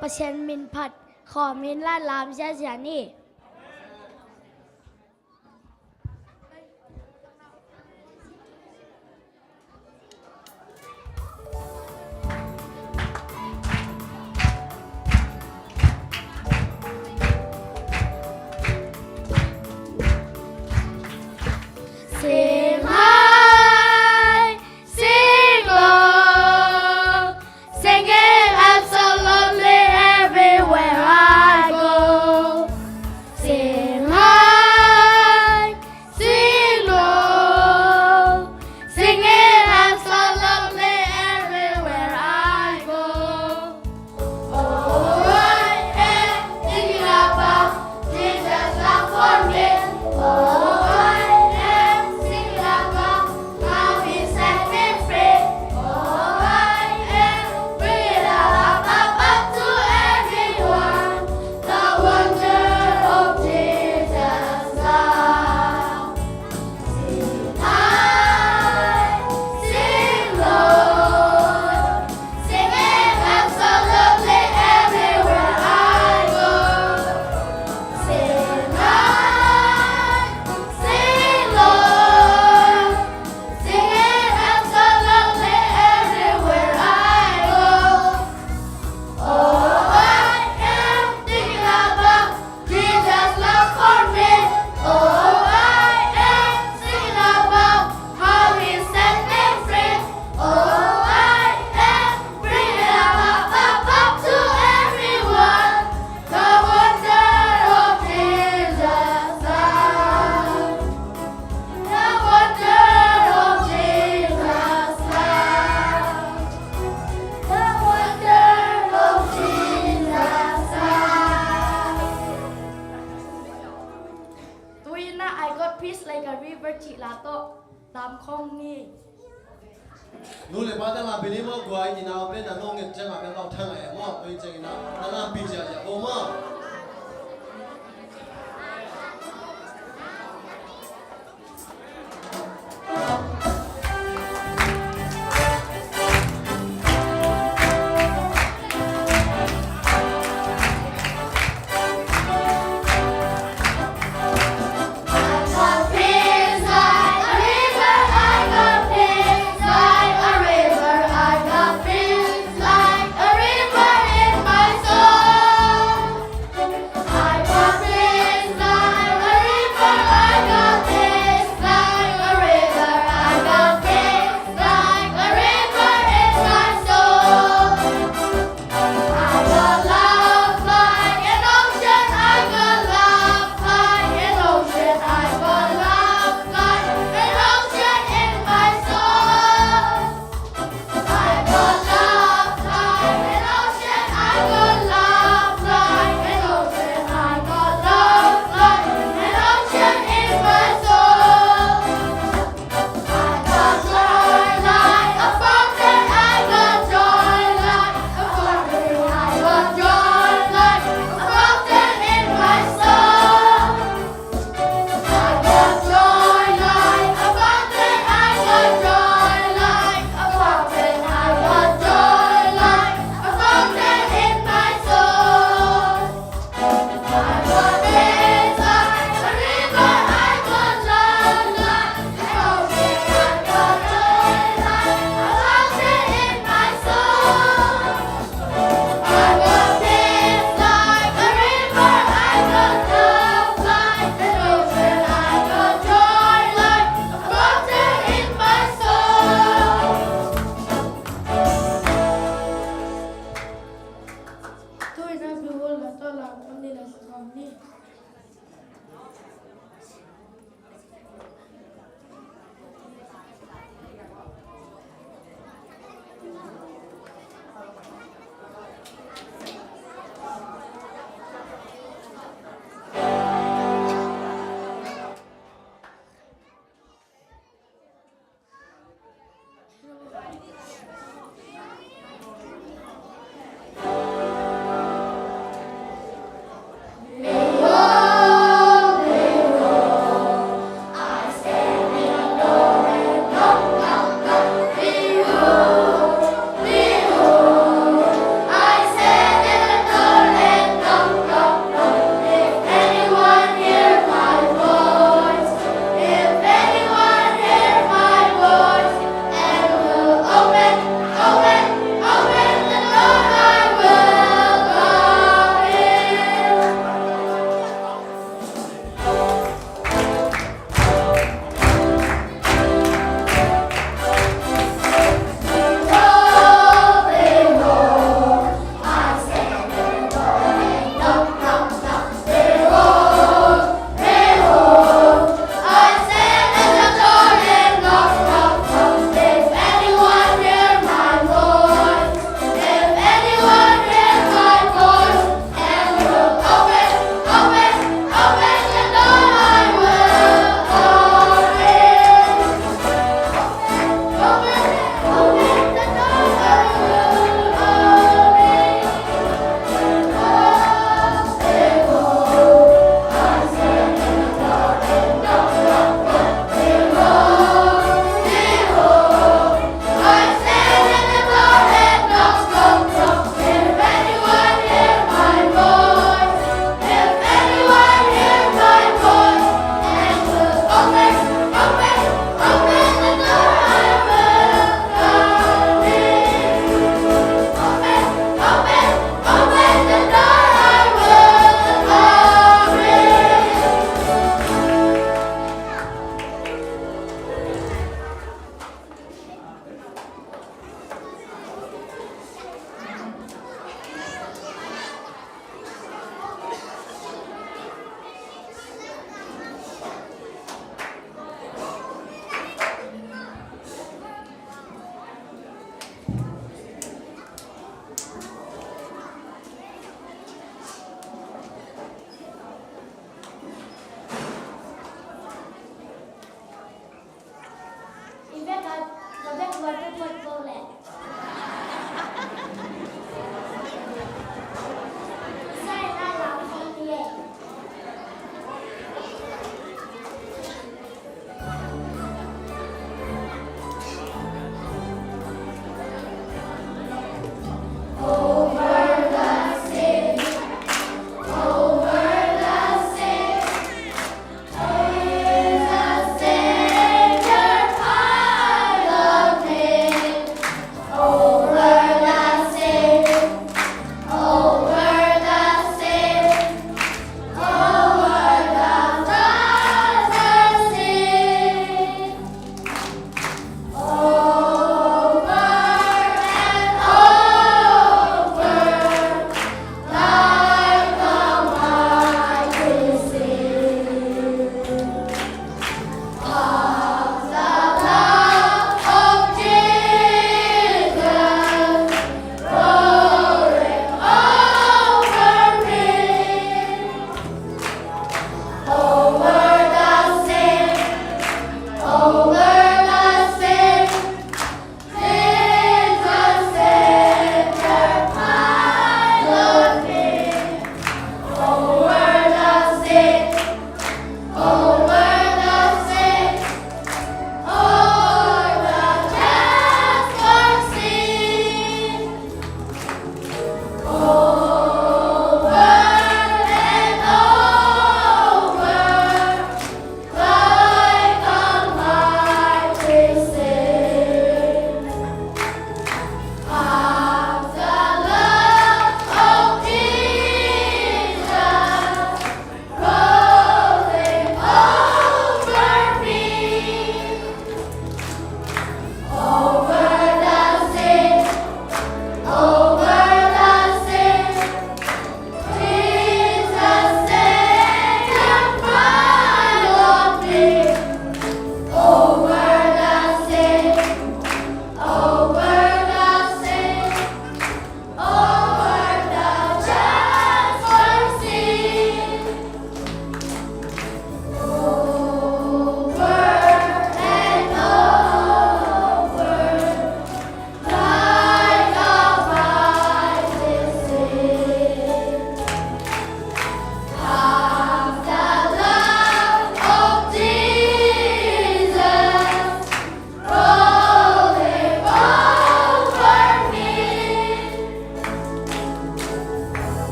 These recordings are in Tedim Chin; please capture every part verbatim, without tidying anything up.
Pasian min phat khawm in la lam ziazia ni. Sing high, sing low, singing absolutely everywhere I go. Sing high, sing low, singing absolutely everywhere I go. Oh, I am thinking about Jesus' love for me. Oh, I am thinking about how he set me free. Oh, I am bringing up, up, up to everyone the wonder of Jesus' love. Sing high, sing low, singing absolutely everywhere I go. Sing high, sing low, singing absolutely everywhere I go. Oh, I am thinking about Jesus' love for me. Oh, I am singing about how he set me free. Oh, I am bringing up, up, up, up to everyone the wonder of Jesus' love. The wonder of Jesus' love. The wonder of Jesus' love. Tu-in ah I got peace like a river cih la tawh lam khawm ni. Nu le pate lampi ni maw, guai, i nau pen a nong nget ciangin a pen lau thang a e maw, tua ciangin a lampi ciah ciah bo maw. I got love like an ocean, I got love like an ocean, I got love like an ocean in my soul. I got love like an ocean, I got love like an ocean, I got love like an ocean in my soul. I got joy like a fountain, I got joy like a fountain, I got joy like a fountain in my soul. I got joy like a fountain, I got joy like a fountain, I got joy like a fountain in my soul. I got peace like a river, I got love like an ocean, I got joy like a fountain in my soul. I got peace like a river, I got love like an ocean, I got joy like a fountain in my soul. Tu-in ah Behold, la tawh lam khawm ni, la sa khawm ni.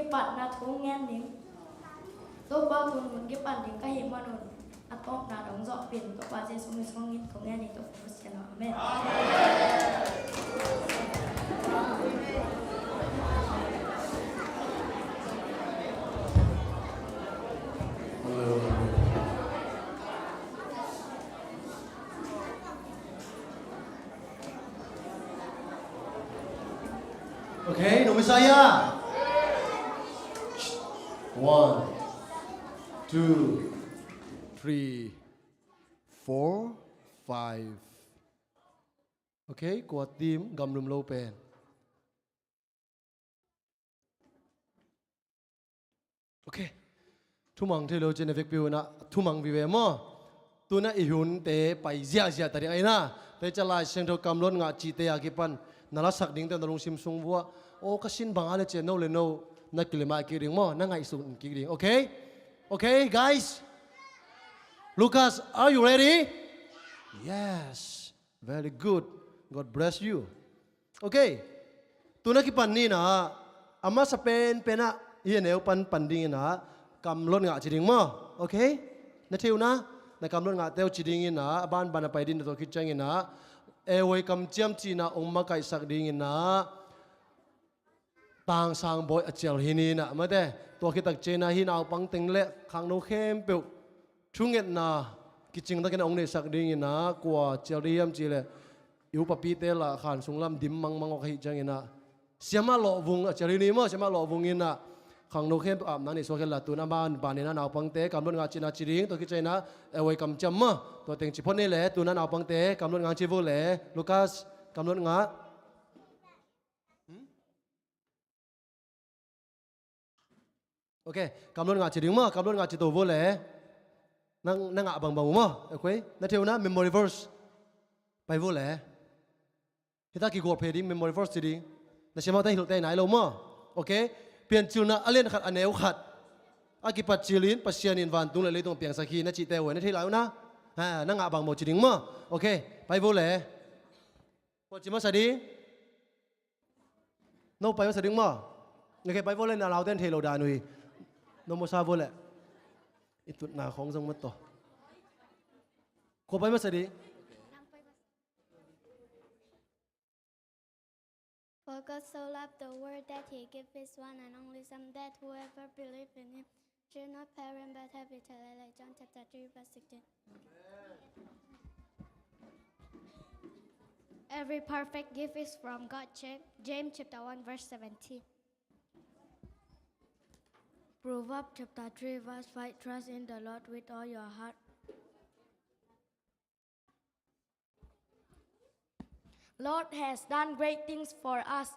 Kipatna thu ngen ning. Topa tun hun kipan ding ka hih manun a tawpna dong zawh pin Topa Jesu min suangin kong ngen ning, Topa Pasian aw. Amen. Okay, nong Messiah. One, two, three, four, five. Okay, kua team gamlum lo pen. Okay. Thumang thei lo cin a vekpi unah thumang vive maw? Tuna i hunte pai ziahziah ta ding a ina. Tei ca Lai Siangtho kamlot ngah cihte a kipan na lasak dingte na lungsim sung vuah. Aw ka sin bang a le cia no le no na kilemah kik ding maw? Na ngaihsun kik ding. Okay? Okay, guys? Lucas, are you ready? Yes. Very good. God bless you. Okay. Tuna kipan ni na a masa penpenah hih a neu pan pan dingin ah kamlot ngah ci ding maw? Okay. Na thei uh na, na kamlot ngahte uh ci dingin ah a banban a pai ding na tua khit ciangin ah airway kamciam cihna ong makaihsak dingin ah tangsang bawi a cial hi ni na mate. Tua khit tak ciangin ah hih naupang teng le khangno khempeuh thungetna kicing takin a ong neihsak dingin ah kua cial ding hiam cih leh i upapite lah khan sunglam dim mangmang awk ahih ciangin ah siamah lawhvung a cial hi ni maw? Siamah lawhvung in ah khangno khempeuh apna nei suak hen la tun a man banin ah naupangte kamlot ngah cihna ci ding, tua khit ciangin ah airway kamciam maw? Tua teng ci phot ni le tun ah naupangte kamlot ngah ci vo le. Lucas, kamlot ngah. Hmm? Okay, kamlot ngah ci ding maw? Kamlot ngah ci to vo le. Nang, na ngah bangbang uh maw? Okay, na thei uh na memory verse. Pai vo le. Hita kigawp phei ding memory verse ci ding. Na siamah ta hilhte nai lo maw? Okay, Piancilna a lian khat a neu khat a kipat cilin Pasian in vantung le leitung a piangsak hi na cihte uh na thei lai uh na. Ha, na ngah bang maw ci ding maw? Okay, pai vo le. Kua ci masa ding? No pai masa ding maw? Okay, pai vo le na laute an thei lo dan uh hi. No masa vo le. I tutna khong zong mat tawh. Kua pai masa ding? For God so loved the world that he gave his one and only Son, that whoever believes in him should not perish but have eternal life. John chapter three, verse sixteen. Every perfect gift is from God. Ja-, James chapter one, verse seventeen. Proverbs chapter three, verse five. Trust in the Lord with all your heart. Lord has done great things for us.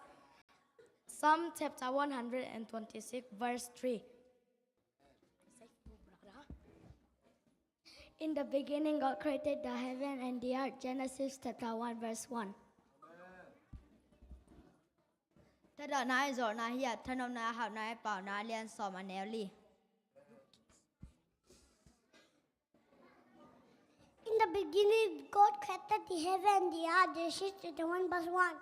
Psalm chapter one hundred and twenty-six, verse three. In the beginning, God created the heaven and the earth. Genesis chapter one, verse one. Thadah nai zawhna hi a, thanopna, hauhna, pauna, lian sawm a neu li. In the beginning, God created the heaven and the earth. Genesis chapter one, verse one.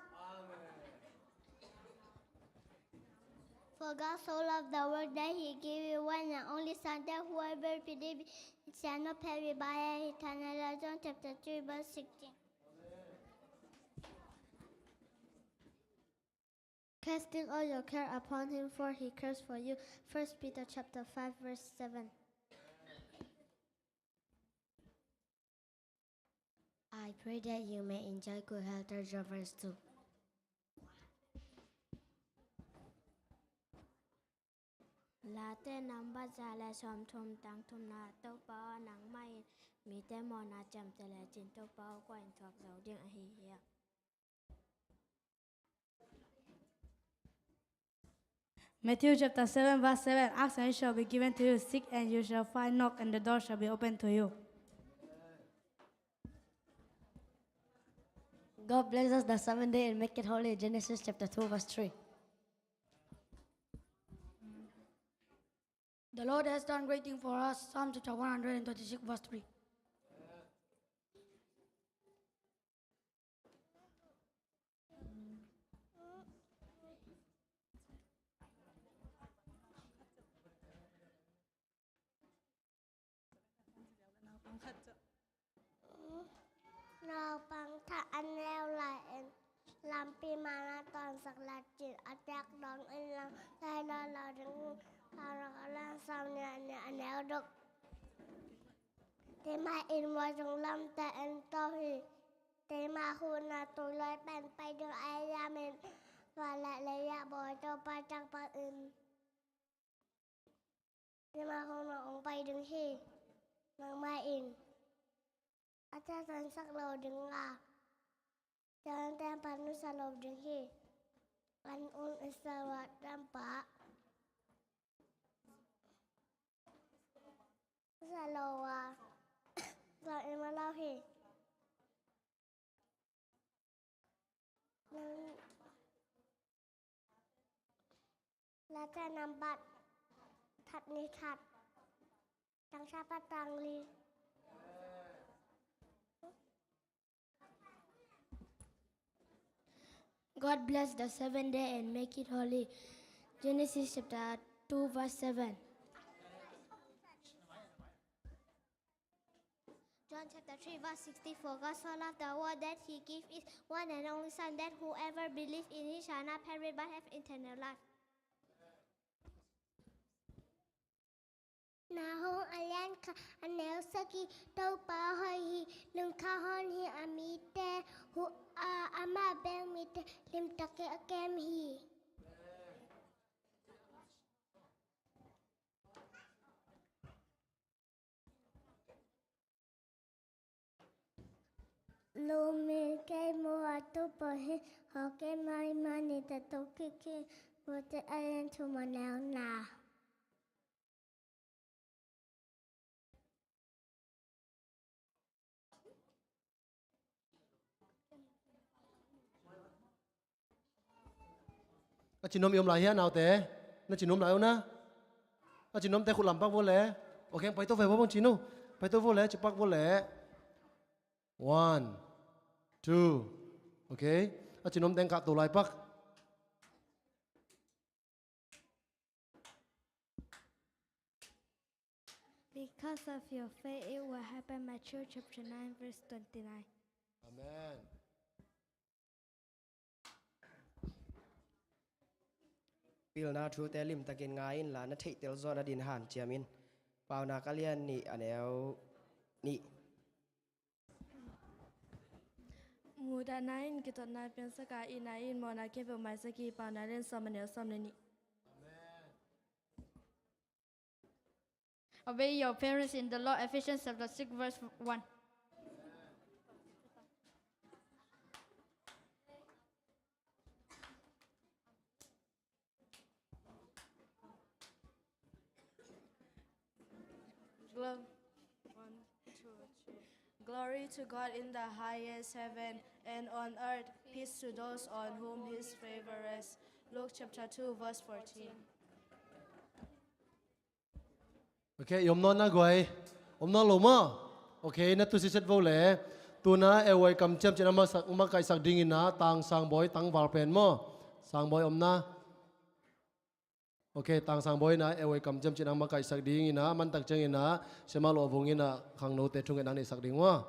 For God so loved the world that he gave his one and only Son, that whoever believes in him shall not perish but have eternal life. John chapter three, verse sixteen. Casting all your care upon him, for he cares for you. First Peter chapter five, verse seven. I pray that you may enjoy good health. Third John verse two. Late nambat za le sawmthum tang thumna, Topa aw, nangmah in mite mawhna ciamteh lecin, Topa aw, kua in thuak zo ding ahi hiam? Matthew chapter seven, verse seven. Ask and it shall be given to you. Seek and you shall find. Knock and the door shall be opened to you. God bless us the seventh day and make it holy. Genesis chapter two, verse three. The Lord has done great thing for us. Psalm chapter one hundred and twenty-six, verse three. Naupang tha a neu lai-in lampi mana tawnsak lecin a tek dongin lam lai lo lo ding hi. Paunak a lian sawm nih a nih a neu duk. Teima in mual sung lamte en to hi. Teima huhna tung lawi pen pai ding a ei liamin, van le lei ah bawi Topa takpakin, teima huhna hong pai ding hi. Nangmah in a tatansak lo ding a, tua teng pan nusia lo ding hi. An un i sa lo a teng pan nusia lo a, zong i ma lo hi. Nang Late nambat khat nih khat, tang thapha tang li. God bless the seventh day and make it holy. Genesis chapter two verse seven. John chapter three verse sixty-four. God so loved the world that he gave his one and only Son, that whoever believes in him shall not perish but have eternal life. Nahum a lian khat a neu sagih. Topa hoih hi, lungkham hon hi, a mite huh a, amah bek mite limtakin a kem hi. Lungmil kei maw, a tu pawh hi, hawh kei maimai ni, ta tu kiki, Mute a lian thum a neu nga. A cinom i om lai hia, naute? Na cinom lai uh na? A cinomte khut lam pak vua le. Ok, pai to ve vua bang cino. Pai to vua le, ci pak vua le. One, two. Ok. A cinomte kah to lai pak. Because of your faith, it will happen. Matthew chapter nine, verse twenty-nine. Amen. Pilna thute limtakin ngai inla, na theihtel zawh nadin hanciam in. Paunak a lian nih a neu nih. Muhdahna in kitotna piangsak a, itna in mawhna khempeuh maisak hi. Paunak a lian sawm a neu sawm le nih. Obey your parents in the Lord. Ephesians chapter six verse one. Glo-, one, two, three. Glory to God in the highest heaven, and on earth peace to those on whom his favor rests. Luke chapter two verse fourteen. Ok, i om nawn na guai. Om nawn lo maw? Ok, na tu siset vo le. Tuna e wai kamciam cin a makaihsak dingin a, tang sangbawi tangval pen maw? Sangbawi om na. Ok, tang sangbawi in a e wai kamciam cin a makaihsak dingin a, mantak ciangin a, siamah lawh vungin a, khangnote thungetna neisak ding maw?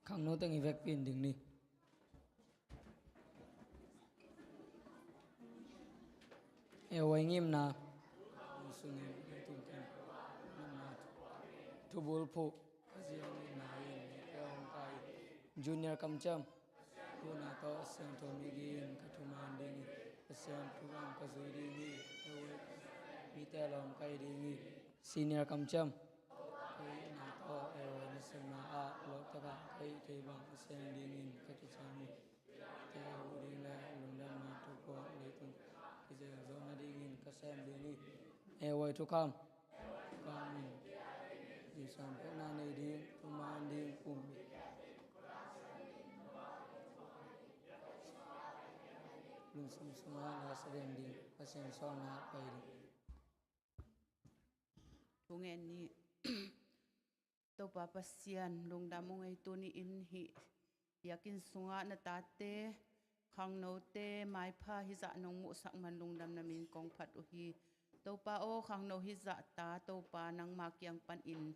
Khangno teng i vekpi in ding ni. E wai ngimna. Thubulphuh. Junior kamciam. Huhna tawh a siangtho migin ka thuman ding hi. Pasian thu bang ka zui ding hi. Mite lawm ka hi ding hi. Senior kamciam. Ka itna tawh e wai nasepna ah lawhtak ah ka hih thei bang a siang dingin ka kiciam hi. Te a huh ding le lungdamna thupha leitung kizel zawh nadingin ka sem ding hi. E wai thukham. Amen. Jesu pekna nei ding, thuman ding, um ding. Lungsim sungah la sa ding, Pasian sawlna pai ding. Thungen ni. Topa Pasian, lungdam ung ei, tuni in hih biakinn sungah na tate khangnote maipha hizah nong muhsak man lungdamna min kong phat uh hi. Topa aw, khangno hizah ta Topa nangma kiang panin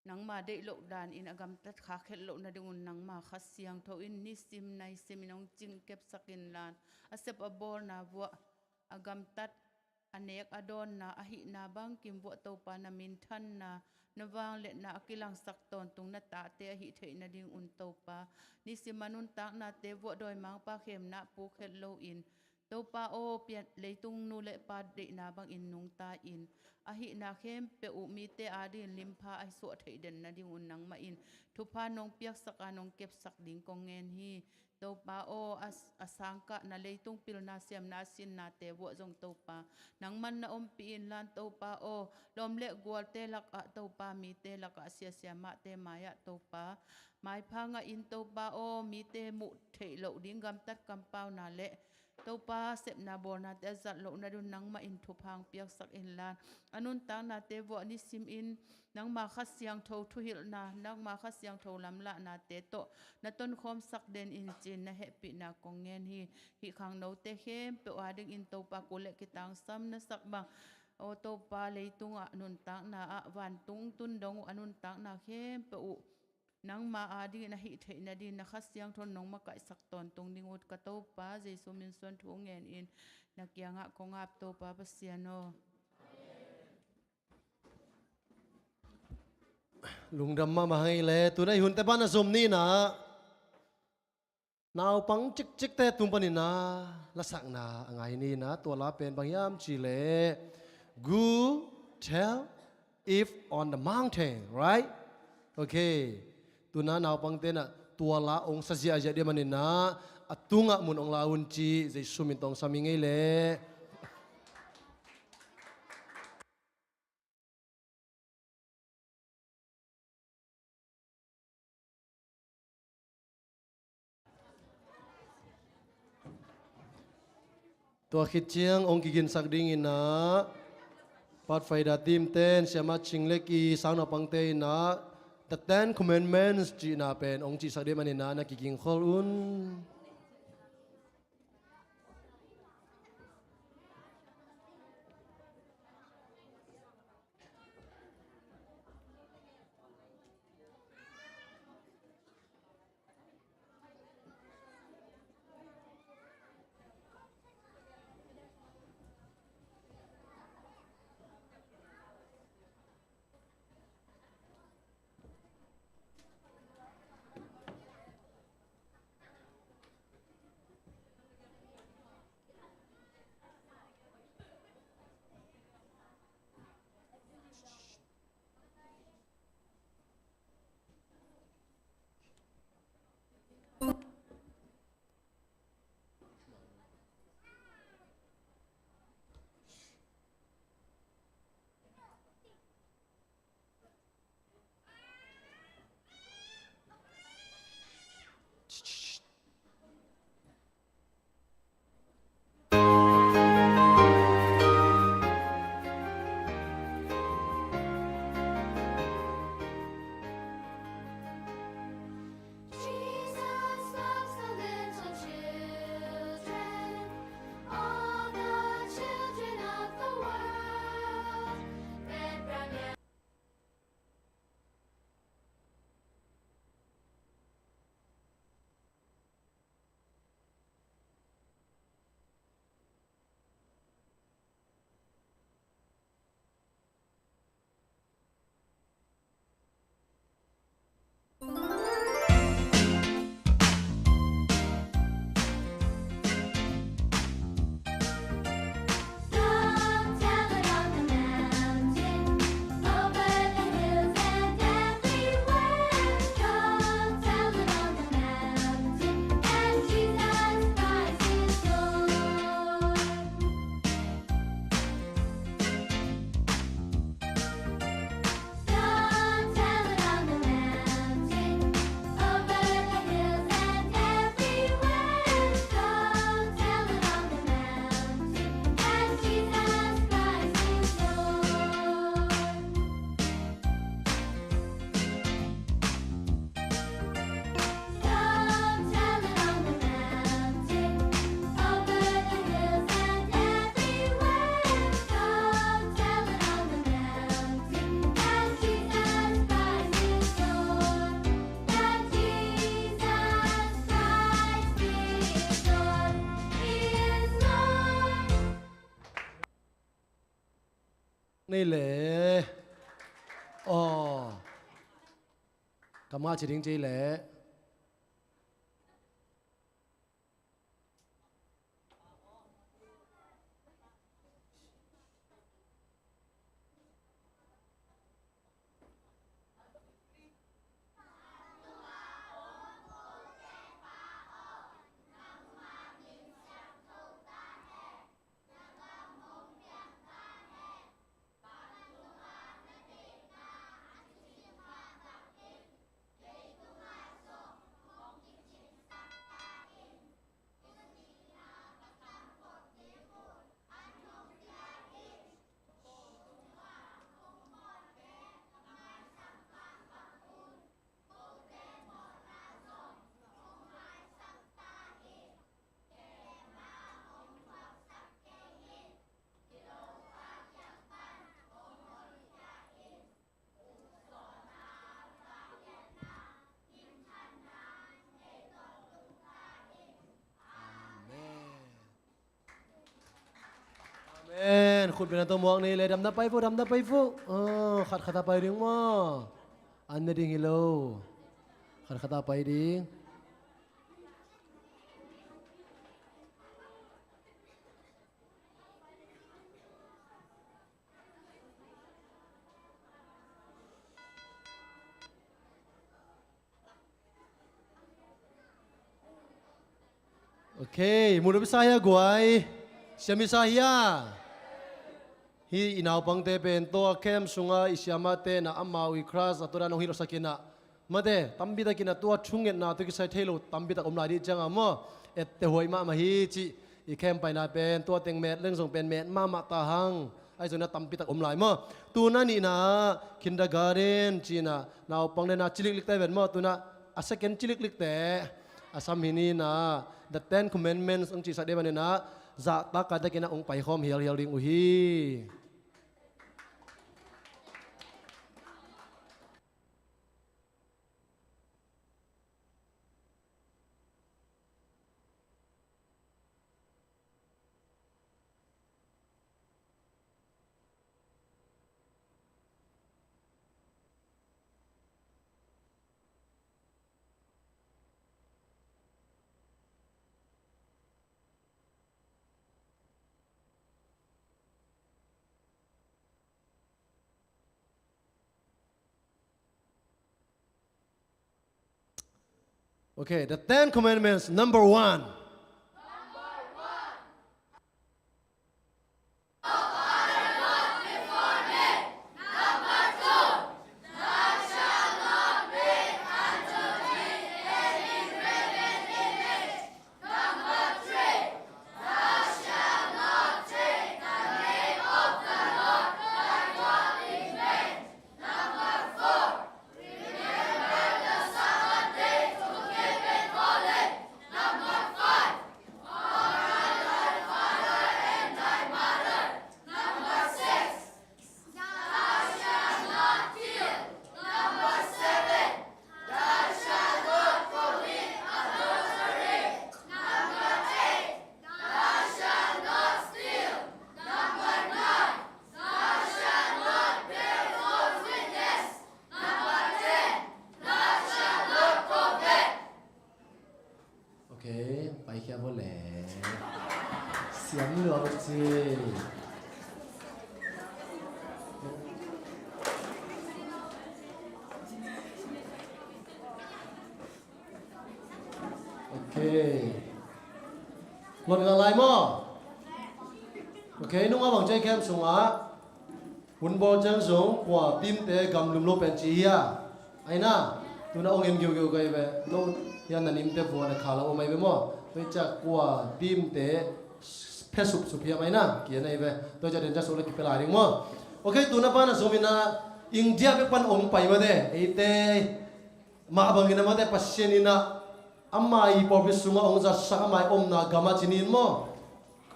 nangma deih loh danin a gamtat khak het loh nadingun nangma Kha Siangtho in nisim naisim in hong cingkepsak inla, a sep a bawlna vuah a gamtat a nek a dawnna ahihna bangkim vuah Topa na minthanna na vangliatna a kilangsak tawntung na tate ahih theih nadingun Topa nisim a nuntaknate vuah dawimangpa khemna puk het loin Topa aw, pian leitung nu le pa deihna bangin nungta in ahihna khempeuh uh mite adingin limpha a suah theih den nadingun nangmah in thupha nong piaksak a nong kepsak ding kong ngen hi. Topa aw, a, a sangkahna leitung pilna siamna a sinnate vuah zong Topa nangman na ompih inla Topa aw, lawm le gualte lakah Topa mite lakah siasia mahte mai-ah Topa maipha ngahin Topa aw, mite muh theih loh ding gamtat kampauna le Topa sepna bawlnate a zat loh nadingun nangmah in thupha hong piaksak inla, a nuntaknate vuah nisim in nangma Kha Siangtho thuhilhna, nangma Kha Siangtho lamlahnate tawh na tonkhawmsak den in ci-in na hehpihna kong ngen hi. Hih khangnote khempeuh adingin Topa kul le kitangsam na sak bang aw Topa, leitungah nuntakna ah vantung tundong uh a nuntakna khempeuh uh nangma adingin ahih theih nadingin na Kha Siangtho in nong makaihsak tawntung ding uh ka Topa Jesu min suang thu ngenin na kiangah kong ap Topa Pasian aw. Lungdam mahmah hang ei le, tuna i hunte pan a zom ni in ah naupang cikcikte tung panin ah lasakna a ngai ni in ah, tua la pen bang hiam cih leh Go tell it on the mountain, right? Okay. Tuna naupangte in ah tua la hong sa ziahziah ding manin ah a tungah mun hong la un ci, Jesu min tawh hong sam ing ei le. Tua khit ciang hong kiginsak ding in ah Pathfinder team ten, Siamah Ching le Ki sang naupangte in ah The Ten Commandments cihna pen hong cihsak ding manin ah na kigingkhol un. Nei le. Aw. Kam nga ci ding ci le. Amen. Khutbetna tawh muak ni le, damna pai vo, damna pai vo. Ah, khat khat a pai ding maw? An ne ding hi lo. Khat khat a pai ding. Ok, muluk i sa hia guai? Siam i sa hia? Hih i naupangte pen tua camp sunga i siamahte na amau i crush a tua dan hong hilhsak inah. Mate, tampi takin a tua thungetna tua kisai thei lo tampi tak om lai dih cianga maw? Etteh huai mahmah hi cih i camp paina pen tua teng met leng zong pen met mahmah ta hang. Ahi zongin a tampi tak om lai maw? Tuna nihna kindergarten cihna naupang dena ciliklikte ven maw? Tuna a second ciliklikte a sam hi nina, the Ten Commandments hong cihsak dih manina zahtak kaitakin a hong paikhawm hialhial ding uh hi. Okay, the Ten Commandments, number one. Okay, paikhia bo le. Siam lua bo ci. Okay. Lot ngah lai maw? Okay, nung a bang ci a camp sungah hun bawl ciang zong kua teamte gamlum lo pen ci hi a. Aina, tuna ong en giugiu ka hi ve. No, hian na nimte vuan a khala om ahi ve maw? Tua hi ciah kua teamte phe supsup hiam aina, kian ahi ve. Tua hi ciah den ciah suk le kipia lai ding maw? Okay, tuna pan a zom ina India bek pan ong pai mate. Eite mah bangin a mate Pasian ina ama i pawlpi sungah ong zatsak ama i omna gam a ci nin maw?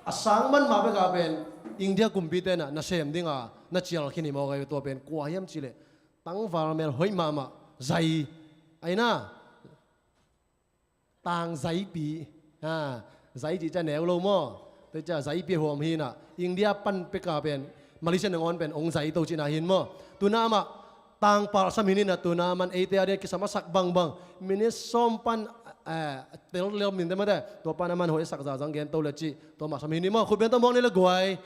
A sang man mah bek a pen India kumpite na nasem dinga na cial khin hi maw? Tua pen kua hiam cih leh tangval mel hoih mahmah, zai, aina, tang zaipi, ha, zai cih ciah neu lo maw? Tua ciah zaipi huam hi na, India pan pek a pen Malaysia nangawn pen ong zai to cihna hin maw. Tuna mah tangpal sam hi ni na, tuna man eite a dia kisam a sak bangbang minit sawm pan, eh, tel lel min te mate, tua pan a man hoih sak zazang gen to le cih tua mah sam hi ni maw. Khut beng tawh muak ni le guai.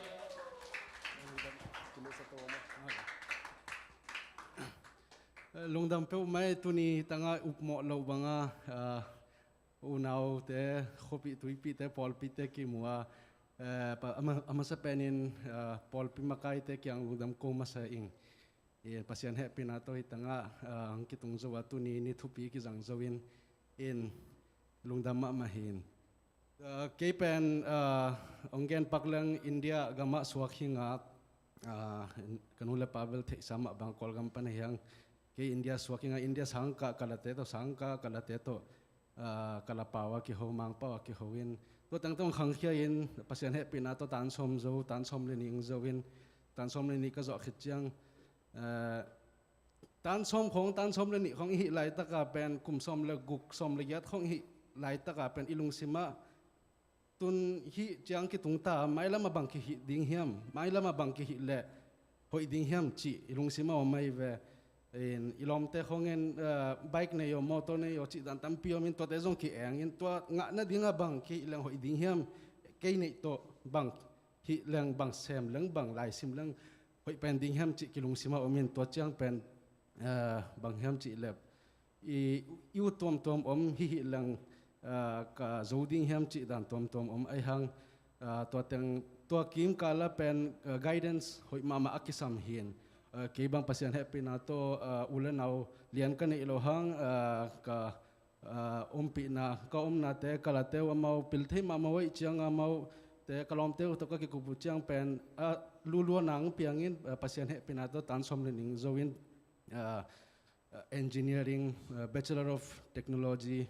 Lungdam peuhmah ei, tuni tangah upmawh loh banga, ah, unaute, khuapih tuipihte, pawlpite kimu a, eh, pa-, a ma-, a masa penin, ah, pawlpi makaite kiang lungdam ko masa ing. Eh, Pasian hehpihna tawh hi tangah, ah, hong kitung zo a tuni ni thupi kizang zo in, in lungdam mahmah hin. Ah, kei pen, ah, hong gen pak leng India gamah suak hi nga, ah, ka nu le pa bel theihsa mah bang Kawlgam pan a hiang. Kei India suak hi nga, India sangkah kalate tawh, sangkah kalate tawh, ah, kala pau a kiho, Mangpau a kiho in. Tua tengteng khangkhia in, Pasian hehpihna tawh tan sawm zo, tan sawm le nih hong zo in, tan sawm le nih ka zawh khit ciang, ah, tan sawm khawng, tan sawm le nih khawng i hih laitaka pen, kum sawm le guk, sawm le giat khawng i hih laitaka pen i lungsimah tun hih ciang kitung ta, mailamah bang kihih ding hiam, mailamah bang kihih leh hoih ding hiam cih i lungsimah om ahi ve. In, i lawmte khawng in, eh, bike nei aw, motor nei aw cih dan tampi om in, tuate zong ki-eng in, tua ngah nadingah bang kihih leng hoih ding hiam, kei neih tawh bang hih leng, bang sem leng, bang laisim leng hoih pen ding hiam cih kilungsimah om in, tua ciang pen, eh, bang hiam cih leh i, i ut tuamtuam om, hih hih leng, eh, ka zo ding hiam cih dan tuamtuam om ahi hang, eh, tua teng, tua kimkala pen, eh, guidance hoih mahmah a kisam hin. Eh, kei bang Pasian hehpihna tawh, eh, u le nau lian ka neih loh hang, eh, ka ah, ompihna, ka omnate, kalate uh amau pil thei mahmah uh ahih ciang amaute, ka lawmte uh tawh ka kikup uh ciang pen, ah, lulua nang piangin, ah, Pasian hehpihna tawh tan sawm le nih hong zo in, ah, ah, engineering, ah, Bachelor of Technology,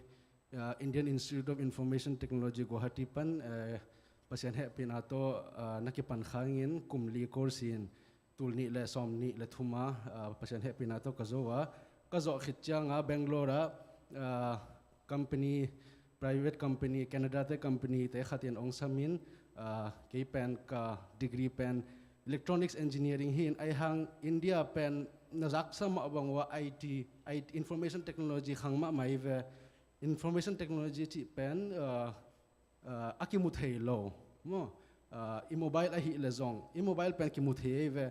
ah, Indian Institute of Information Technology, Guwahati pan, eh, Pasian hehpihna tawh, ah, na kipan khangin kum li course in, tul nih le sawm nih le thum a, ah, Pasian hehpihna tawh ka zo a, ka zawh khit ciang a Bangalore ah, ah, company, private company, Canada te company te khat in hong sam in, ah, kei pen ka degree pen electronics engineering hi in, ahi hang India pen na zaksa mah bang uh a I T, I T, information technology khang mahmah hi ve. Information technology cih pen, ah, ah, a kimu thei lo maw? Ah, i mobile ahih leh zong, i mobile pen kimu thei ahi ve.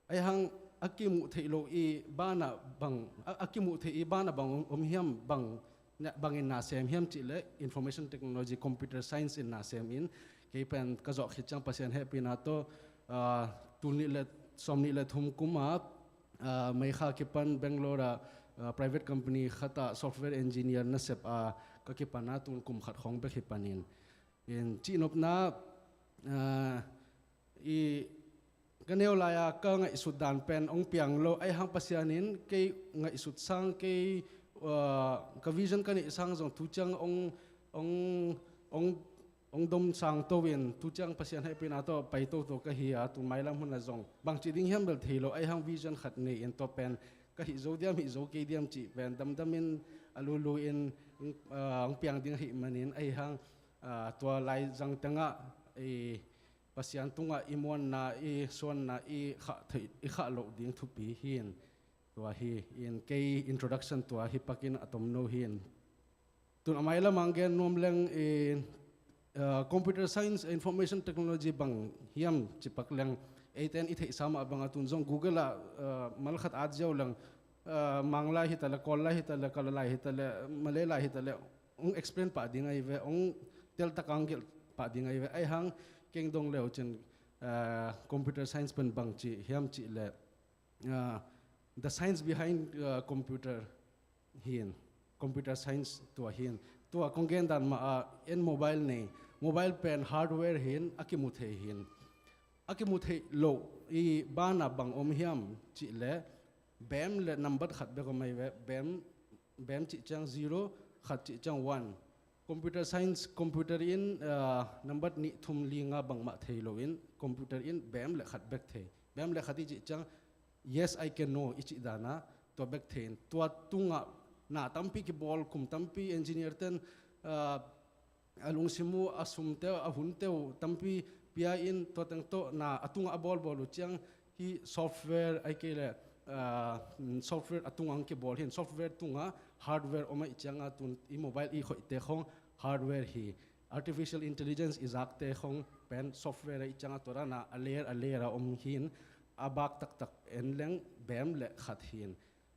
Ahi hang a kimuh theih loh i banah bang, a, a kimuh theih i banah bang om, om hiam, bang, bangin na sem hiam cih leh information technology, computer science in na sem in, kei pen ka zawh khit ciang Pasian hehpihna tawh, ah, tul nih le sawm nih le thum kum ah, ah, May kha kipan Bangalore ah, ah, private company khat ah software engineer nasep ah ka kipan a, tun kum khat khawng bek hi panin. In cihnopna, ah, i ka neu lai-a ka ngaihsut dan pen hong piang lo, ahi hang Pasian in kei ngaihsut sang, kei, ah, ka vision ka neih sang zong tu ciang hong, hong, hong, hong dom sang to in, tu ciang Pasian hehpihna tawh pai toto ka hi a, tu mailam hun ah zong bangci ding hiam bel thei lo, ahi hang vision khat nei in, tua pen ka hih zo diam, hih zo kei diam cih pen damdamin a lulu in, ah, hong piang ding ahih manin, ahi hang, ah, tua lai zang tengah, eh, Pasian tungah i muanna, i suanna, i khah theih, i khah loh ding thupi hi in. Tua hi in, kei introduction tua hi pakin a tomno hi in. Tun a mailam ah gen nuam leng in, ah, computer science, information technology bang hiam ci pak leng, eite in i theihsa mah bang a tun zong Google ah, ah, mal khat at ziau leng, ah, Mang lai hi ta leh, Kawl lai hi ta leh, Kala lai hi ta leh, Malay lai hi ta leh, hong explain pah ding ahi ve, hong teltak a hong gelh pah ding ahi ve. Ahi hang keng dong le uh cin, ah, computer science pen bangci hiam cih leh, ah, the science behind, ah, computer hi in, computer science tua hi in. Tua kong gen dan mah ah, en mobile nei, mobile pen hardware hi in, a kimu thei hi in. A kimu theih loh i banah bang om hiam cih leh, bem le nambat khat bek om ahi ve, bem, bem cih ciang zero, khat cih ciang one. Computer science, computer in, ah, nambat nih, thum, li, nga bangmah thei lo in, computer in bem le khat bek thei. Bem le khat i cih ciang, yes, I can, no i cih dan a, tua bek thei in. Tua tungah na tampi kibawl, kum tampi engineer ten, ah, a lungsim uh, a sumte uh, a hunte uh tampi pia in tua teng tawh na a tungah a bawlbawl uh ciang hih software ahih kei leh, ah, software a tungah hong kibawl hi in, software tungah hardware om ahih ciangah tun i mobile i khoihte khong hardware hi. Artificial intelligence i zakte khong pen software ahih ciangah tua dan a layer a layer a om hi in, a bak taktak en leng beem le khat hi in.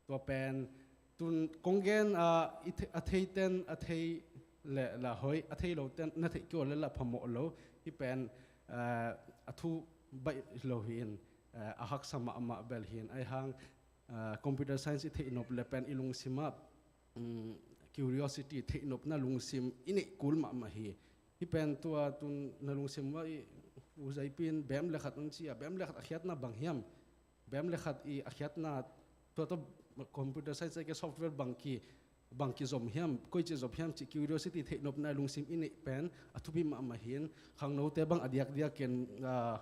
Tua pen tun kong gen a, i the-, a theiten a thei le la hoih, a thei loten na theih kei uh le la phamawh lo. Hih pen, ah, a thu baih lo hi in, ah, a haksa mahmah bel hi in. Ahih hang, ah, computer science i theih nop le pen i lungsim ah, um, curiosity, theih nopna lungsim i neih kul mahmah hi. Hih pen tua tun na lungsim uah i U Zaipi in beem le khat hong ci a, beem le khat a khiatna bang hiam? Beem le khat i a khiatna, tua tawh computer science ahih kei software bang ki, bang kizom hiam, koici zom hiam cih curiosity, theih nopna lungsim i neih pen a thupi mahmah hi in, khangnote bang a diakdiak in, ah,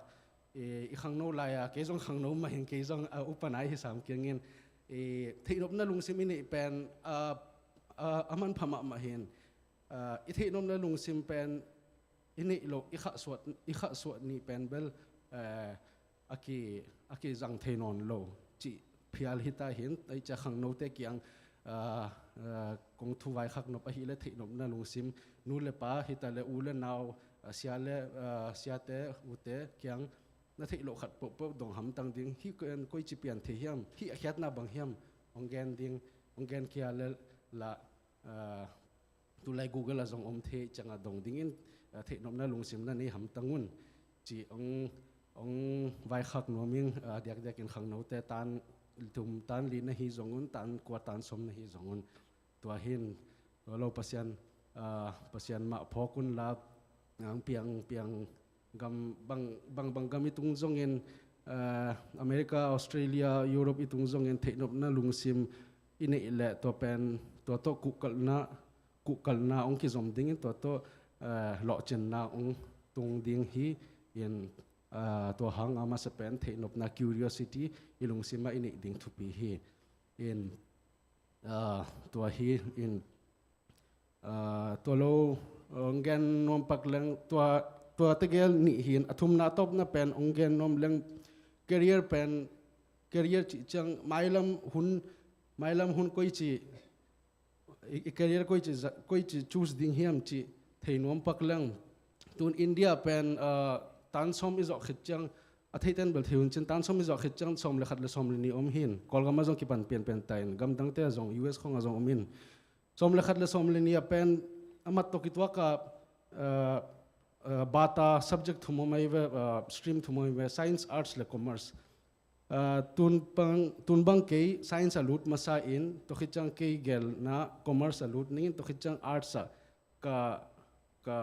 i, i khangno lai a, kei zong khangno mah hi in, kei zong, ah, upa nai hi sam kiang in, i, theih nopna lungsim i neih pen, ah, ah, a manpha mahmah hi in, ah, i theih nopna lungsim pen i neih loh, i khahsuah, i khahsuah ni pen bel, eh, a ki, a kizang thei nawn lo cih phial hi ta hi in, ahih ciang khangnote kiang, ah, ah, kong thu vaikhak nop ahih leh theih nopna lungsim, nu le pa hi ta leh u le nau, ah, sia le, ah, siate, ute kiang na theih loh khat peuhpeuh dong hamtang ding. Hih pen koici pian thei hiam, hih a khiatna bang hiam, hong gen ding, hong gen khia le la, ah, tulai Google ah zong om thei ciangah dong dingin, ah, theih nopna lungsim na nei hamtang un. Ci hong, hong vaikhak nuam ing, ah, diakdiakin khangnote tan thum tan li na hi zong un, tan kua tan sawm na hi zong un. Tua hi in, tua lo Pasian, ah, Pasian mah phawk un la, ang piang, piang gam, bang, bang, bang gam i tung zongin, ah, America, Australia, Europe i tung zongin theih nopna lungsim i neih leh tua pen, tua tawh kuhkalhna, kuhkalhna hong kizom dingin tua tawh, eh, lawhcinna hong tung ding hi in, eh, tua hang a masa pen theih nopna curiosity i lungsim ah i neih ding thupi hi in, eh, tua hi in, eh, tua lo, eh, gen nuam pak leng tua, tua tegel nih hi in, a thumna tawpna pen hong gen nuam leng career pen, career cih ciang mailam hun, mailam hun koici i, i career koici za-, koici choose ding hiam cih thei nuam pak leng. Tun India pen, ah, tan sawm i zawh khit ciang, a theiten bel thei un cin, tan sawm i zawh khit ciang sawm le khat le sawm le nih om hi in, Kawlgam ah zong kipan pianpian ta in, gamdangte ah zong, U S khong ah zong om in. Sawm le khat le sawm le nih ah pen a mat tawh kituak ah, ah, ah, bata subject thum om ahi ve, ah, stream thum om ahi ve, science, arts le commerce. Ah, tun bang, tun bang kei science a lut masa in, tua khit ciang kei gelna commerce a lut ning in, tua khit ciang arts ah ka, ka,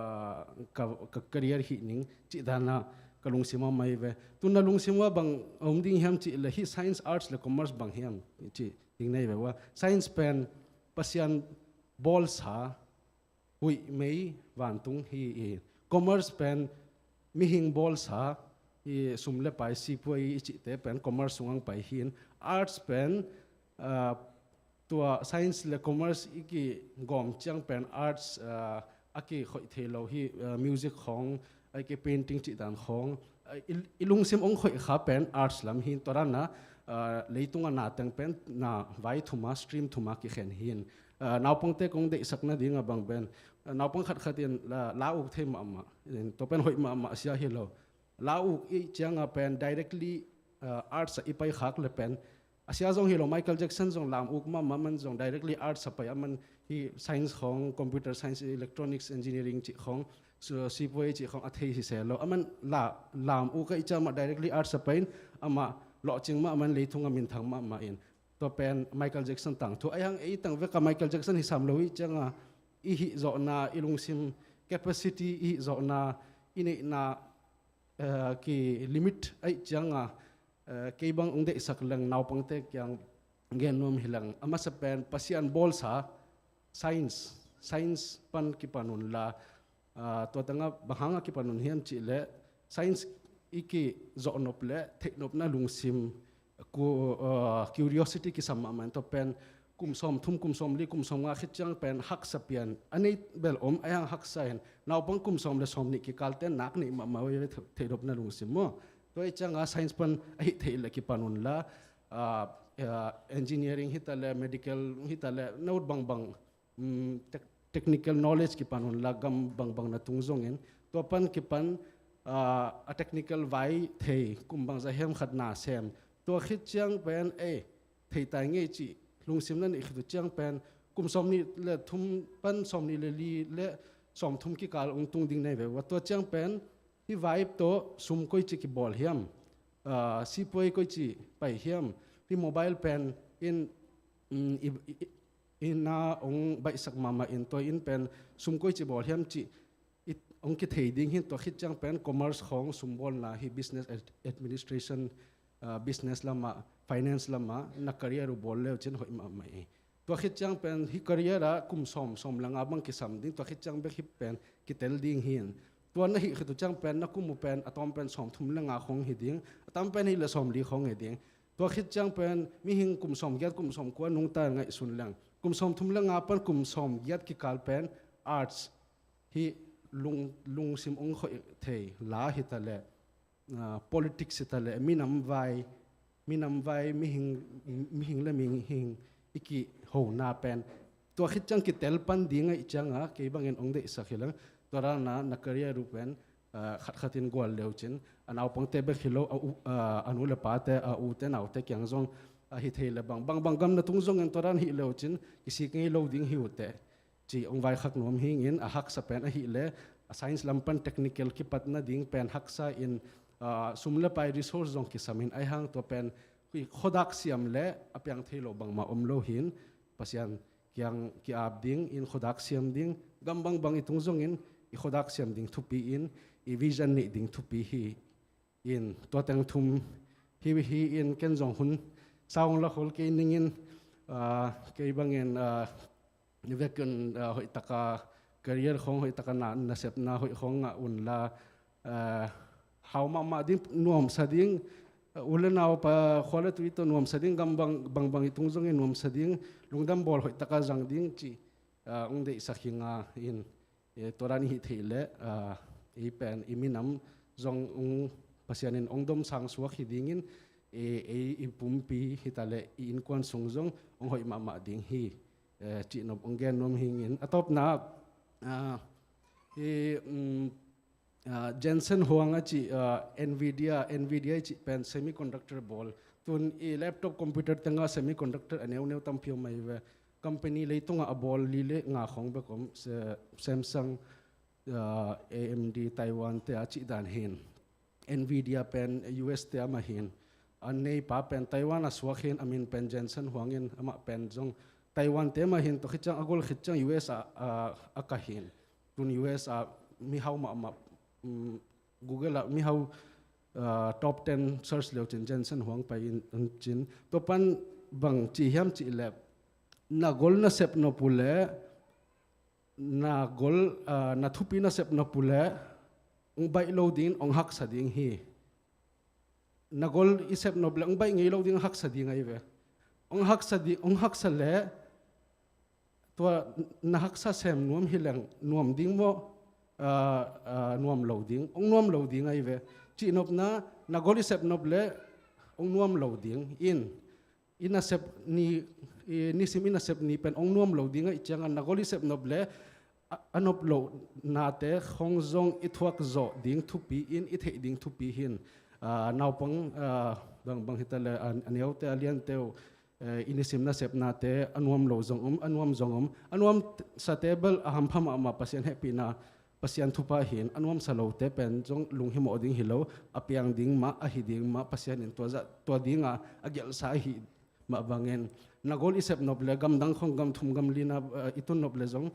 ka, ka career hih ning cih dan ah ka lungsim ah om ahi ve. Tun na lungsim ah bang om ding hiam cih leh hih science, arts le commerce bang hiam cih ding na hi ve ua. Science pen Pasian bawlsa, huih mei vantung hi i, commerce pen mihing bawlsa i, sum le pai, sipuai i cihte pen commerce sungah pai hi in, arts pen, ah, tua science le commerce i kigawm ciang pen arts, ah, a kikhoih thei lo hi, ah, music khawng, ahih kei painting cih dan khawng, ah, i, i lungsim hong khoih kha pen arts lam hi in, tua dan ah, ah, leitung ah na teng pen na vai thum ah, stream thum ah kikhen hi in, ah, naupangte kong deihsak nading ah bang pen, ah, naupang khatkhat in la, la uk thei mahmah in, tua pen hoih mahmah sia hi lo. La uk i ciang ah pen directly, ah, arts ah i pai khak le pen a sia zong hi lo. Michael Jackson zong lam uk mahmah, aman zong directly arts ah pai, aman hi science khawng, computer science, electronics engineering cih khawng, su-, sipuai cih khawng a thei hi se lo. Aman la, lam uk ah i ciang mah directly arts ah pai in, amah lawhcing mah, aman leitung ah minthang mahmah in. Tua pen Michael Jackson tangthu. Ahih hang ei tang vek a Michael Jackson hi sam lo i ciang ah, i hih zawhna, i lungsim capacity, i hih zawhna, i neihna, eh, ki limit ahih ciang ah, eh, kei bang hong deihsak leng naupangte kiang gen nuam hi leng, a masa pen Pasian bawlsa science, science pan kipan un la, ah, tua teng ah bang hang ah kipan un hiam cih leh science i kizawh nop leh theih nopna lungsim, ku-, ah, curiosity kisam mahmah in, tua pen kum sawmthum, kum sawmli, kum sawmnga khit ciang pen haksa pian a nei bel om, a hiang haksa in naupang kum sawm le sawmnih kikalte nak neih mahmah uh hi ve, theih dopna lungsim maw. Tua hi cianga science pan ahih theih le kipan unla, ah, ah, engineering hi ta le, medical hi ta le, na ut bangbang, um, tech-, technical knowledge kipan unla, gam bangbang na tung zongin, tua pan kipan, ah, a technical vai thei, kum bangzah hiam khat na sem. Tua khit ciang pen, eh, thei tai ngei cih lungsim na neih khit uh ciang pen, kum sawmnih le thum pan sawmnih le li le sawmthum kikal ong tung ding nei ve ua. Tua ciang pen, hih vai tawh sum koici kibawl hiam, ah, sipuai koici pai hiam, hih mobile pen in, mm, i, i, i, inn ah ong baihsak mahmah in, tua inn pen sum koici bawl hiam cih i, ong kithei ding hi. Tua khit ciang pen commerce khawng, sumbawlna hi, business ad-, administration, ah, business lamah, finance lamah na career uh bawl leu cin hoih mahmah hi. Tua khit ciang pen hih career ah kum sawm, sawm le nga bang kisam ding, tua khit ciang bek hih pen kitel ding hi. Tua na hih khit uh ciang pen na kum uh pen a tawm pen sawmthum le nga khawng hi ding, a tam pen hi le sawmli khawng hi ding. Tua khit ciang pen mihing kum sawmgiat, kum sawmkua nungta ngaihsun leng, kum sawmthum le nga pan kum sawmgiat kikal pen arts hi, lung, lungsim ong khoih thei la hi ta le, ah, politics hi ta le, minam vai, minam vai, mihing, mihing le mihing i kihona pen tua khit ciang kitel pan ding ahih cianga, kei bangin ong deihsak hi leng, tua dana na career uh pen, ah, khatkhat in gual leu cin, a naupangte bek hi lo, a u, ah, a nu le pate, a ute naute kiang zong ahi thei le bang, bangbang gam na tung zongin tua dan hih leu cin kisik ngei lo ding hi uh teh, ci ong vaikhak nuam hingin, a haksa pen ahih le, a science lam pan technical kipatna ding pen haksa in, ah, sum le pai resource zong kisam in, ahi hang tua pen khuadak siam le a piang thei lo bangmah om lo hin, Pasian kiang ki-ap ding in khuadak siam ding, gam bangbang i tung zongin i khuadak siam ding thupi in, i vision neih ding thupi hi. In tua teng thum hi, hi in ken zong hun saung la khol kei ningin, ah, kei bangin, ah, ni vekin, ah, hoih taka career khawng, hoih taka na, nasepna hoih khawng ngah unla, ah, hau mahmah ding, nuamsa ding, ah, u le nau pa, khua le tui tawh nuamsa ding, gam bang, bangbang i tung zongin nuamsa ding, lungdam bawl hoih taka zang ding ci, ah, ong deihsak hi nga in. Eh, tua dan i hih theih leh, ah, ei pen i minam zong ong, Pasian in ong domsang suak hi dingin, eh, ei i pumpi hi ta leh i innkuan sung zong ong hoih mahmah ding hi, eh, cihnop ong gen nuam hingin. A tawpna, ah, i, um, ah, Jensen Huang a cih, ah, Nvidia, Nvidia i cih pen semiconductor bawl. Tun i laptop, computer tengah semiconductor a neuneu tampi om ahi ve. Company leitungah a bawl li le nga khawng bek om, se-, Samsung, ah, A M D, Taiwan te a cih dan hin. Nvidia pen U S te amah hin. A neipa pen Taiwan a suak hin, a min pen Jensen Huang in, amah pen zong Taiwan te amah hin, tua khit ciang a gol khit ciang U S a, a, a kah hin. Tun U S a mihau mahmah, um, Google ah mihau, ah, top ten search leu cin Jensen Huang pai in, in cin. Tua pan bang ci hiam cih leh, na gol na sep nop uh leh, na gol, ah, na thupi na sep nop uh leh, ong baih lo dingin ong haksa ding hi. Na gol i sep nop leh ong baih ngei lo ding, haksa ding ahi ve. Ong haksa di, ong haksa leh, tua na haksa sem nuam hi leng nuam ding maw, ah, ah, nuam lo ding, ong nuam lo ding ahi ve. Cihnopna, na gol i sep nop leh ong nuam lo ding. In, i nasep ni, i nisim i nasep ni pen ong nuam lo ding ahih ciangin na gol i sep nop leh a, a nop loh nate khong zong i thuak zawh ding thupi in, i theih ding thupi hin. Ah, naupang, ah, bang, bang hi ta leh, a, a neute, a liante uh, eh, i nisim nasepnate a nuam lo zong om, a nuam zong om. A nuamsate bel a hampha mahmah, Pasian hehpihna, Pasian thupha hin. A nuamsa lote pen zong lunghimawh ding hi lo, a piang ding mah, a hi ding mah, Pasian in tua zah, tua dinga a gelhsa ahih mah bangin. Na gol i sep nop leh, gam dang khong gam thum gam li na, eh, i tun nop leh zong,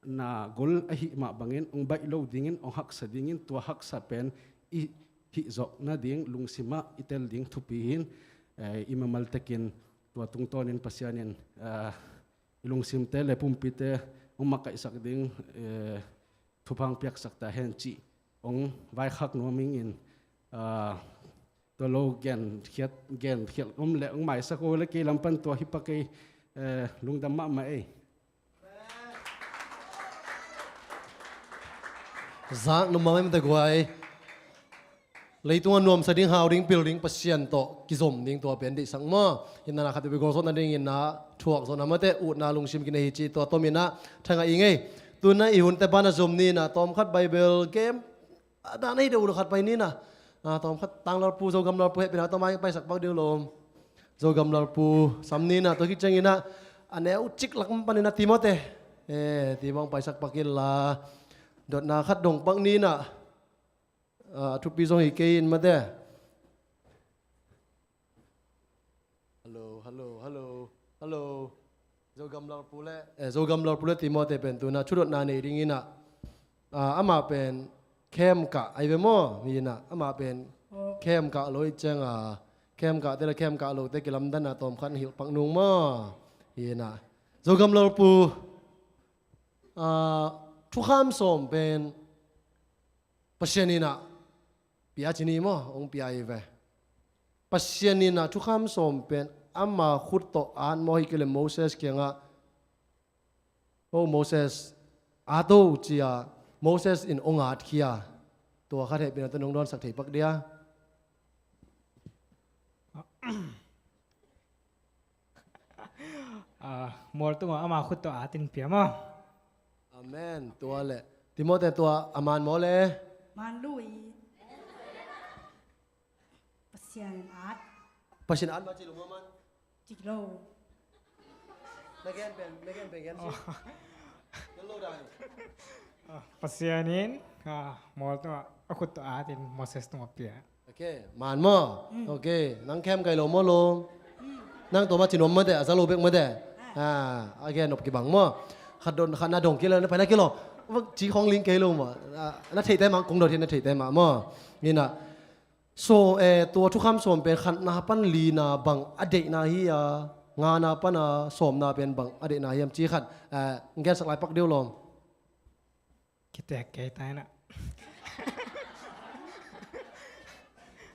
na gol ahih mah bangin ong baih lo dingin, ong haksa dingin, tua haksa pen i hih zawh nading lungsimah i tel ding thupi hin, eh, i mimal tekin tua tungtawnin Pasian in, eh, i lungsimte le pumpite ong makaihsak ding, eh, thupha ong piaksak ta hen cih ong vaikhak nuam hingin, ah, tua lo gen khiat, gen khiat om leh ong maisak uh leh kei lam pan tua hi pak ei, Eh, lungdam mahmah ei. Zak nuam mahmah ei mate guai. Leitungah nuamsa ding, hau ding, pil ding, Pasian tawh kizom ding, tua pen deihsak maw. Hi na, khat vei gol zawh nadingin ah thuak zawh na mate, utna lungsim kinei hi ci, tua tomin ah thangah i ngei. Tu-in ah i hunte banah zom ni in ah, tawmkhat Bible game a dan ei deuh uh khat pai ni in ah. Ah, tawmkhat Tanglalpu, Zogam Lalpu hehpihna tawm a paisak pak ding uh lawm. Zogam Lalpu sam ni in ah, tua khit ciangin ah a neu cik lak panin ah Timote, eh, Timo hong paisak pak inla, dotna khat dong pak ni in ah. Ah, a thupi zong hi kei in mate. Hello, hello, hello, hello. Zogam Lalpu le, eh, Zogam Lalpu le Timote pen tu-in ah thudotna nei dingin ah, ah, amah pen khem kah ahi ve maw? Hi in ah, amah pen khem kah lo ahih ciangin, khem kahte le khem kah lote kilamdanna tawmkhat hilh pak nung maw? Hi in ah. Zogam Lalpu, ah, thukham sawm pen Pasian in ah pia ci ni maw, hong pia hi ve. Pasian in ah thukham sawm pen ama khut tawh at maw, ahih kei leh Moses kiangah, "O Moses, at o," ci-a Moses in hong at khia. Tua khat hehpihna tawh nong dawnsak thei pak dia? Ah, mual tungah ama khut tawh atin pia maw? Amen. Tua le. Timote, tua a man maw le? Man lui. Pasian at. Pasian at mah ci lo maw man? Ci lo. Na gen pen, na gen pen gen ci. Gen lo dah. Ah, Pasian in, ah, mual tungah a khut tawh atin Moses tungah pia. Ok, man maw? Mm. Ok, nang khem kai lo maw lo? Mm. Nang tua mah ci nuam mate, a za lo bek mate. Ah. Ah, a gen nop kibang maw? Khat dong, khat na dong kei lo, na pai na kei lo. Ci khong ling kei lo maw? Ah, na theihte mah kong dot hi, na theihte mah maw? Hi in ah. So, eh, tua thukham sawm pen khatna pan lina bang a deihna hi a, ngana pan a sawmna pen bang a deihna hiam ci khat, eh, gensak lai pak deuh lawm. Kitek kei ta in ah.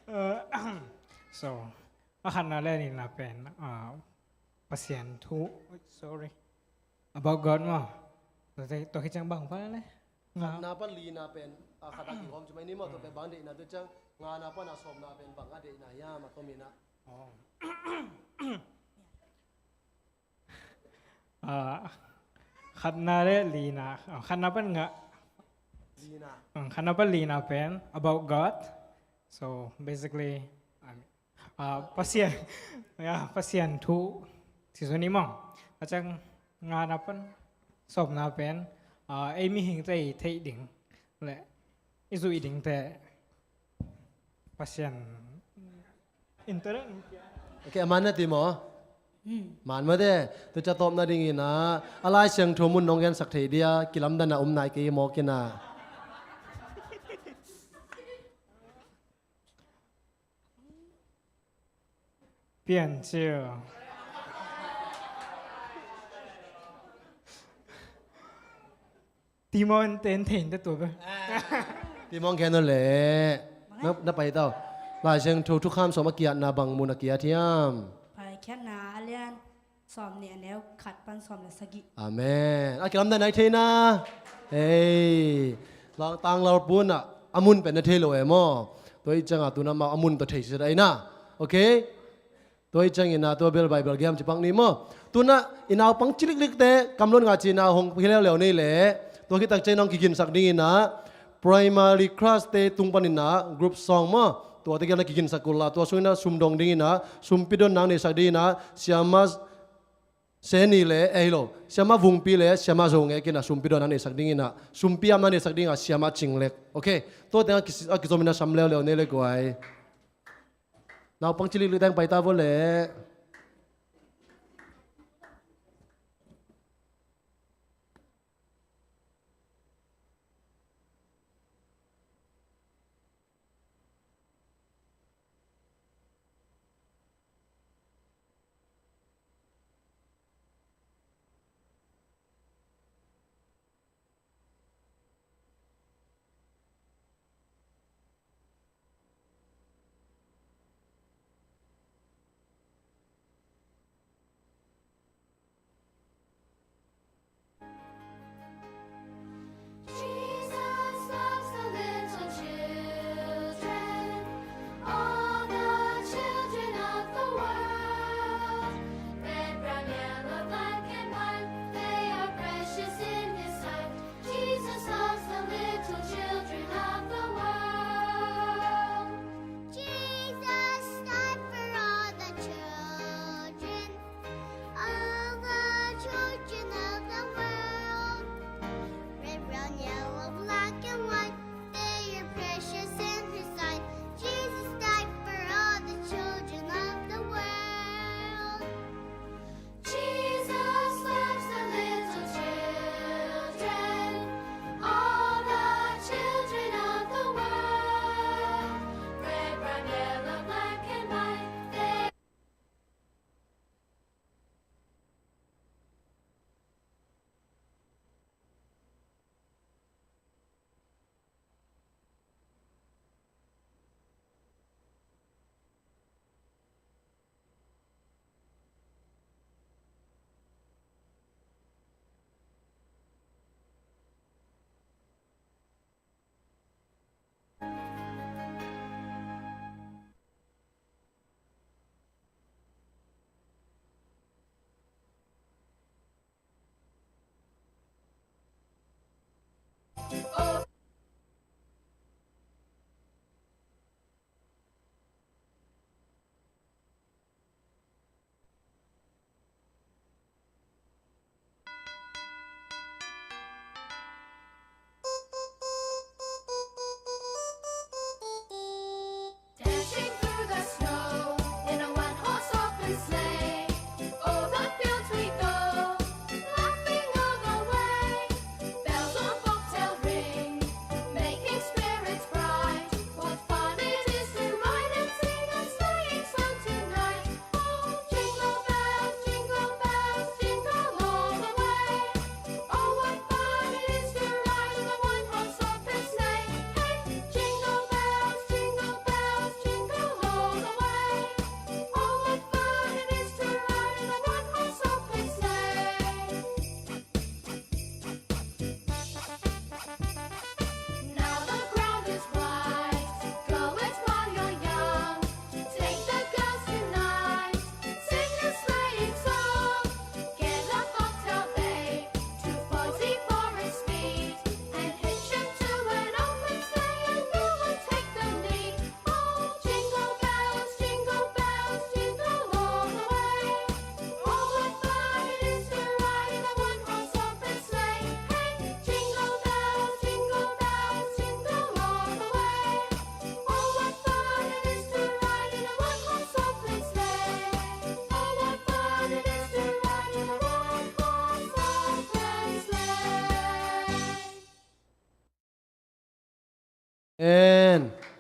Uh, so, a khatna le nihna pen, uh, Pasian thu, sorry. About God maw. Tua te, tua khit ciang bang pan le? Khatna pan lina pen, a, khat a kihawm ci mai ni maw, tua pen bang deihna, tua ciang ngana pan a sawmna pen bang a deihna hiam, a tomin ah. Oh. Ah, khatna le lina, ah, khatna pan nga. Lina. Ah, khatna pan lina pen about God. So basically, I mean, ah, Pasian, yeah, Pasian thu ci zaw ni maw. A ciang ngana pan sawmna pen, ah, ei mihingte i theih ding le i zuih dingte Pasian internet. Ok, a man na ti maw? Hmm. Man mate, tua ciang tawpna dingin ah, a Lai Siangtho mun nong gensak thei dia, kilamdanna om nai kei hi mawk in ah. Piancil. Timon ten ten te tua bel. Timon khen no le. Na, na pai tau. Lai Siangtho thukham sawm a kiatna bang mun a kiat hiam? Paikhiatna a lian sawmnih a neu khat pan sawm le sagih. Amen. A kilamdanna i theihna. Hei. Tanglalpu in ah a mun pen na thei lo e maw. Tua i ciangah tu-in amau a mun tawh thei sia dai na. Ok? Tua i ciangin ah tua bel Bible giam ci pak ni maw. Tu-in ah i naupang ciliklikte kamlon ngah ci-in ah hong hi leuleu nei leh. Tua khit tak ciang hong kiginsak dingin ah primary class te tung panin ah group song maw. Tuate kiang na kiginsak kul la. Tua sungin ah sum dong dingin ah sumpi don nang neisak dingin ah siama Seni le, eh, hi lo. Siama Vungpi le, siama Zo Ngek in ah sumpi don nang neisak dingin ah. Sumpi am nang neisak dingin ah, siama Cing Lek. Ok. Tua teng a ki, a kizom in ah sam leuleu nei le guai. Naupang ciliklik teng pai ta vo le.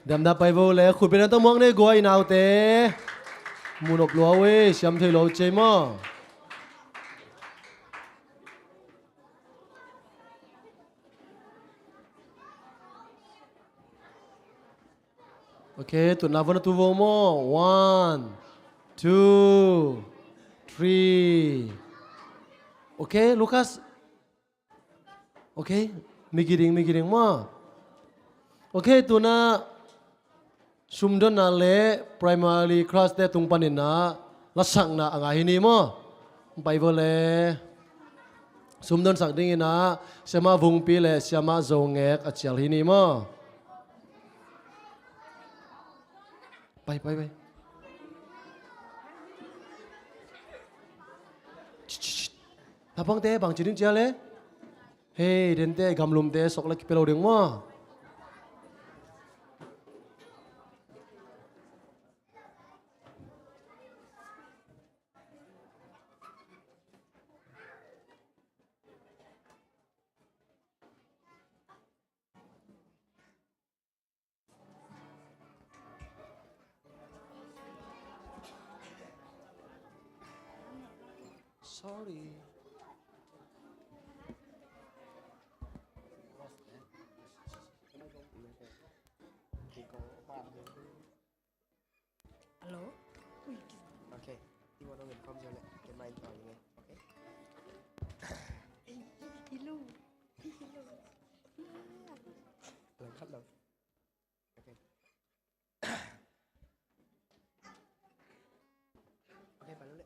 Damdam pai vo le, khut beng na tawh muak nei guai naute. Mu nop lua ui, siam thei lo cei maw. Ok, tun na vo na tu vo maw. One, two, three. Ok, Lucas. Ok, mi kiding, mi kiding maw. Ok, tun na sumdonna le primary class te tung panin na lasakna a ngah hi ni maw. Pai vo le. Sumdonsak dingin na Siama Vungpi le Siama Zongek a cial hi ni maw. Pai, pai, pai. Shh, shh, shh. Naupangte bang ci ding cial le. Hei, dente gamlumte sok le kipia lo ding maw. Sorry. Hello? Ui, ki- Ok, ti wan ong in kom zia le, ke main tawh ni ngai. Ok. Ei, ei, hello. Ei, hello. Lang khat lo. Ok. Ok, pai lo le.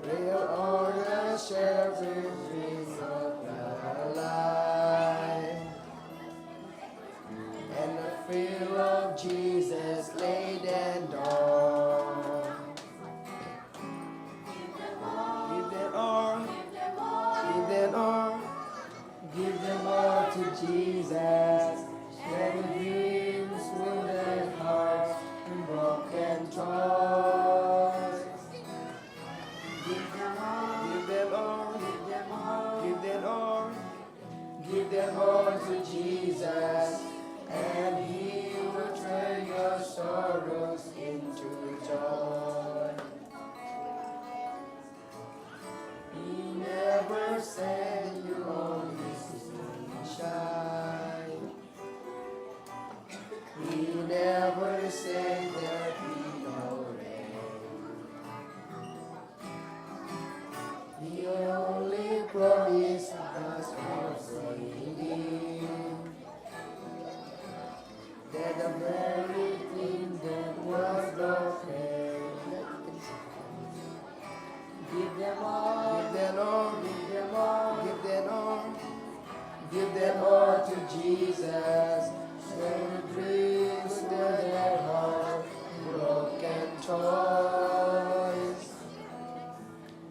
Real order, sharing of the light, and the fear of Jesus laid and all. Give them all, give them all, give them all to Jesus. Sharing dreams, wounded hearts, and broken toys. Give them all, give them all, give them all, give them all to Jesus, and He will turn your sorrows into joy. He never said you only sunshine. He never said there be no rain. He only promised us one thing, that the very thing that was not pain. Give them all, give them all, give them all, give them all, give them all to Jesus. Sharing dreams, wounded hearts, broken toys.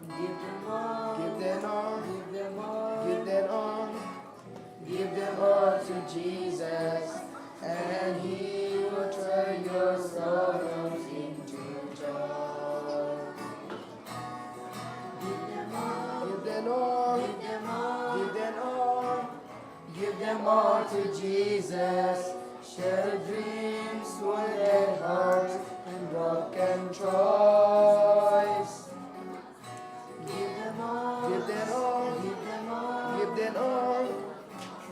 Give them all, give them all, give them all, give them all, give them all to Jesus, and He will turn your sorrows into joy. Give them all, give them all, give them all, give them all, give them all to Jesus. Sharing dreams, wounded hearts, and broken toys. Give them all, give them all, give them all, give them all,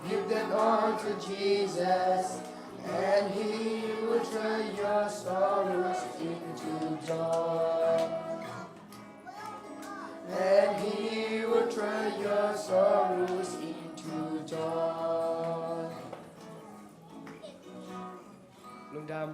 give them all to Jesus, and He will turn your sorrows into joy. And He will turn your sorrows into joy. Lungdam.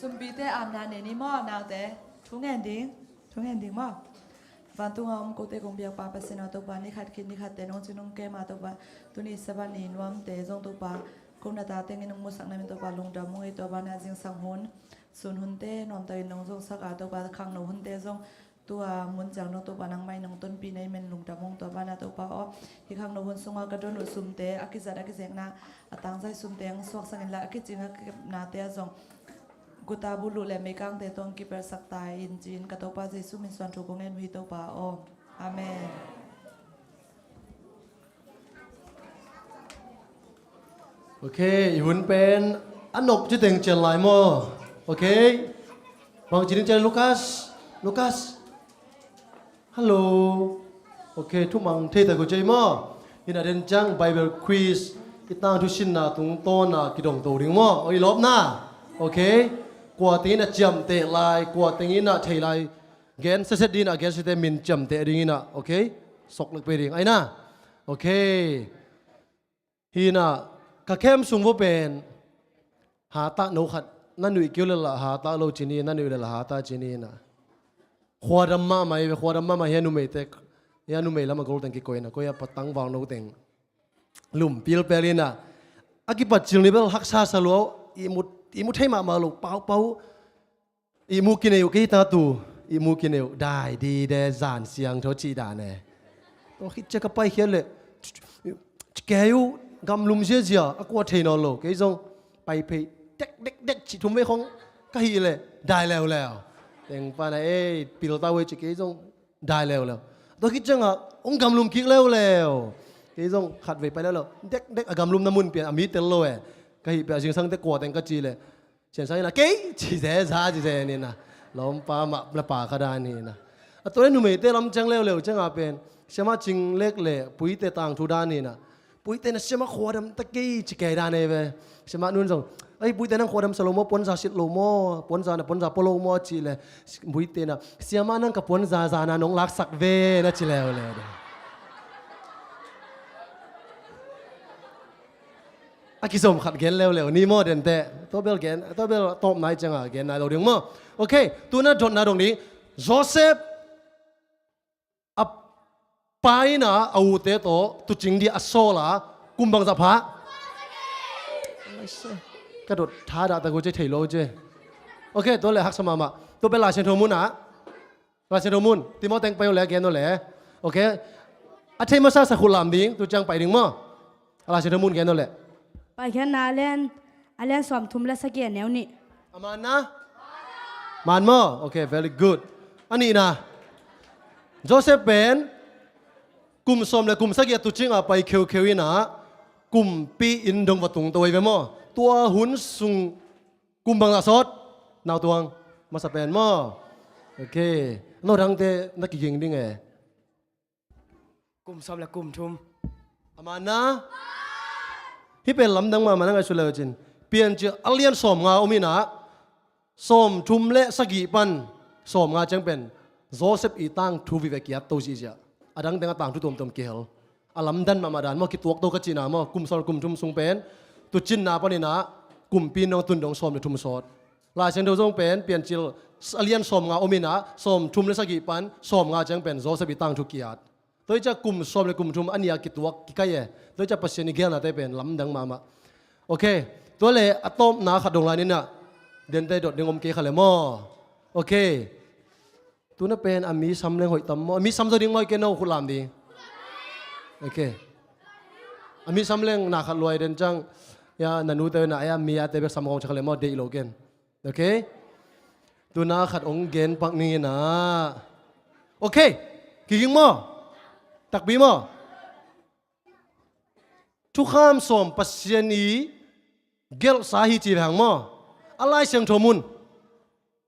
Sumpite amna nei ni maw, naute. Thu ngen ding. Thu ngen ding maw. Vantunga om kote kong biakpa Pasian aw Topa, ni khat khit ni khatte nong cing nong kem a Topa, tuni Sabbath ni nuamte zong Topa, ko na ta tengin nong musak namin Topa, lungdam ung ei. Topa, na zingsang hun, sun hunte nuamtakin nong zongsak a Topa, khangno hunte zong tua mun ciang dong Topa nangmah in nong tonpih na hi manin lungdam ung Topa, na Topa aw. Hih khangno hun sunga ka don uh sumte, a kizat a kizekna, a tangzai sumte hong suaksak inla, a kicing a kikepnate ah zong guta buluh le meikangte tawh hong kipelhsak ta in ci-in ka Topa Jesuh min suang thu kong ngen uh hi Topa aw. Amen. Ok, i hun pen a nop ci teng cian lai maw? Ok. Bang ci ding cian Lucas. Lucas. Hello. Ok, thumang thei ta ko cei maw? Hi na den ciang Bible quiz, i tangthu sinna tungtawna kidong to ding maw? Oi lawpna. Ok. Kua tengin a ciamteh lai, kua tengin a thei lai. Gen seset ding a, gen sete min ciamteh ding ina. Ok. Sok lek pe ding aina. Ok. Hi na, ka kem sung vo pen, hatah no khat, na nuih keu le la hatah lo ci ni, na nuih le la hatah ci ni na. Khuadam mahmah hi ve, khuadam mahmah hi a numeite, hi a numei lam a gol teng kikoih na, koih a patang vang no teng. Lum pilpel ina. A kipat cil ni bel haksa sa lo, i mu, i mu thei mahmah lo, paupau. I mu kinei uh kei ta tu, i mu kinei uh dai di de zan siang tho ci dan e. Tua khit cia ka pai khiat le, ci kei uh gamlum ziazia, a kua thei nawn lo, kei zong pai phei dek dek dek ci thum vei khong ka hih le dai leuleu. Teng pana ei pil ta uh e ci kei zong dai leuleu. Tua khit ciangah hong gamlum kik leuleu. Kei zong khat vei pai leuleu. Dek dek a gamlumna mun pian a mi tel lo e. Ka hih pia zingsang te kua teng ka ci le. Sian sang ina kei ci zeza ci zen ina. Lawmpa mah na pa kha dan hi ina. A tua le numeite lam ciang leuleu ciangah pen siamah cing lek le puite tangthu dan hi ina. Puite na siamah khuadam ta kei ci kei dan hi ve. Siamah nun zong, "Ai, puite nang khuadam sa lo maw, puanza sit lo maw, puanza na puanza pua lo maw?" a cih le puite na, "Siamah nang ka puanza zana nong laksak ve," na ci leuleu de. A kizom khat gen leuleu ni maw dente. Tua bel gen, tua bel tawp nai cianga gen nai lo ding maw? Ok, tuna dotna dong ding. Joseph a pa ina a ute tawh tucing dia a sawl a kum bangzah pha? Ka dot tha dah ta ko ce thei lo ce. Ok, tua le haksa mahmah. Tua bel Lai Siangtho mun ah. Lai Siangtho mun, Timothy teng pai uh le gen uh le. Ok. A thei masa sa khut lam ding, tu ciang pai ding maw? A Lai Siangtho mun gen uh le. Paikhiatna a lian, a lian sawmthum le sagih a neu nih. A man na? Man maw? Ok, very good. A nihna. Joseph pen kum sawm le kum sagih a tucing a pai kheukheu ina kumpi in dong va tung to ve maw? Tua hun sung kum bangzah sawt? Nautuang, masa pen maw? Ok. No dangte na kiging ding e. Kum sawm le kum thum. A man na? Hih pen lamdang mahmah na ngaihsut le uh cin. Piancil a lian sawmnga om ina sawmthum le sagih pan sawmnga ciang pen Joseph i tangthu vive kiat to zihziah. A dang teng a tangthu tuamtuam kihel. A lamdang mahmah dan maw, kituak to ka cihna maw, kum sawm kum thum sung pen tucinna pan ina kumpi nong tun dong sawm le thum sawt. Lai Siangtho zong pen Piancil a lian sawmnga om ina sawmthum le sagih pan sawmnga ciang pen Joseph i tangthu kiat. Tua hi ciah kum sawm le kum thum a nia kituak kikai e. Tua hi ciah Pasian i gelnate pen lamdang mahmah. Ok. Tua le a tawpna khat dong lai nina. Dente dot ding om kei kha le maw? Ok. Tuna pen a mi sam leng hoih tam maw? A mi sam zaw ding maw? Ken no khut lam ding. Ok. A mi sam leng na khat luai den ciang. Ya, na nute na ya mi ate bek sam kong ciah kha le maw? Deih lo ken. Ok. Tuna khat ong gen pak ning ina. Ok. Kiging maw? Takpi maw? Thukham sawm Pasian i gelhsa hi ci veng maw? A Lai Siangtho mun.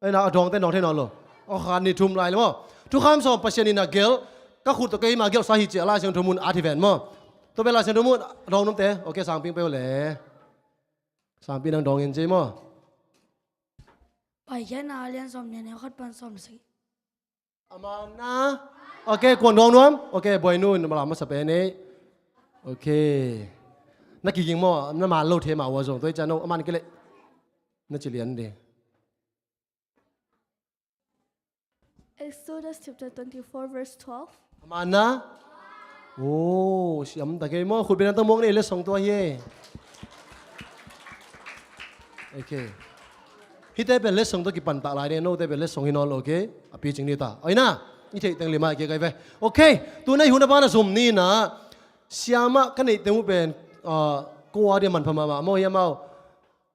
Ei na a dawngte dawng thei nawn lo. Aw khan ni thum lai le maw? Thukham sawm Pasian ina gelh. Ka khut tawh keima gelhsa hi ci a Lai Siangtho mun at hi ven maw? Tua bel Lai Siangtho mun dawng numte. Ok, sangping peuh le. Sangping nang dawng in ci maw? Paikhiatna a lian sawm nih a neu khat pan sawm le sagih. A man na. Ok, kuan dawng nuam? Ok, buai nu in lam masa pen ei. Ok. Na kiging maw? Na man lo the mah ua zong. Tua hi ciah no a man kei leh na ci lian ding. Exodus chapter twenty-four, verse twelve. Amah na? Oh, siam ta kei maw? Khut beng na tang muang ni, letsong tua hi e. Okay. Hihte pen letsong tua kipan ta lai ni, note pen letsong hi nawn lo, okay? A picing ni ta. Oi na, i theih teng limah kei kai ve. Okay, tu na i hun a ban a zum ni na. Siamah ka neih teng uh pen, ah, ko a dia manpha mahmah maw, hiam au?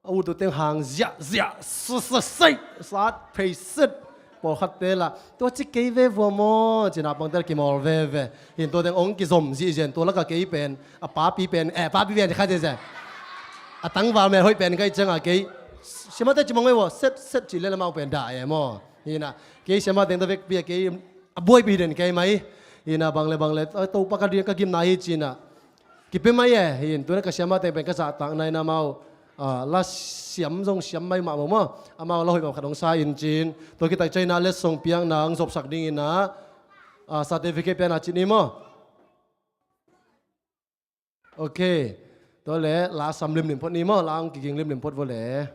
A ut uh teng hang ziah ziah, sa, sa, sai, sat, phei, sit. Pawlkhatte lah, tua ci kei ve vua maw, ci-in a pangte lah kimawl veve. Hin tua teng ong kizom zihziah in, tua lakah kei pen, a papi pen, eh, papi pen kha zihziah. A tangval mel hoih pen ka hih ciangah kei, siamahte ci mawk ve vua, set, set ci lel amau pen dah e maw. Hi na, kei siamah teng ta vekpi a kei a buaipi den kei mai. Hi na, bang le bang le, eh, Topa ka ding, ka gimna hi ci-in ah. Kipia mai e, hi in, tu na ka siamah teng pen ka zahtakna in amau, ah, la siam zong siam mai mahmah maw. Amau la hoih mahmah khat hong sa in ci-in. Tua khit tak ciangin ah letsong piakna hong zopsak dingin ah, ah, certificate piakna ci ni maw. Okay. Tua leh la sam limlim phot ni maw, la hong kiging limlim phot vua leh.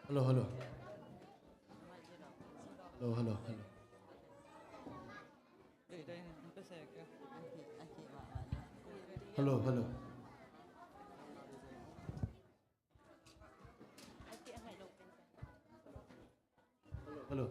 Hello, hello. Hello, hello, hello. Hello, hello. Hello.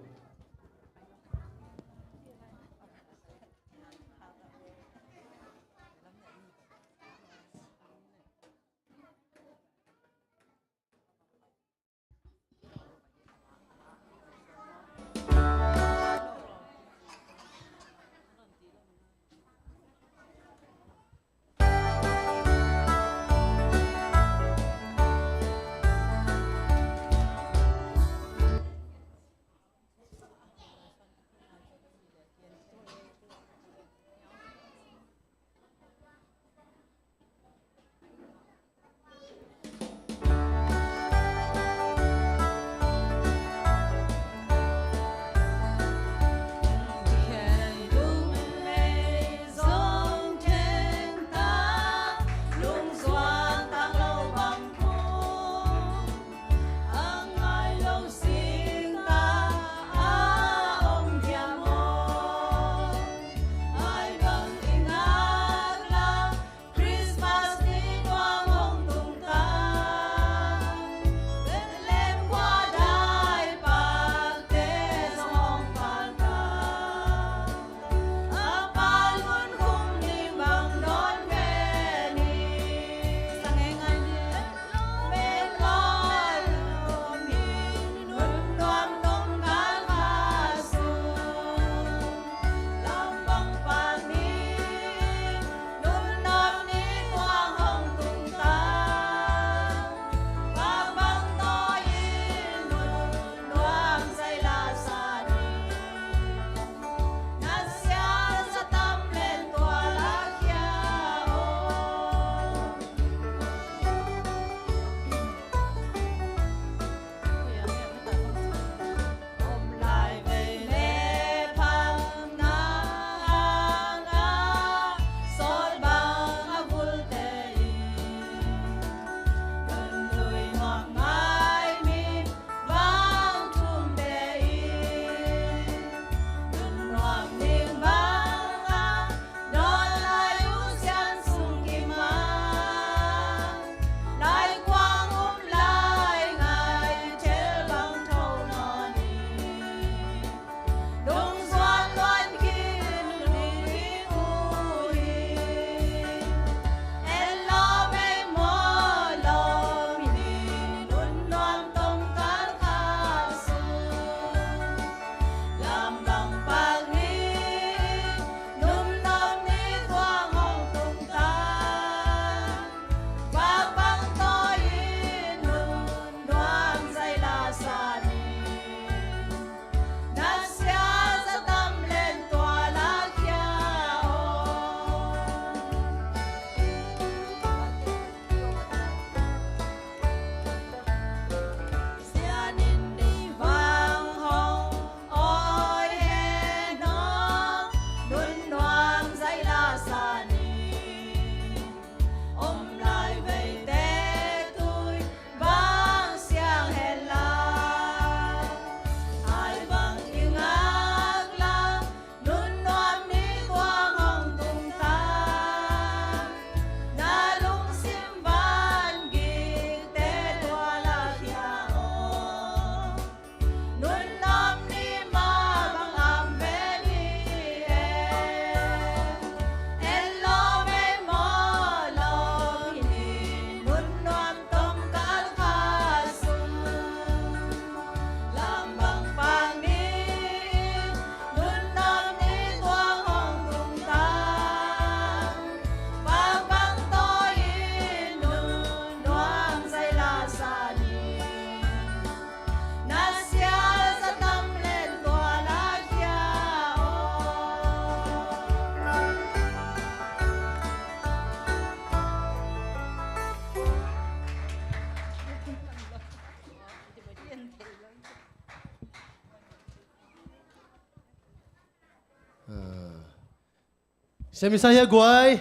Siam i sa hia guai?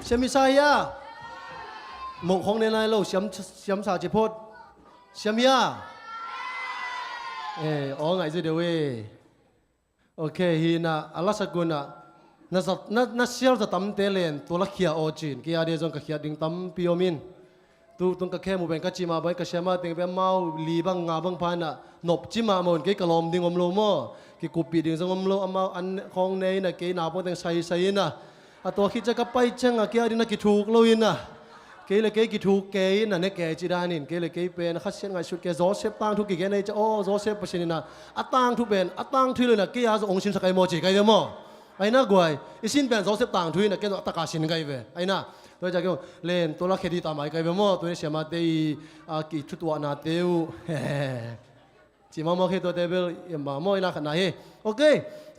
Siam i sa hia? Mok khong ne nai lo, siam, siam sa ci phot. Siam hia? Eh, aw ngai zu deu eh. Ok, hi na, a la sakun ah, na, na, na sial za tamte len, tua la khia aw cin, kei a dia zong ka khiat ding tampi om in. Tu tung ka khem uh pen ka ci mah bang ka siam a teng pen amau li bang nga bang pha in ah nop ci mah mah un kei ka lawm ding om lo maw? Kikuppih ding zong om lo, amau an khawng nei in ah kei naupang teng saisai in ah. A tua khit ciang ka pai ciang ah kei a ding na kithuk lo in ah. Kei le kei kithuk kei in ah ne kei ci dan in kei le kei pen a khasiat ngaihsut kei Joseph tangthu kigen ei ciang aw Joseph Pasian in ah a tangthu pen a tangthu hi lo in ah kei a zong hong sinsak ei maw ci kai ve maw? Ai na guai, i sin pen Joseph tangthu hi in ah kei zong a taka sin kai ve. Ai na, tua hi ciang kei zong len tua la khia ding ta mai kai ve maw? Tua hi siamate i a kithutuahnate uh. Ci mawmaw khe tuate bel i mawmaw i na khat na hi. Ok,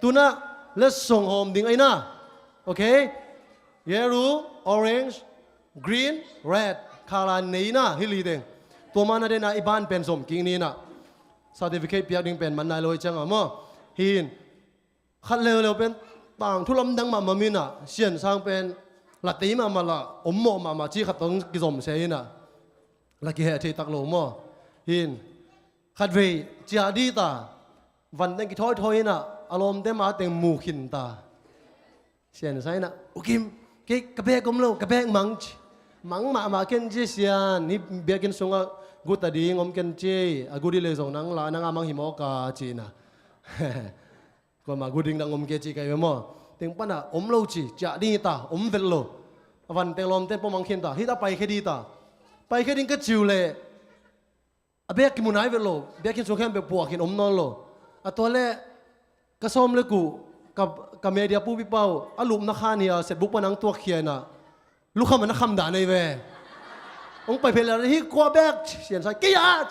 tu in ah letsong hawm ding ai na. Ok, yellow, orange, green, red. Khala nei in ah hi li teng. Tua mah na den ah i ban pen zom kik ni in ah certificate piak ding pen man nai lo hi ciang ah maw? Hi in. Khat leuleu pen tangthu lamdang mahmah mi in ah, Sian Sang pen la tei mahmah la om mawh mahmah ci khat tawh kizom se in ah, la kiheh thei tak lo maw? Hi in, khatvei ciah ding ta, van teng kithawithawi in ah, a lawmte ma teng mu khin ta. Sian Sang in ah, U Kim, kei ka bek om lo, ka bek mang ci. Mang mahmah ken ci Sian, hih biakinn sungah gu ta ding om ken ci, a gu ding lei zong nang la, nang a mang hi mawk a ci in ah. Kuamah gu ding dang om kei ci kai ve maw? Teng pan ah om lo ci, ciah ding hi ta, om vet lo. A van teng lawmte pua mang khin ta, hi ta pai khe ding ta. Pai khe ding ka ci uh leh a bek kimu nai vet lo, biakinn sung khempeuh puak khin om nawn lo. A tua leh ka sawm le kuh, ka, ka media pupi pa uh, a lupna khan hi a, setbuk pan ang tuak khia in ah. Lukham a na kham dan ei ve. Hong pai phei leh hi kua bek, Sian Sang kei a.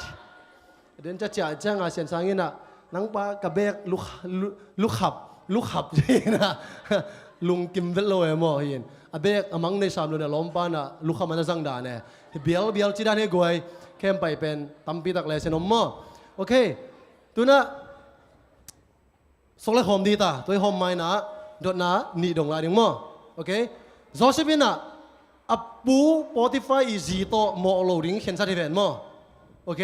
Den ciah ciah ciang a Sian Sang in ah, nang pa ka bek lukh-, lu-, lukhap, lukhap ci in ah. Lungkim vet lo e maw hi in. A bek a mang nei sam lo in ah lawmpa in ah lukham a na zang dan e. Hi bialbial ci dan hi guai. Khem pai pen tampi tak le sen om maw? Ok. Tu in ah Sok le khawm ding ta, tua i khawm mai in ah, dotna nih dong lai ding maw? Ok. Joseph in ah, a pu Potiphar i zi tawh mawh lo ding khensat hi ven maw? Ok.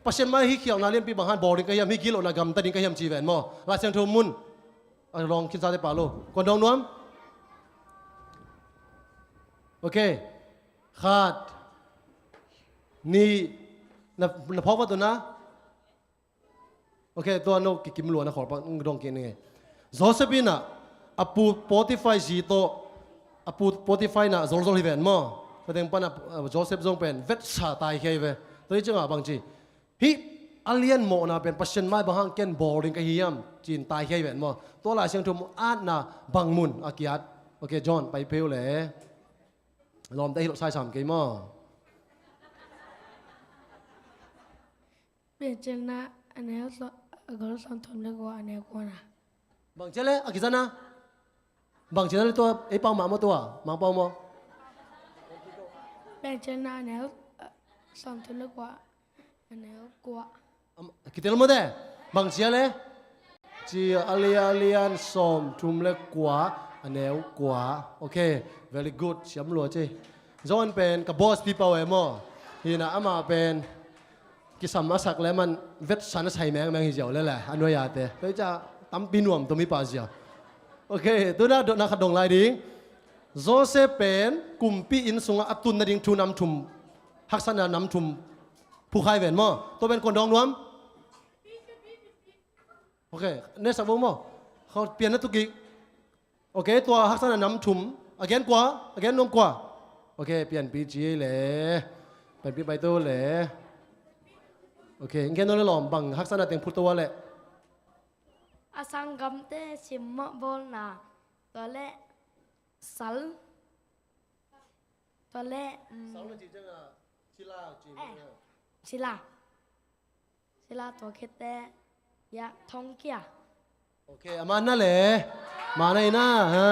Pasian mai hih khialhna lianpi bang hang bawl ding ka hiam, hih gitlohna gamta ding ka hiam ci ven maw? Lai Siangtho mun. A lawng khin sate pah lo. Kuan dawng nuam? Ok. Khat. Nih. Na, na phawk va tu na. Ok, tua no kikim lua na khawl pa dong kik ni ngei. Joseph in ah, a pu Potiphar zi tawh, a pu Potiphar in ah zolzol hi ven maw? Tua teng pan ah, uh, Joseph zong pen vetsa taikhia hi ve. Tua hi ciangah bang ci, hih a lian mawhna pen Pasian mai bang hang ken bawl ding ka hi hiam? Ci-in taikhia hi ven maw? Tua Lai Siangtho mu atna bang mun a kiat? Ok, John, pai phei uh le. Lawmte hi lo sai sam kei maw? Piancilna a neu sawm, a gol sawmthum le kua a neu kuana. Bang cia le, a kizana? Bang cia le tua, ei pau mah maw tua, mang pau maw? Piancilna a neu, eh, sawmthum le kua a neu kua. Am, kitel maw te? Bang cia le? Ci a lian, a lian sawmthum le kua, a neu kua. Ok, very good, siam lua ci. John pen, ka boss pi pau e maw? Hi na ama pen, kisam a sak le man, vetsan a sai mengmeng hi ziau le le, a nuai a te. Tua hi ca, tampi nuam tua mi pa ziau. Ok, tu na dotna khat dong lai ding. Joseph pen, kumpi inn sungah a tun nading thu nam thum, haksatna nam thum, phukhai ven maw? Tua pen kuan dawng nuam? Ok, nesak bo maw? Khau pian na tu kik. Ok, tua haksatna nam thum. A gen kua? A gen nuam kua? Ok, pianpi ci le. Pianpi pai tu le. Ok, gen nuam le lawm bang haksatna teng phut tua le. A sanggamte simmawh bawlna. Tua le sal. Tua le, mm, sal na ci ciangah, sila ci. Eh, sila. Sila tua khete, ya, thongkia. Ok, a man na le. Man na hi na, ha.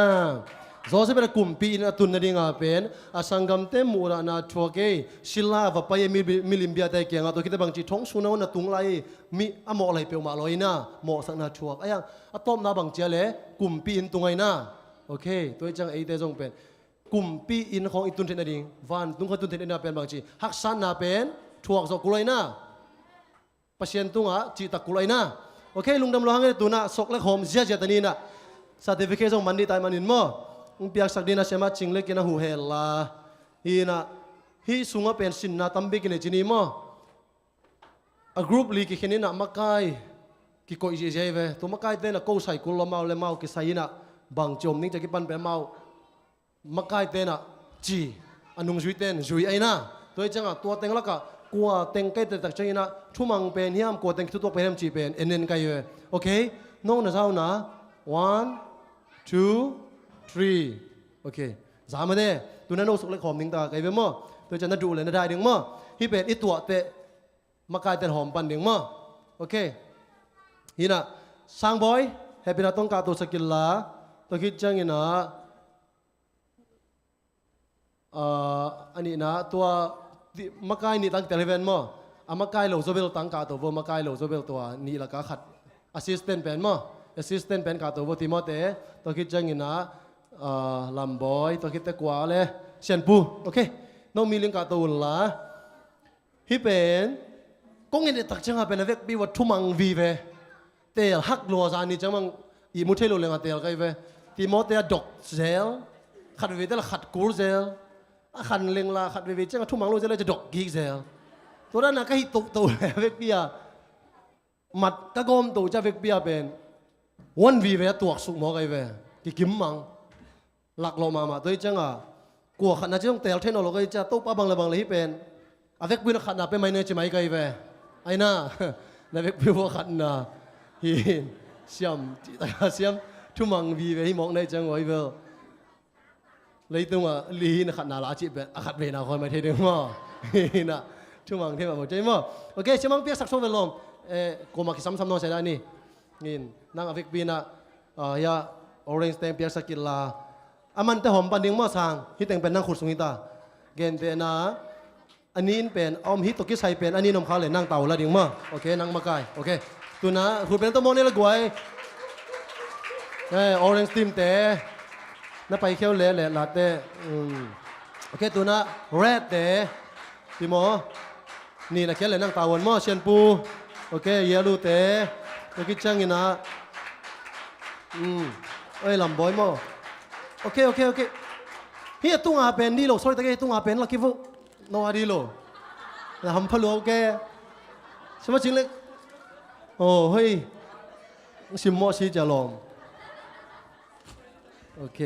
Joseph pen a kumpi inn a tun nadinga pen, a sanggamte muhdahna thuak ei, sila va pai ei mi, milim biate kiangah, tua khete bang ci thong sung na tung lai ei, mi a mawh lai peuhmah lo hi na, mawhsakna thuak. Ai ang, a tawpna bang cia le, kumpi inn tung ai na. Ok, tua hi ciang eite zong pen kumpi inn khawng i tun theih nading, vantung khawng i tun theih nading a pen bang ci, haksatna pen thuak zawh kul ahi na. Pasian tungah cihtak kul ahi na. Ok, lungdam lo hang e, tu-in ah sok le khawm ziazia ta ni-in ah. Certificate zong man dih ta ahih manin maw, hong piaksak ding-in ah siamah Cing le Kin a huh hen la. Hi-in ah, hih sungah pen sinna tampi kinei ci ni maw. A group li kikhen in ah makai kikoih ziahziah hi ve. Tua makaite in ah ko sai kul lo, amau le amau kisai in ah bangci om ding ci a kipan pen amau makaite in ah ci, a nungzuite in zui ahi na. Tua hi ciangah tua teng lakah kua teng ka hihte tak ciangin ah thumang pen hiam, kua teng kithutuak pen hiam cih pen en en ka hi ve. Ok, nong na za uh na. One, two, three. Ok, za mah de. Tu-in ah no sok le khawm ding ta ka hi ve maw. Tua hi ciang na duh le na dai ding maw. Hih pen i tuah teh makaite in hawm pan ding maw. Ok. Hi-in ah, Sangbawi, hehpihna tawh kah to sak in la. Tua khit ciangin ah, ah, a nihna, tua, ti, makai nih tang kitel hi ven maw. A makai lo zaw bel tang kah to vo, makai lo zaw bel tua nih lakah khat. Assistant pen maw. Assistant pen kah to vo, Timothy. Tua khit ciangin ah, ah, Lambawi, tua khit teh kua le, Sianpu. Ok. No mi ling kah to un la. Hih pen kong en tak ciangah pen a vekpi uh ah thumang vive. Teel hak lua zah ni ciang bang ihmu thei lo leng a teel ka hi ve. Timothy a dok zel. Khat veivei teh la khat kul zel. A khan leng la khat veivei ciangah thumang lo zel le ci a dok kik zel. Tua dan a ka hih tohtoh le a vekpi ah mat ka gawm to ciang a vekpi ah pen one vive a tuaksuk maw ka hi ve. Kikim mang. Lak lawh mahmah. Tua hi ciangah kua khatna ci zong teel thei nawn lo ka hi ciang, Topa bang le bang le hih pen a vekpi un a khatna pia mai ni ci mai ka hi ve. Ahi na, na vekpi uh a khatna hi in. Siam, cih tak a siam, thumang vive hi mawk na hi ciang uh ahi bel. Leitungah li hi in a khatna la cih pen a khat veina khawi mai thei ding maw. Hi in ah, thumang thei mah maw, ci maw. Ok, siamang piaksak suak ve lawm. Eh, kuamah kisamsam nawn sia dah ni. Hi in, nang a vekpi in ah, ah, hia, orange teng piaksak kit la. A man teh hawm pan ding maw sang, hih teng pen nang khut sung hi ta. Gentehna, a nin pen, a om hih tawh kisai pen, a nin om kha le nang tau la ding maw. Ok, nang makai. Ok. Tu-in ah, khut pen tawh mawk ni la guai. Eh, orange team te. Na pai kheu le, le, la te. Hmm. Ok, tu-in ah, red te. Ti maw. Nih na khial le nang tau un maw, Sianpu. Ok, yellow te. Tua khit ciangin ah. Hmm. Oi, Lambawi maw. Ok, ok, ok. Hih a tunga pen dih lo, sorry, tak hih a tunga pen la kivuh. No a dih lo. Na hampha lua, ok. Siamah Cing le. Oh, hoi. Sim mawh si cia lawm. Ok.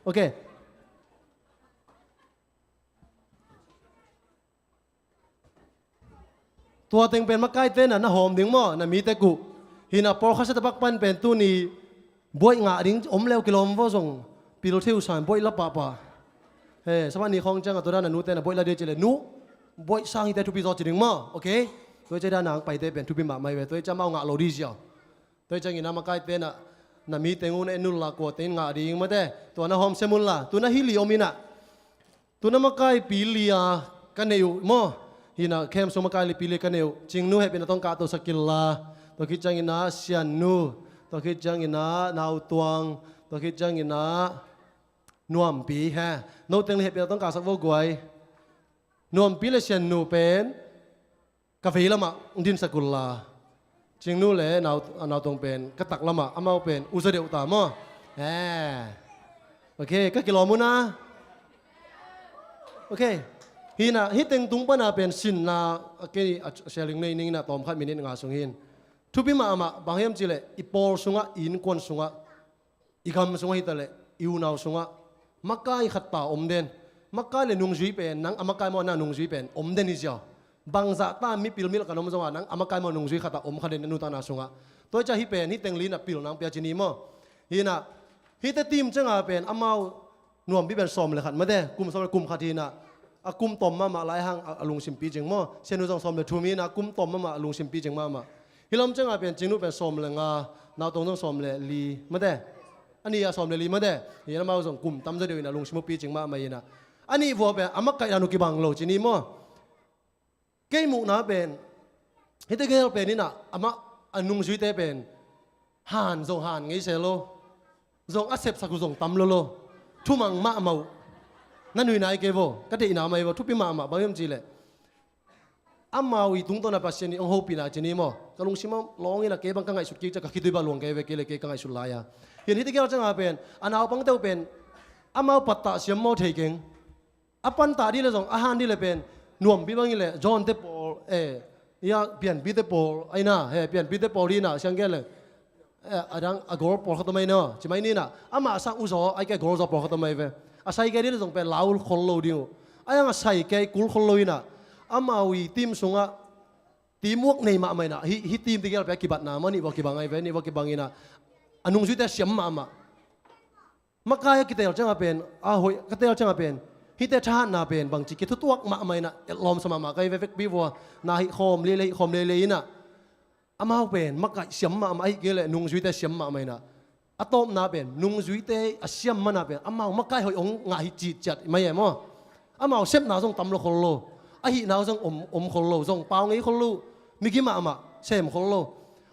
Ok. Tua teng pen makaite na, na hawm ding maw, na mite kuh. Hi in ah pawlkhat sa tapak pan pen tuni buaih ngah ding om leu kilawm vaw zong pil thei uh sa in buaih la pahpah. He, Sabbath ni khawng ciangah tua dan a nute na buaih la ding ci leh nu, buaih sang hite thupi zaw ci ding maw. Ok. Tua hi ciang dan a hong paite pen thupi mahmah hi ve. Tua hi ciang amau ngah lo ding ziau. Tua hi ciangin ah makaite na, na mite uh na en un la, kuate in ngah ding mate. Tua na hawm sem un la. Tu-in ah hih li om in ah. Tu-in ah makaipi li a ka neih uh maw. Hi in ah camp sung makaipi li ka neih uh. Cingnu hehpihna tawh kah to sak in la. Tua khit ciangin ah Siannu. Tua khit ciangin ah Nautuang. Tua khit ciangin ah Nuampi he. No teng le hehpihna tawh kah sak vaw guai. Nuampi le Siannu pen ka vei lamah hong dinsak un la. Cingnu le Nau, Nautuang pen ka tak lamah, amau pen u zaw deuh ta maw. Eh. Ok, ka kilawm uh na. Ok. Hi in ah, hih teng tung pan a pen sinna, a kei a sharing nei ning in ah tawm khat minute nga sung hi in. Thupi mahmah, bang hiam cih leh, i pawl sungah, i innkuan sungah, i gam sungah hi ta leh, i unau sungah makai khat ta om den. Makai le nungzui pen, nang a makai maw, nang a nungzui pen om den hi ziau. Bangzah ta mipil mi lakah na om zongah, nang a makai maw, nungzui khat ta om kha den na nuntakna sungah. Tua hi ciang hih pen, hih teng li in ah pil nang pia ci ni maw. Hi in ah, hihte team ciangah pen amau Nuampi pen sawm le khat mate, kum sawm le kum khat hi in ah, a kum tawm mahmah lai hang a, a lungsimpi cing maw. Siannu zong sawm le thum hi in ah, kum tawm mahmah a lungsimpi cing mahmah. Hih lam ciangah pen Cingnu pen sawm le nga, Nautuang zong sawm le li mate. A nih a sawm le li mate. Hi in ah amau zong kum tam zaw deuh in a lungsim uh picing mahmah hi in ah. A nih vua pen a makaih dan uh kibang lo ci ni maw. Kei muhna pen, hihte gel pen in ah, amah a nungzuite pen Han zong han ngei se lo. Zong a sepsak uh zong tam lo lo. Thumang mahmah uh. Na nui nai kei vo. Ka deihna mai vo. Thupi mahmah bang hiam cih leh, amau i tungtawn a Pasian i hong hopihna ci ni maw. Ka lungsim a lawng in a kei bang ka ngaihsut kik ciang ka khitui bang luang kei ve, kei le kei ka ngaihsut lai a. Hin hih tegel ciang a pen a naupangte uh pen amau pattah siam maw thei keng. A pantah dih le zong a han dih le pen nuampi bang hi le John te pawl, eh, ia pianpi te pawl aina, he pianpi te pawl dih na siang gen le, eh, a dang a gol pawl khat om ai na ci mai ni na. Amah sang uh zaw ai kei gol zaw pawl khat om ai ve. A sai kei dih le zong pen lau khol lo ding uh. Ai ang a sai kei kul khol lo hi na. Amau i team sungah teamwork nei mahmah hi na. Hih, hih team tegel pen a kibatna maw, nih vua kibang ai ve, nih vua kibang hi na. A nungzuite siam mahmah. Makai a kitel ciang a pen, a hoih ka tel ciang a pen, hihte thahatna pen bangci kithutuak mahmah hi na, etlawm sa mahmah ka hi ve, vekpi vua na hih khawm lei lei, hih khawm lei lei hi na. Amau pen makai siam mahmah ahih kei leh nungzuite siam mahmah hi na. A tawpna pen nungzuite a siam man a pen amau makai hoih hong ngah hi citciat mai e maw. Amau sepna zong tam lo khol lo. Ahihna zong om, om khol lo, zong pau ngei khol lo. Migi mahmah sem khol lo.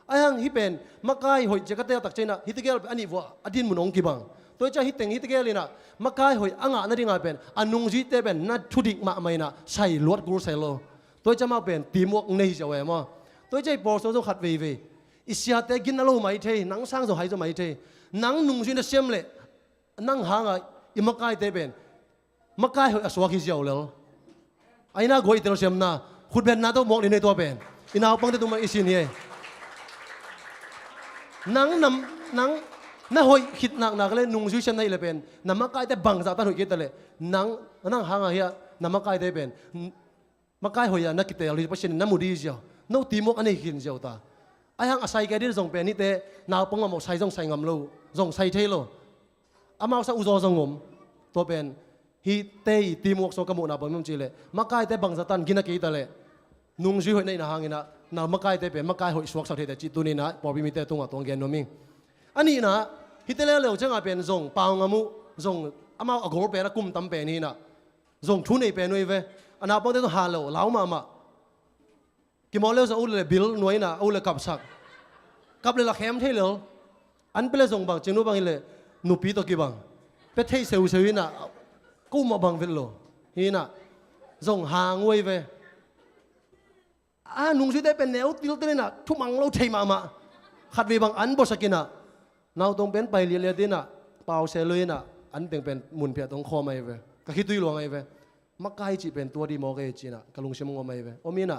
Ai hang hih pen makai hoih cia ka tel tak ciang a, hih tegel pen a nih vua a dinmun hong kibang. Tua hi ciang hih teng hih tegel in a makai hoih a ngah nading a pen a nungzuite pen na thudik mahmah hi na, sai luat kul sai lo. Tua hi ciang amau pen teamwork nei hi ziau e maw. Tua hi ciang i pawl sung zong khat veivei i siate gina lo mai thei, nang sang zong hai zaw mai thei. Nang nungzui na siam leh nang hang a i makaite pen makai hoih a suak hi ziau lel. Aina guai tel siamna, khutbetna tawh muak ni nei tua pen i naupangte tung mah i sin hi e. Nang nam, nang na hoih khit nak nak le nungzui siam na hih le pen na makaite bangzah tan hoih kei ta le nang, nang hang a hi a na makaite pen makai hoih a na kitel hi Pasian in na mu dih ziau. No teamwork a nei khin ziau ta. Ai hang a sai kei dih zong pen hihte naupang mahmah sai zong sai ngam lo, zong sai thei lo. Amau sang uh zaw zong om. Tua pen hihte i teamwork sung ka muhna bang mim cih leh makaite bangzah tan gina kei ta leh nungzui hoih na hihna hang in a na makaite pen makai hoih suaksak thei ta cih tuni in a pawlpi mite tungah tuang gen nuam ing. A nihna hihte leuleu ciang a pen zong pau ngam uh, zong amau a gol pen a kum tam pen hi na. Zong thu nei pen uh hi ve. A naupangte zong ha lo lau mahmah. Kimawl leu zong a u le bil nuai na a u le kapsak. Kap le la khem thei lel. An pe le zong bang cingnu bang hi le nupi tawh kibang pe thei seuseu hi na. Ko mah bang vet lo hi na. Zong hang uh hi ve. A nungzuite pen neu tiltel in a thumang lo thei mahmah. Khatvei bang an bawlsak in a nautong pen pai liatliat in a pause lo in a an teng pen mun phiat hong khawm ahi ve. Ka khitui luang ahi ve. Makai cih pen tua dih mawk e ci in a ka lungsim hong om ahi ve. Om in a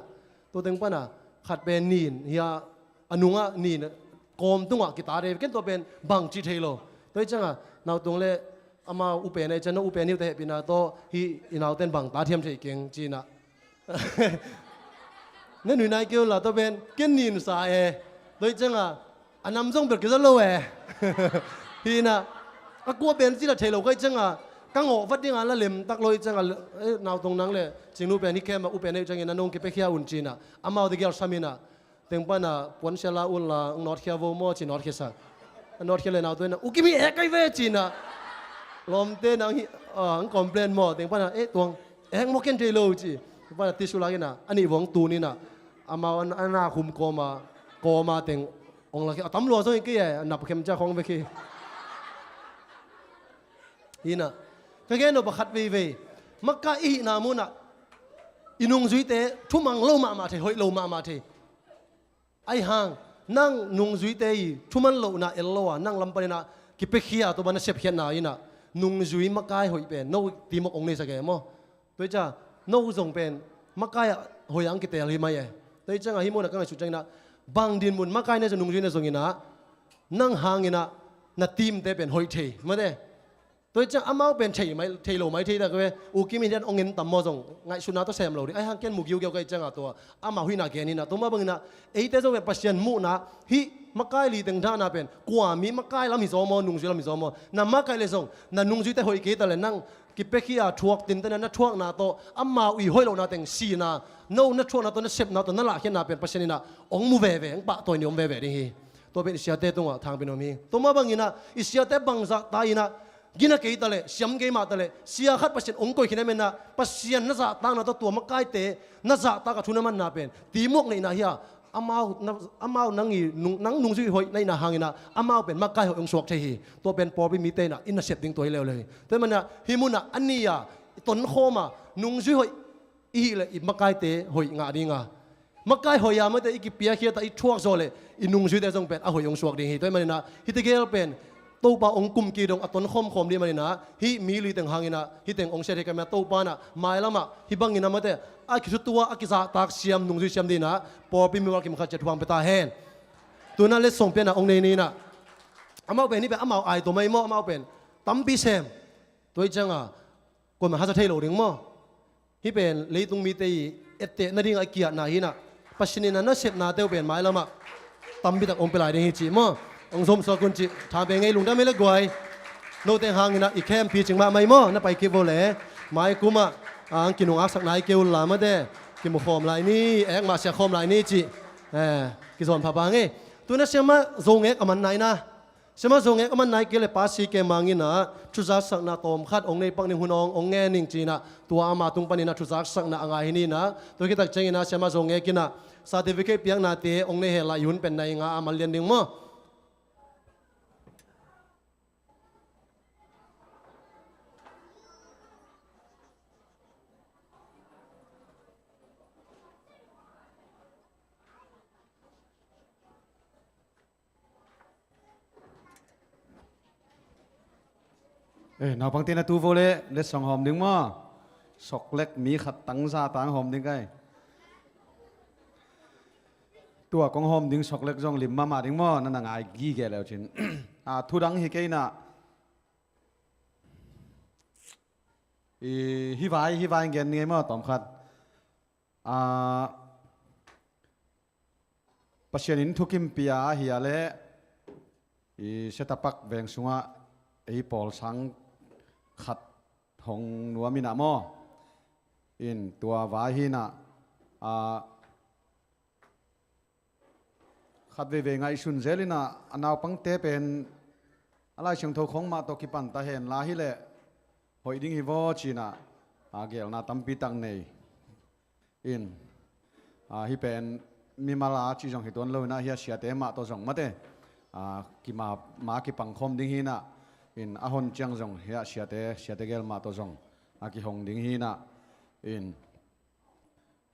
tua teng pan a khat pen nin hi a, a nungah nin kawm tungah kitat ahi ve. Ken tua pen bang cih thei lo. Tua hi ciang a nautong le amau u pen ahi ciang, no u pen hi uh teh hehpihna tawh hih i nauten bang tat hiam thei keng ci in a na nui nai kei un la tua pen ken nin sa e. Tua hi ciang a a nam zong bel kiza lo e. Hi na a kua pen ci la thei lo ka hi ciang a ka ngawh vat ding a la lem tak lo hi ciang a, eh, nautong nang le cingnu pen hi khem a u pen ahi ciang in a nong kipiakhia un ci in a amau tegel sam in a teng pan a puan sia la un la nawtkhia vo maw ci nawtkhia sa. A nawtkhia le nautong in a u kim hi ek ahi ve ci in a lawmte nang hi, ah, ang complain maw teng pan a eh tuang ek maw ken thei lo ci. Teng pan a tisu lak in a a nih vua hong tun in a amau a na khum kawm a, kawm a teng hong lak hi a tam lua zong hi kei a nap khem ciak hong vek hi. Hi na ka gen nop a khat veivei makai i hihna mun ah i nungzuite thumang lo mahmah thei, hoih lo mahmah thei. Ahi hang nang nungzuite i thuman lohna el lo a nang lam panin a kipiakhia tua ban a sepkhiatna in a nungzui makai hoih pen no teamwork hong neisak e maw. Tua hi ciang no zong pen makai ah hoih ang kitel hi mai e. Tua hi ciang a hih mun a ka ngaihsut ciang in a bang dinmun makai na zong nungzui na zong in a nang hang in a na teamte pen hoih thei mate. Tua hi ciang amau pen thei mai, thei lo mai thei tak ve. U kim in hian hong en tam maw zong ngaihsutna tawh sem lo ding. Ahi hang ken mu giugiau ka hih ciang a tua amau hihna gen hi na tua mah bang in a eite zong pen Pasian muhna hih makai li teng dahna pen kua mi makai lam hi zaw maw, nungzui lam hi zaw maw. Na makai le zong na nungzuite hoih kei ta le nang kipiakhia thuak tinten a na thuakna tawh amau i hoih lohna teng sina no na thuakna tawh na sepna tawh na lahkhiatna pen Pasian in a hong mu veve, hong pahtawi ni om veve ding hi. Tua pen i siate tungah thangpi nuam hi. Tua mah bang in a i siate bangzah ta in a gina kei ta leh, siam kei mah ta leh, sia khat Pasian hong koih khin a men a Pasian na zahtakna tawh tua makaite na zahtak a thu na manna pen teamwork neihna hi a, amau, na, amau nang i nung, nang nungzui hoih na hihna hangin ah amau pen makai hoih hong suak thei hi. Tua pen pawlpi mite in ah i nasep ding tua hi leuleu hi. Tua ahih manin ah hih munah a ni-a i tonkhawm a nungzui hoih i hih leh i makaite hoih ngah ding a, makai hoih a mate i kipiakkhiat a i thuak zawh leh i nungzuite zong pen a hoih hong suak ding hi. Tua ahih manin ah hihte gel pen Topa hong kum kik dong a tonkhawm khawm ding manin ah hih mi li teng hangin ah hih teng hong siat hi. Ka hih manin ah Topa in ah mailam ah hih bangin ah mate a kisutua a kizahtak siam nungzui siam dingin ah pawlpi mimal kim khat ciat thuang pia ta hen. Tu-in ah letsong piakna hong nei ni in ah, amau pen hih pen amau ai tua mai maw, amau pen tampi sem. Tua ahih ciangin ah kuamah hasa thei lo ding maw. Hih pen leitung mite i etteh nading a kiatna hi in ah, Pasian in a nasepnate uh pen mailam ah tampi tak hong pia lai ding hi cih maw. Hong zomsuak un cih tha pen ngei, lungdam hi le guai. Note hangin ah i khempeuh cing mahmah hi maw, na pai kik vo le. Mai kum ah ang kinung aksakna hi kei un la mate, kimu khawm lai ni, ek mah siak khawm lai ni cih, eh, kizawn phapha ngei. Tu-in ah Siamah Zo Ngek a man nai na. Siamah Zo Ngek a man nai kei leh Pa Si Khe Mang in ah thuzaksakna tawmkhat hong nei pak ning, hun hong, hong ngen ning ci-in ah tua ama tung panin ah thuzaksakna a ngai hi ni in ah, tua khit tak ciangin ah Siamah Zo Ngek in ah certificate piaknate hong nei hen la, i hun pen nai nga a man lian ding maw. Eh, naupangte na tu vo le, letsong hawm ding maw. Soklek mi khat tang za tang hawm ding kai. Tua kong hawm ding soklek zong lim mahmah ding maw, na na ngai gige le uh cin. Ah, thu dang hi kei in ah. I, hih vai, hih vai gen ni ngei maw, tawmkhat. Ah, Pasian in thukim pia ahi a leh, i Setapak veng sungah ei pawl sang khat hong nuam in ah maw. In tua vai hi in ah, ah, khat veivei ngaihsun zel in ah, a naupangte pen a Lai Siangtho khong mah tawh kipan ta hen la hi leh hoih ding hi vaw ci-in ah, a, gelna tampi tak nei. In, a, hih pen mimal a cih zong hi tuan lo in ah, hih a siate mah tawh zong mate, a, kima, ma kipang khawm ding hi in ah, in a hon ciang zong hih a siate, siate gel mah tawh zong a kihong ding hi in ah, in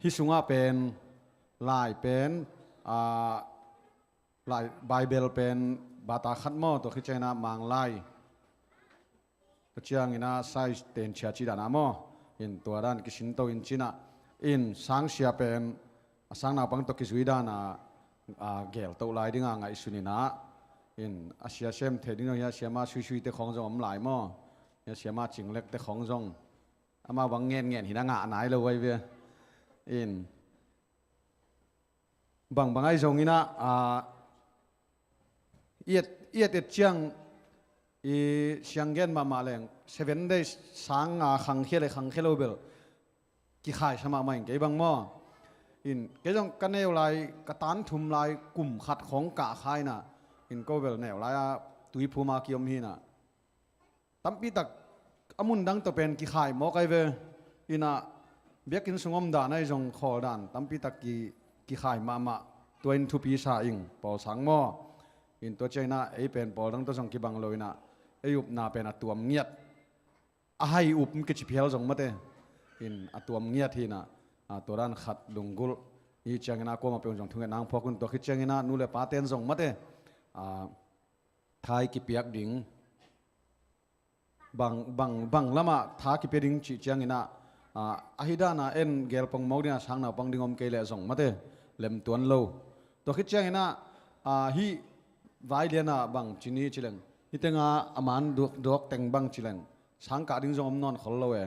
hih sungah pen lai pen, a, lai Baibel pen bata khat maw, tua khit ciangin ah Manglai, tua ciangin ah Sai Ten Chia cih dan ah maw, in tua dan kisin to in ci-in ah, in sangsia pen a sang naupang tawh kizui dan a, a, gel to lai ding a ngaihsun in ah, in a sia sem thei ding zong hi a, Siamah Suisuite khong zong om lai maw, hi a, Siamah Cinglekte khong zong amau bang ngenngen hi in ah ngah nai lo uh ahi ve. In bangbang ahi zongin ah, a, i et, i et et ciang i siang gen mahmah leng Seven Days sang a khangkhia le khangkhia lo bel kikhai sa mahmah ing kei bang maw. In kei zong ka neu lai, ka tan thum lai kum khat khong kah kha in ah, in ko bel neu lai a Tuiphum a kiom hi in ah, tampi tak a mun dang tawh pen kikhai mawk ahi ve. In ah biakinn sung om dan ahi zong khawl dan tampi tak ki, kikhai mahmah. Tua in thupi sa ing, pawl sang maw. In tua ciangin ah ei pen pawl dang tawh zong kibang lo in ah, ei upna pen a tuam ngiat, a hai up kici phial zong mate, in a tuam ngiat hi in ah, a, tua dan khat lunggulh. Hih ciangin ah kuamah peuh zong thungetna hong phawk un. Tua khit ciangin ah nu le pate'n zong mate, a, tha i kipiak ding, bang, bang, bang lamah tha kipia ding cih ciangin ah, a, ahi dan a en gel pongmawk ding a sang naupang ding om kei leh zong mate, lem tuan lo. Tua khit ciangin ah, a, hih vai lian ah bang ci ni ci leng, hih teng ah a man duak, duak teng bang ci leng, sang kah ding zong om nawn khol lo e.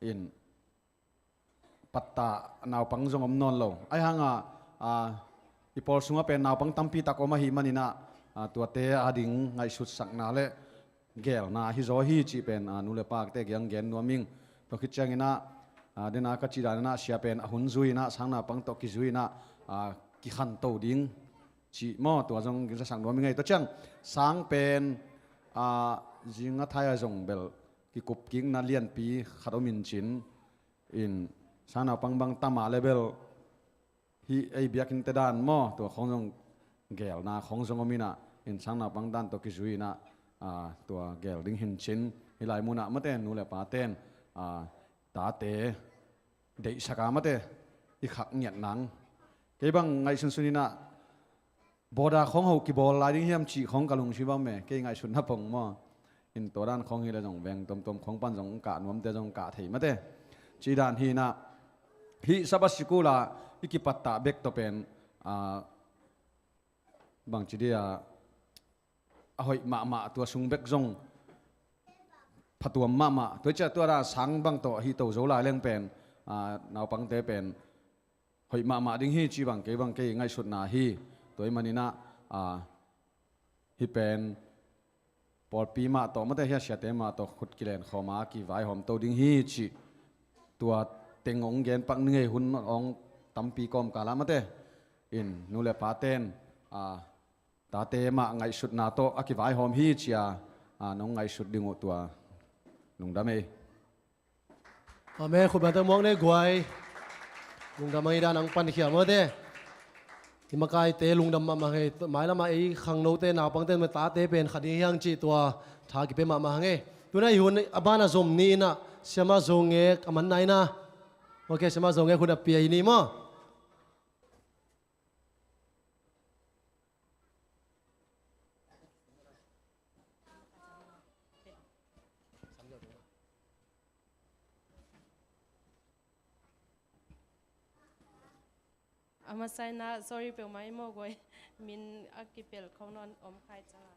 In patta naupang zong om nawn lo. Ahi hang a, a, i pawl sungah pen naupang tampi tak om ahih manin ah, a, tuate a ding ngaihsutsakna le gelna hi zaw hi cih pen, a, nu le pate kiang gen nuam ing. Tua khit ciangin ah, a, den a ka cih dan in ah sia pen a hun zui in ah sang naupang tawh kizui in ah, a, kikhanto ding cih maw, tua zong ginsasak nuam ing ei. Tua ciang sang pen, a, zing a thai a zong bel kikup kikna lianpi khat om in cin, in sang naupang bang tam a le bel hih ei biakinnte dan maw, tua khawng zong gelna khawng zong om inah, innsang naupang dan tawh kizui inah, a, tua gel ding hi in cin, hih lai munah mate nu le paten, a, tate deihsak a mate i khak ngiat nang. Kei bang ngaihsunsun inah, border khawng ho kibawl lai ding hiam cih khawng ka lungsim bang me, kei ngaihsutna pong maw. In tua dan khawng hi le zong veng tuamtuam khawng pan zong kah nuamte zong kah thei mate. Cih dan hi inah, hih Sabbath sikul ah i kipattah bek tawh pen, a, bangci dia, a hoih mahmah, tua sung bek zong phatuam mahmah. Tua ciah tua da sang bang tawh hi to zo lai leng pen, a, naupangte pen hoih mahmah ding hi ci bang kei bang kei ngaihsutna hi. Tua i maninah, a, hih pen pawlpi mah tawh mate hia siate mah tawh khut kilen khawm a kivaihawm to ding hi cih tua teng hong gen pak ni ngei, hun hong tampi kawmkal ah mate in nu le paten, a, tate mah ngaihsutna tawh a kivaihawm hi cia, a, nong ngaihsut ding uh tua lungdam ei. Amen. Khutbang teng muang ne guai. Lungdam ang i dan ang pankhia mawte. I makaite lungdam mahmah hei. Mailamah ei khangnote naupangte mah tate pen khat ding hiang cih tua tha kipia mahmah hang ei. Tuna i hun a bana zom ni inah siama zongek a man na inah. Ok, siama zongek hun a pia i ni maw. A masa inah sorry peuhmah i maw guai. Min a kipelh khong nawn om khai cang a.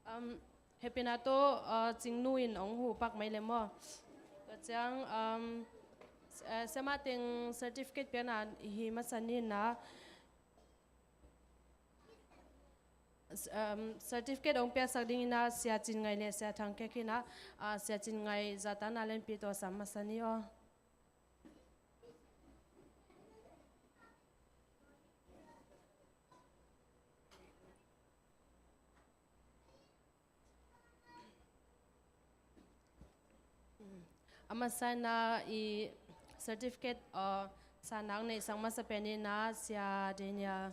Um, hehpihna tawh, uh, Cingnu in hong huh pak mai le maw. Tua ciang, um, s-, uh, siama teng certificate piakna hi masa ni inah, s-, um, certificate hong piaksak ding inah Sia Cin Ngai le Sia Thang Kek inah, uh, Sia Cin Ngai zahtakna lianpi tawh sam masa ni aw. A masa inah i certificate, uh, sa nang neihsak masa pen inah Sia Daniel.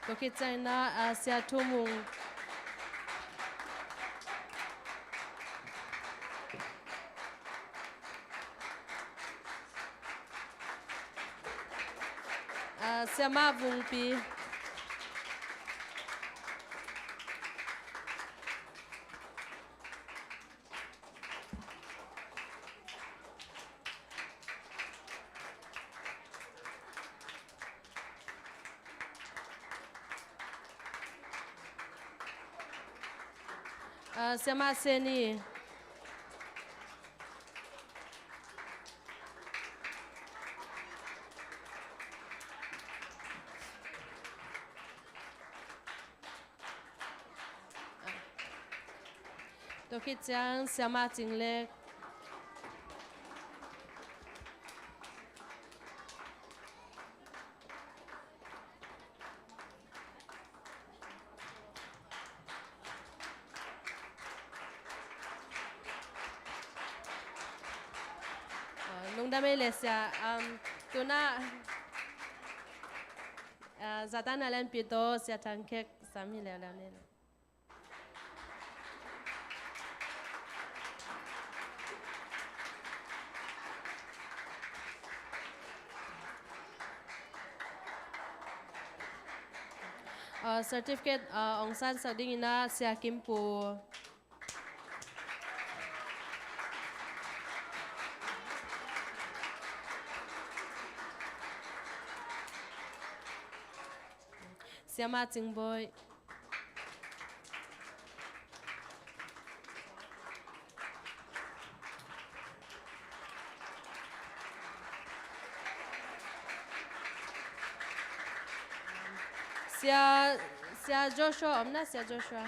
Tua khit ciangin ah, Sia Thu Mung. Ah, Sia Ma Vung Pi. Ah, Sia Ma Seni. Tua khit ciang Sia Ma Cing Lek. Ah, lungdam ei le Sia, um, tuna, ah, zahtakna lianpi tawh Sia Thang Kek sam hi leuleu ni. Ah, certificate, ah, hong sansak dingin ah Sia Kim Pu. Sia Ma Cing Bawi. Sia, Sia Joshua, om na Sia Joshua.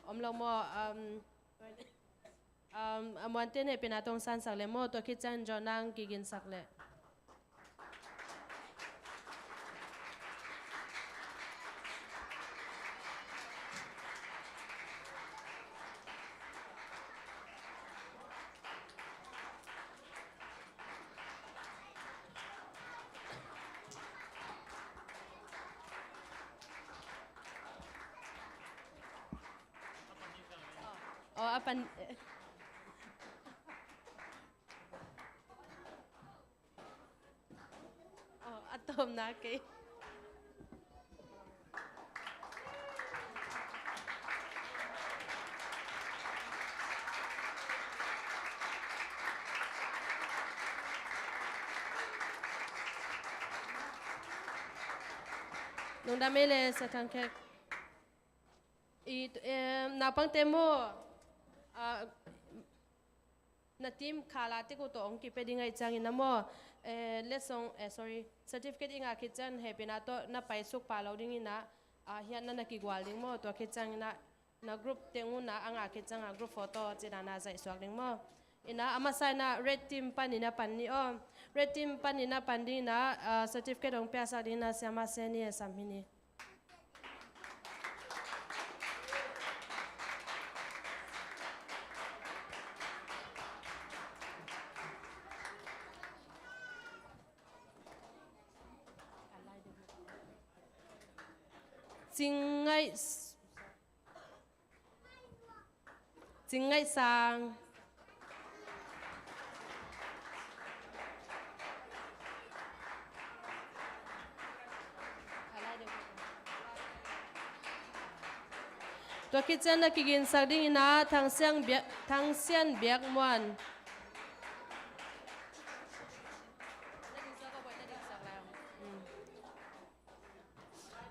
Om lo maw? Um, um, a muante in hehpihna tawh hong sansak leh maw, tua khit ciang John nang kiginsak leh. Oh, a pan. Oh, a tawpna kei. Lungdam ei le, Sia Thang Khek. I, eh, naupangte maw, ah, na team khala tek uh tawh hong kipia ding ahih ciangin na maw, eh, letsong, eh, sorry, certificate i ngah khit ciang hehpihna tawh na paisuk pah lo ding in ah, ah, hiah na na kigual ding maw, tua khit ciangin ah, na group teng uh na a ngah khit ciang ah group photo cih dan a zaihsuak ding maw. In ah, a masa in ah red team panin a pan ni aw. Red team panin a pan ding in ah, ah, certificate hong piaksak ding in ah Siamah Seni a sam hi ni. Cing Ngaih, Cing Ngaih Sang. Tua khit ciang na kiginsak ding in ah Thang Sian Biak, Thang Sian Biak Muan.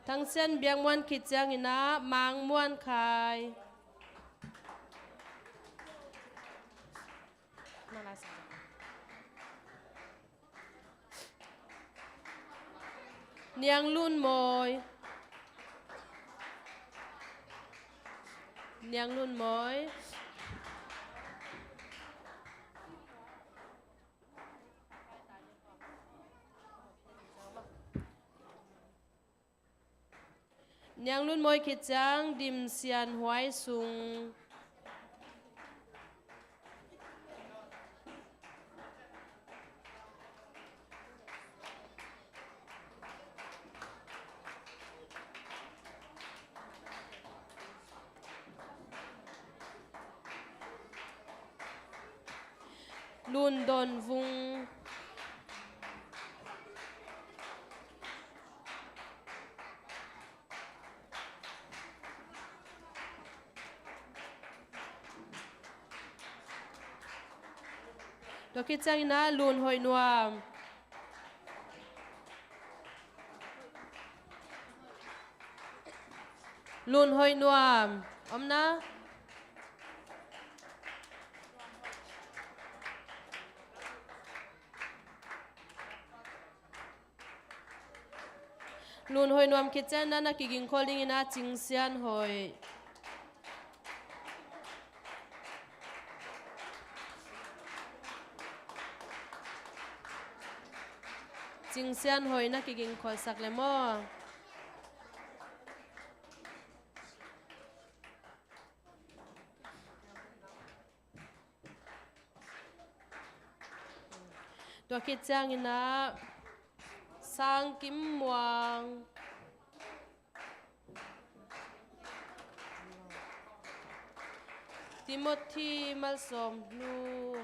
Thang Sian Biak Muan khit ciangin ah Mang Muan Khai. Niang Lun Mawi. Niang Lun Mawi. Niang Lun Mawi khit ciang Dim Sian Huai Sung. Lun Don Vung. Tua khit ciangin ah Lun Hoih Nuam. Lun Hoih Nuam. Om na? Lun Hoih Nuam khit ciang na na kigingkhol ding in ah Cing Sian Hoih. Cing Sian Hoih na kigingkholsak le maw. Tua khit ciangin ah Sang Kim Muang, Timothy Malsawm Hlu.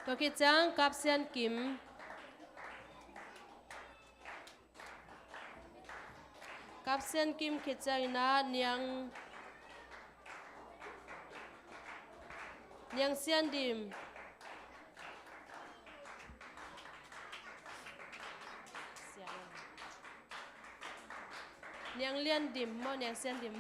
Tua khit ciang Kap Sian Kim. Kap Sian Kim khit ciangin ah Niang, Niang Sian Dim. Niang Lian Dim maw, Niang Sian Dim.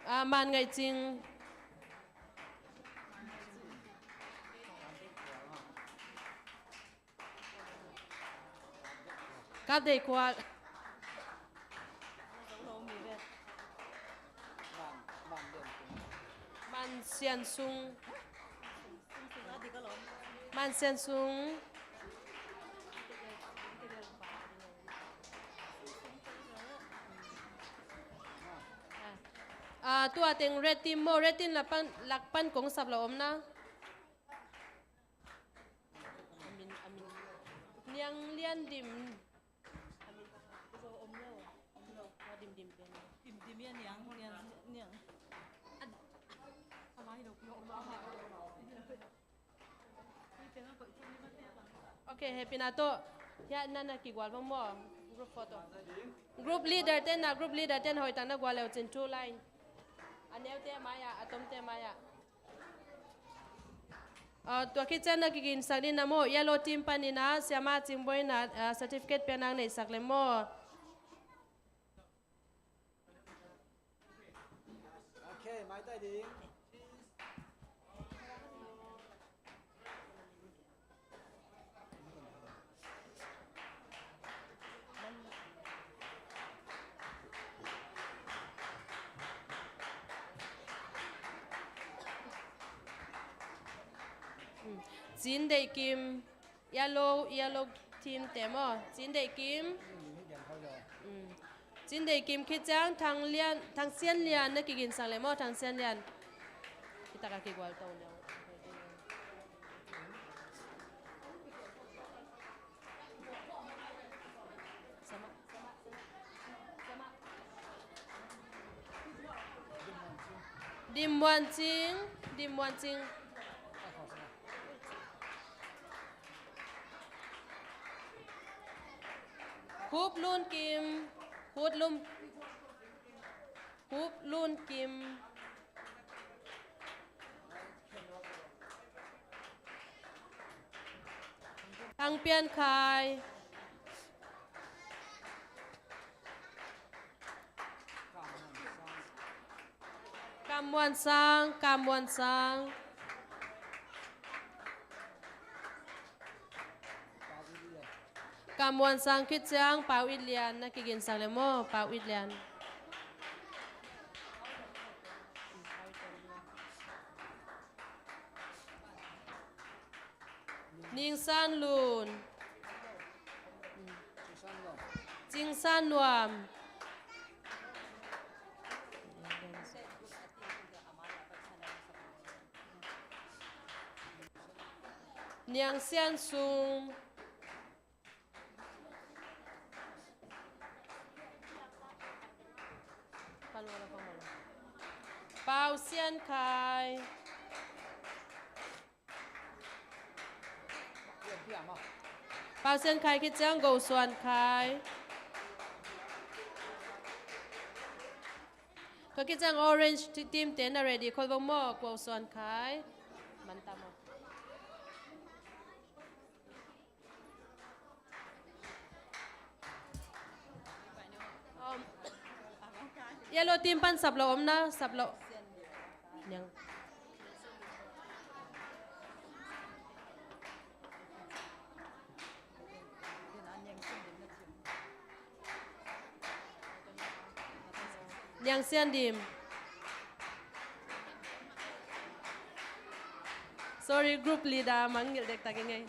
Ah, Man Ngaih Cing. Kap Deih Khual. Man Sian Sung. Man Sian Sung. Ah, tua teng red team maw, red team lak pan, lak pan kong sap lo om na. A min, a min. Niang Lian Dim. A min, om lo, om lo. Dim, dim, dim. Dim, dim, ya, Niang, Niang, Niang. Ok, hehpihna tawh. Hiah na na kigual bang maw. Group photo. Group leader ten na, group leader ten hoih tak na gual leu cin two line. A neute mai-ah, a tomte mai-ah. Ah, tua khit ciang na kiginsak ding na maw, yellow team panin ah, Siama Cing Boi in ah, certificate piakna neihsak le maw. Ok, maitai ding. Cin Deih Kim, yellow, yellow team te maw. Cin Deih Kim. Mm. Cin Deih Kim khit ciang Thang Lian, Thang Sian Lian na kiginsak le maw, Thang Sian Lian. Hi tak a kigual to liang. Dim Muan Cing, Dim Muan Cing. Khup Lun Kim, Khup Lun, Khup Lun Kim. Thang Pian Khai. Kam Muan Sang, Kam Muan Sang. Kam Muan Sang khit ciang Pau It Lian na kiginsak le maw, Pau It Lian. Ning San Lun. Cing San Nuam. Niang Sian Sung. Pau Sian Khai. Pau Sian Khai khit ciang Go Suan Khai. Tua khit ciang orange ti-, team te na ready khol vong maw, Go Suan Khai. Man ta maw. Um, yellow team pan sap lo om na, sap lo. Niang. Niang Sian Dim. Sorry, group leader, mangngilh dektak ing ei.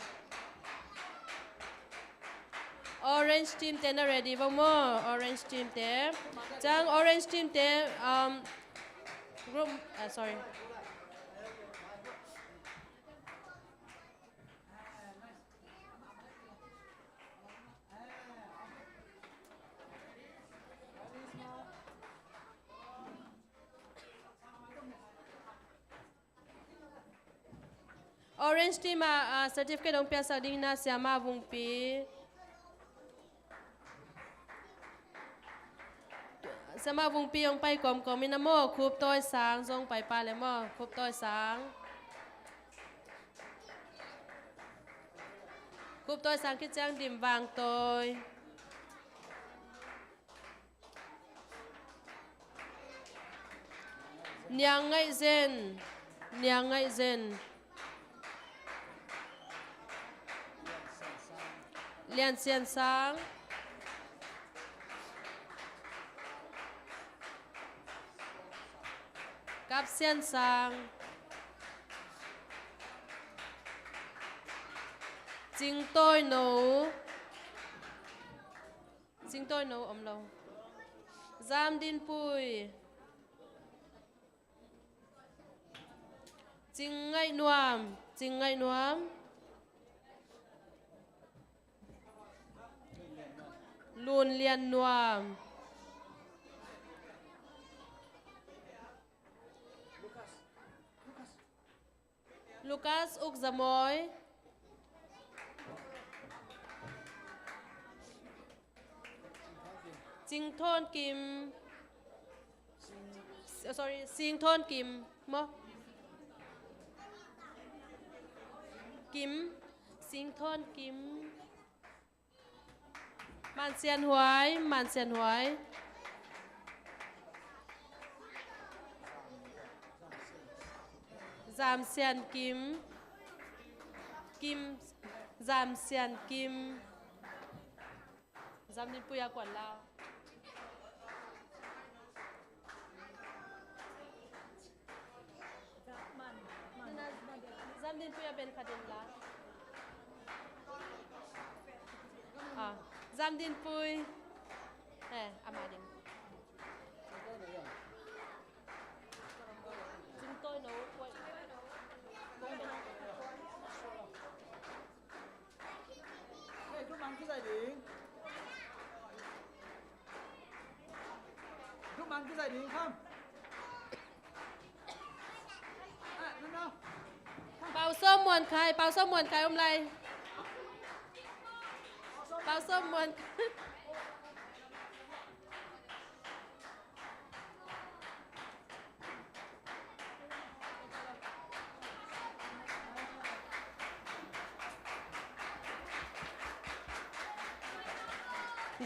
Orange team te na ready vong maw, orange team te. Ciang orange team te, um, group, uh, sorry. Orange team ah, ah, certificate hong piaksak ding na Siama Vungpi. Siama Vungpi hong pai kawmkawm in a maw, Khup Tawi Sang zong pai pa le maw, Khup Tawi Sang. Khup Tawi Sang khit ciang Dim Vang Tawi. Niang Ngaih Zen. Niang Ngaih Zen. Lian Sian Sang. Kap Sian Sang. Cing Tawi No. Cing Tawi No om lo. Zam Din Pui. Cing Ngaih Nuam. Cing Ngaih Nuam. Lun Lian Nuam. Lucas Uk Za Mawi. Cing Thawn Kim. S-, sorry, Sing Thawn Kim maw? Kim. Sing Thawn Kim. Man Sian Huai, Man Sian Huai. Zam Sian Kim. Kim, Zam Sian Kim. Zam Din Pui a kuan la. Zam Din Pui a ben kha din la. Ah, Zam Din Pui. Eh, ama ding. Cing Tawi No. Hei, group man kizai ding. Group man kizai ding, come. Ah, no, no. Pau Sawm Muan Khai, Pau Sawm Muan Khai om lai. Pau Sawm Muan Khai.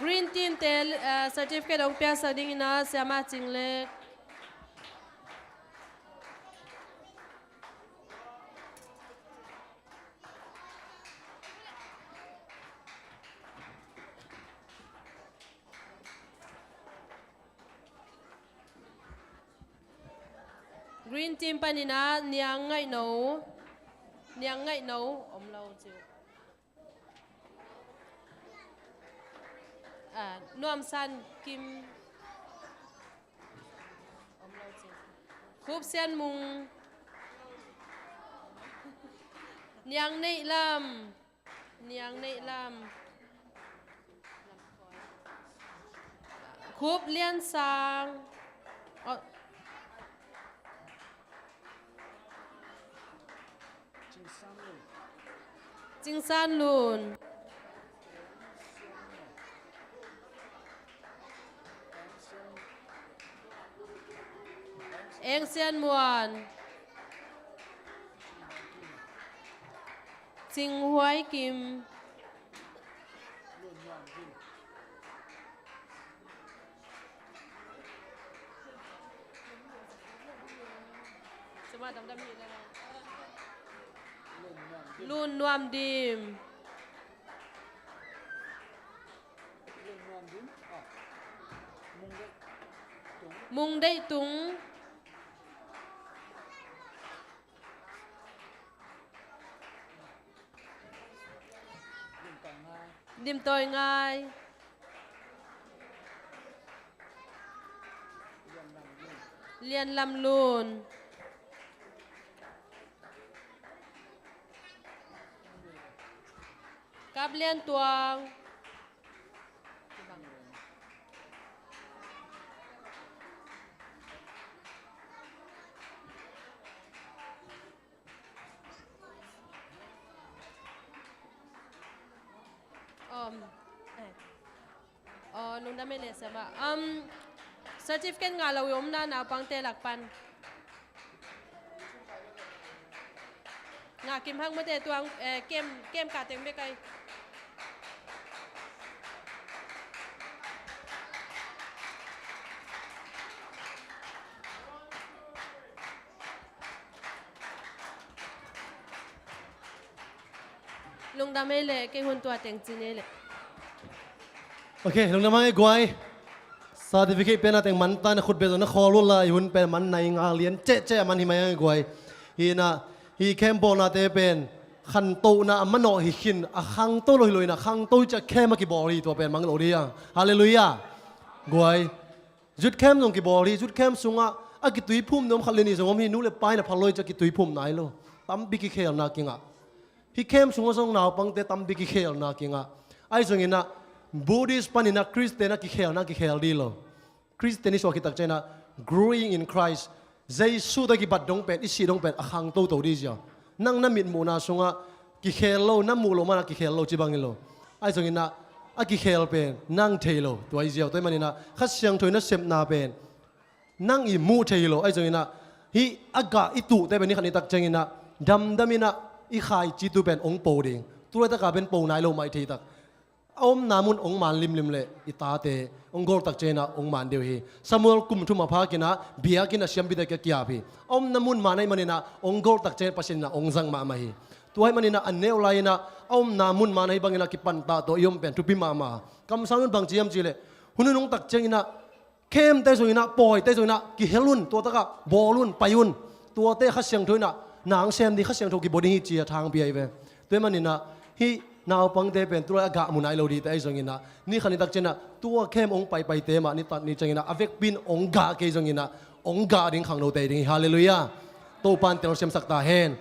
Green team te, eh, certificate hong piaksak dingin ah, Siama Cing Lek. Green team panin ah Niang Ngaih No, Niang Ngaih No om lo ci uh. Ah, Nuam San Kim om lo ci uh. Khup Sian Mung. Niang Neih Lam. Niang Neih Lam. Khup Lian Sang. Oh. Cing San Lun. Eng Sian Muan. Cing Huai Kim. Lun Nuam Dim. Mung Deih Tung. Dim Tawi Ngai. Lian Lam Lun. Kap Lian Tuang. Um, eh. Oh, lungdam ei le Siama. Um, certificate ngah lo i omna naupangte lak pan. Ngah kim hang mate tuang, eh, kem, kem ka teng bek ai. Lungdam ei leh, kei hun tua teng ci ni ei leh. Ok, lungdam ei guai. Certificate pen a teng man ta, na khut beh zong na khawl uh la, i hun pen man nai nga lian cehceh a man hi mai ei guai. Hi na, hi camp bawlnate pen khantohna a manawh hi khin, a khangto lo hi lo hi na, khangto ciah camp a kibawl hi, tua pen mang lo dih a. Halleluiah. Guai. Youth camp zong kibawl hi, youth camp sungah a kituiphum nuam khat le nih zong om hi, nu le pa in a phal lo hi ciah kituiphum nai lo. Tampi kikhelna kingah. Hih camp sungah zong naupangte tampi kikhelna kingah. Ahi zongin ah Buddhist panin ah Christian ah kikhelna kikhel dih lo. Christian i suak khit tak ciangin ah growing in Christ. Jesu tawh kibat dong pen, i sih dong pen a khang toto dih ziau. Nang na mitmuhna sungah kikhel lo, na muh loh manin ah kikhel lo ci bang hi lo. Ahi zongin ah a kikhel pen nang thei lo, tua hi ziau. Tua ahih manin ah Kha Siangtho in a sepna pen nang i muh thei hi lo. Ahi zongin ah hih a gah i tuhte pen ni khat ni tak ciangin ah damdam in ah i khaici tu pen hong po ding. Tu laitak a pen po nai lo mah i thei tak. A omna mun hong man limlim leh i tate hong gol tak ciangin ah hong man deuh hi. Samuel kum thum a phak in ah biakinn ah siampite kiang kiap hi. A omna mun man ahih manin ah hong gol tak ciangin Pasian in ah hong zang mahmah hi. Tua ahih manin ah a neu lai in ah a omna mun man ahih bangin ah kipantah tawh i om pen thupi mahmah. Kamsang in bang ci hiam cih leh hun hun hong tak ciangin ah Khemte zongin ah, pawite zongin ah kihel un, tua takah bawl un, pai un. Tuate Kha Siangtho in ah nang sem ding, Kha Siangtho kibua ding hi ci a thangpi ahi ve. Tua ahih manin ah hih naupangte pen tu lai a gah mu nai lo dihte ahi zongin ah ni khat ni tak ciangin ah tua khem hong paipaite mah ni tat ni ciangin ah a vekpi in hong gah kei zongin ah hong gah ding khangnote ding hi. Halleluiah. Topa in telsiamsak ta hen.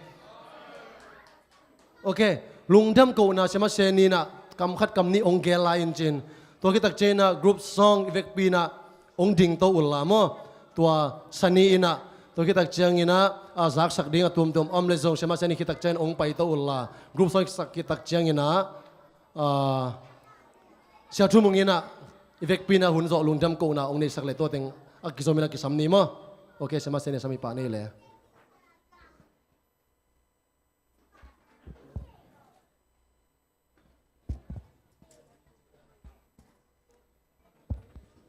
Ok, lungdam kohna siamah Seni in ah kam khat kam nih hong gel lai in cin. Tua khit tak ciangin ah group song i vekpi in ah hong ding to un la maw. Tua Sani in ah tua khit tak ciangin ah a zaksak ding a tuamtuam om leh zong siamah Seni khit tak ciangin hong pai to un la. Group song sak khit tak ciangin ah, ah, Sia Thu Mung in ah i vekpi in ah hun zawh lungdam kohna hong neihsak leh tua teng a kizom in ah kisam ni maw. Ok, siamah Seni sam i pah ni leh.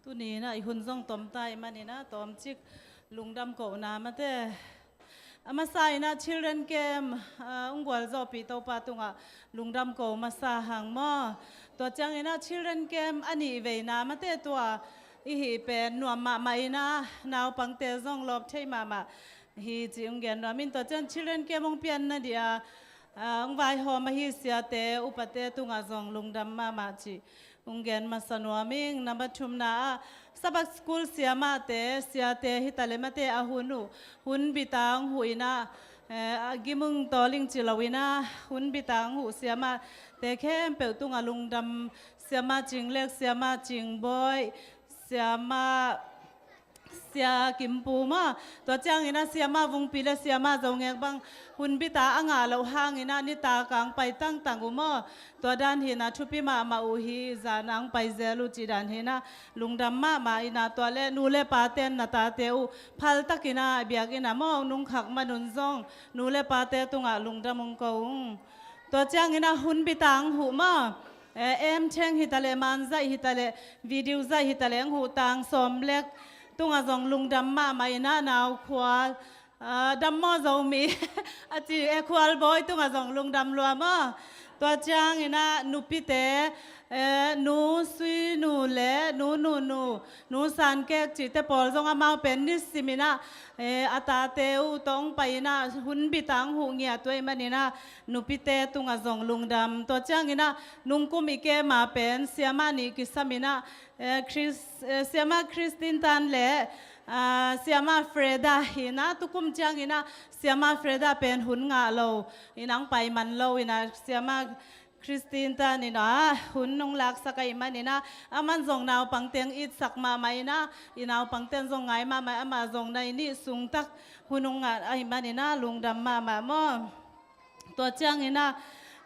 Tuni in ah i hun zong tom ta ahih manin ah tawmcik lungdam kohna mate. A masa in ah children camp, ah, hong gualzawhpih Topa tungah lungdam ko masa hang maw. Tua ciangin ah children camp a nih veina mate tua i hih pen nuam mahmah in ah naupangte zong lawp thei mahmah hi cih hong gen nuam ing. Tua ciang children camp hong pianna dih a, ah, hong vaihawm ahi siate upate tungah zong lungdam mahmah cih hong gen masa nuam ing. Number thumna ah Sabbath School siamahte, siate hi ta leh mate a hun uh, hun bit a hong huh in ah, eh, a gimung tawling ci lo in ah hun bit a hong huh siamahte khempeuh tungah lungdam. Siamah Cing Lek, Siamah Cing Bawi, Siamah Sia Kim Pu maw. Tua ciangin ah Siamah Vung Pi leh Siamah Zo Ngek bang hun bit a a ngah loh hangin ah nitak a hong pai tangtang uh maw. Tua dan hi in ah thupi mahmah uh hi, zan a hong pai zel uh cih dan hi in ah lungdam mahmah in ah tua leh nu leh pate in na tate uh phal takin ah biakinn ah maw hong nungkhak man un zong nu leh pate tungah lungdam hong ko ung. Tua ciangin ah hun bit a hong huh maw. Eh, em theng hi ta leh, man zaih hi ta leh, video zaih hi ta leh, hong huh tang sawm lek tungah zong lungdam mahmah in ah nau khual, ah, dam maw Zomi a ci, eh, khualbawi tungah zong lungdam lua maw. Tua ciangin ah nupite, eh, nu Sui Nu leh nu Nu Nu Nu San Kek cihte pawl zong amau pen nisim in ah, eh, a tate uh tawh hong pai in ah hun bit a hong huh ngiat uh ahih manin ah nupite tungah zong lungdam. Tua ciangin ah nungkum i camp a pen siamah nih kisam in ah, eh, Chris, eh, Siamah Christine Tan leh, ah, Siamah Freda hi in ah tukum ciangin ah Siamah Freda pen hun ngah lo in ah hong pai man lo in ah Siamah Christine Tan in ah hun hong laksak ahih manin ah aman zong naupangte hong itsak mahmah in ah i naupangte in zong ngai mahmah, amah zong nai nih sung tak hun hong ngah ahih manin ah lungdam mahmah maw. Tua ciangin ah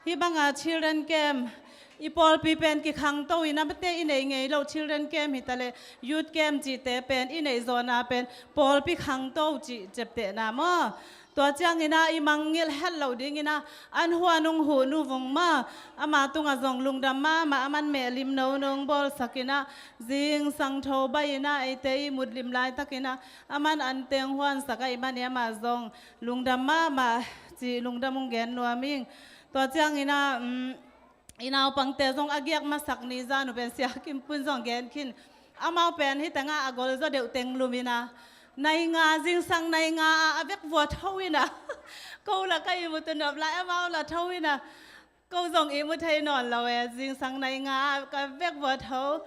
hih bang a children camp i pawlpi pen kikhangto in ah mate i neih ngei loh children camp hi ta leh youth camp cihte pen i neih zawhna pen pawlpi khangto cih ciaptehna maw. Tua ciangin ah i mangngilh het loh dingin ah an huan hong huh nu Vung maw, amah tungah zong lungdam mahmah, aman mehlim nono hong bawlsak in ah zingsang tho baih in ah eite i mutlim laitakin ah aman ante hong huansak ahih manin amah zong lungdam mahmah cih lungdam hong gen nuam ing. Tua ciangin ah, um, i naupangte zong a giak masak ni zan uh pen Sia Kim Pun zong gen khin. Amau pen hih tengah a gol zaw deuh teng lum in ah, nai nga, zingsang nai nga ah a vekvua tho in ah, ko la ka ihmut uh nop lai, amau la tho in ah, ko zong ihmu thei nawn lo e, zingsang nai nga ah ka vekvua tho.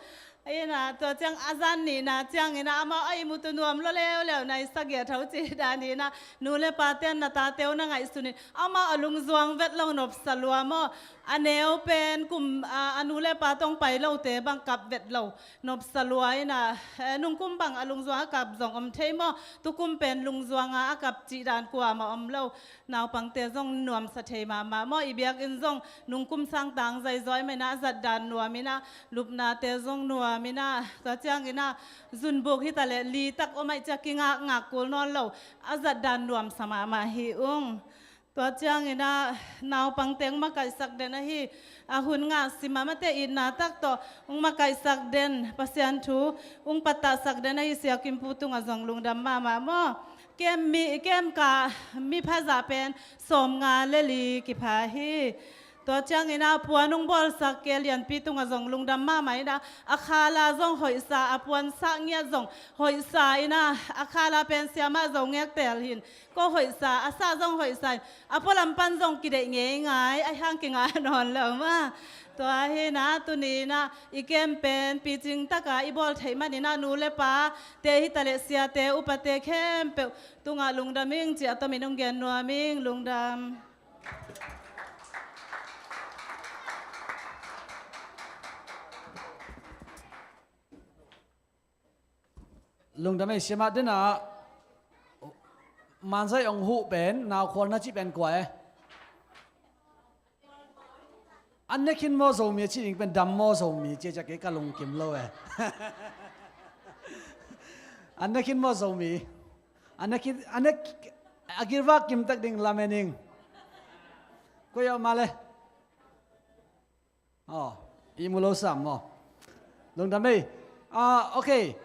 Ina, tua ciang a zan nihna ciangin ah amau a ihmut uh nuam lua leuleu, nai sagih a tho cih dan in ah, nu le pate in na tate uh na ngaihsun in, amau a lungzuang vet lo, nopsa lua maw. A neu pen kum, a, a nu le pa tawh pai lote bang kap vet lo, nopsa lua in ah, eh, nungkum bang a lungzuang a kap zong om thei maw, tukum pen lungzuang a a kap cih dan kuamah om lo. Naupangte zong nuamsa thei mahmah maw, i biakinn zong nungkum sang tang zaizaw ahih manin ah a zat dan nuam in ah, lupnate zong nuam in ah, tua ciangin ah zunbuk hi ta leh li tak om ahih ciang kingakngak kul nawn lo, a zat dan nuamsa mahmah hi ung. Tua ciangin ah naupangte hong makaihsak den ahi, a hun ngah sim a, amate itna tak tawh hong makaihsak den, Pasian thu hong pattahsak den ahi Sia Kim Pu tungah zong lungdam mahmah maw. Kem mi, kem ka mi phazah pen sawmnga le li kipha hi. Tua ciangin ah puan hong bawlsak Ke Lianpi tungah zong lungdam mahmah in ah, a khala zong hoihsa, a puan sah ngiat zong hoihsa in ah, a khala pen siamah Zo Ngek Tel hi in, ko hoihsa, a sah zong hoihsa in, a pualam pan zong kideih ngeingai, a hang kingah nawn lo mah. Tua hi in ah, tuni in ah i kem pen picing taka i bawl theih manin ah, nu le pate hi ta leh siate upate khempeuh tungah lungdam ing ci-a tomin hong gen nuam ing. Lungdam. Lungdam ei. Siamah den ah, Manzai ong huh pen, naukhual na cih pen kua e? An ne khin maw Zomi a cih ding pen dam maw Zomi, cia cia kei ka lungkim lo e. An ne khin maw Zomi? An ne khin, an ne, a gilvak kim tak ding lamen ing. Koi a om a le. Aw, i mu lo sam maw? Lungdam ei. Ah, ok.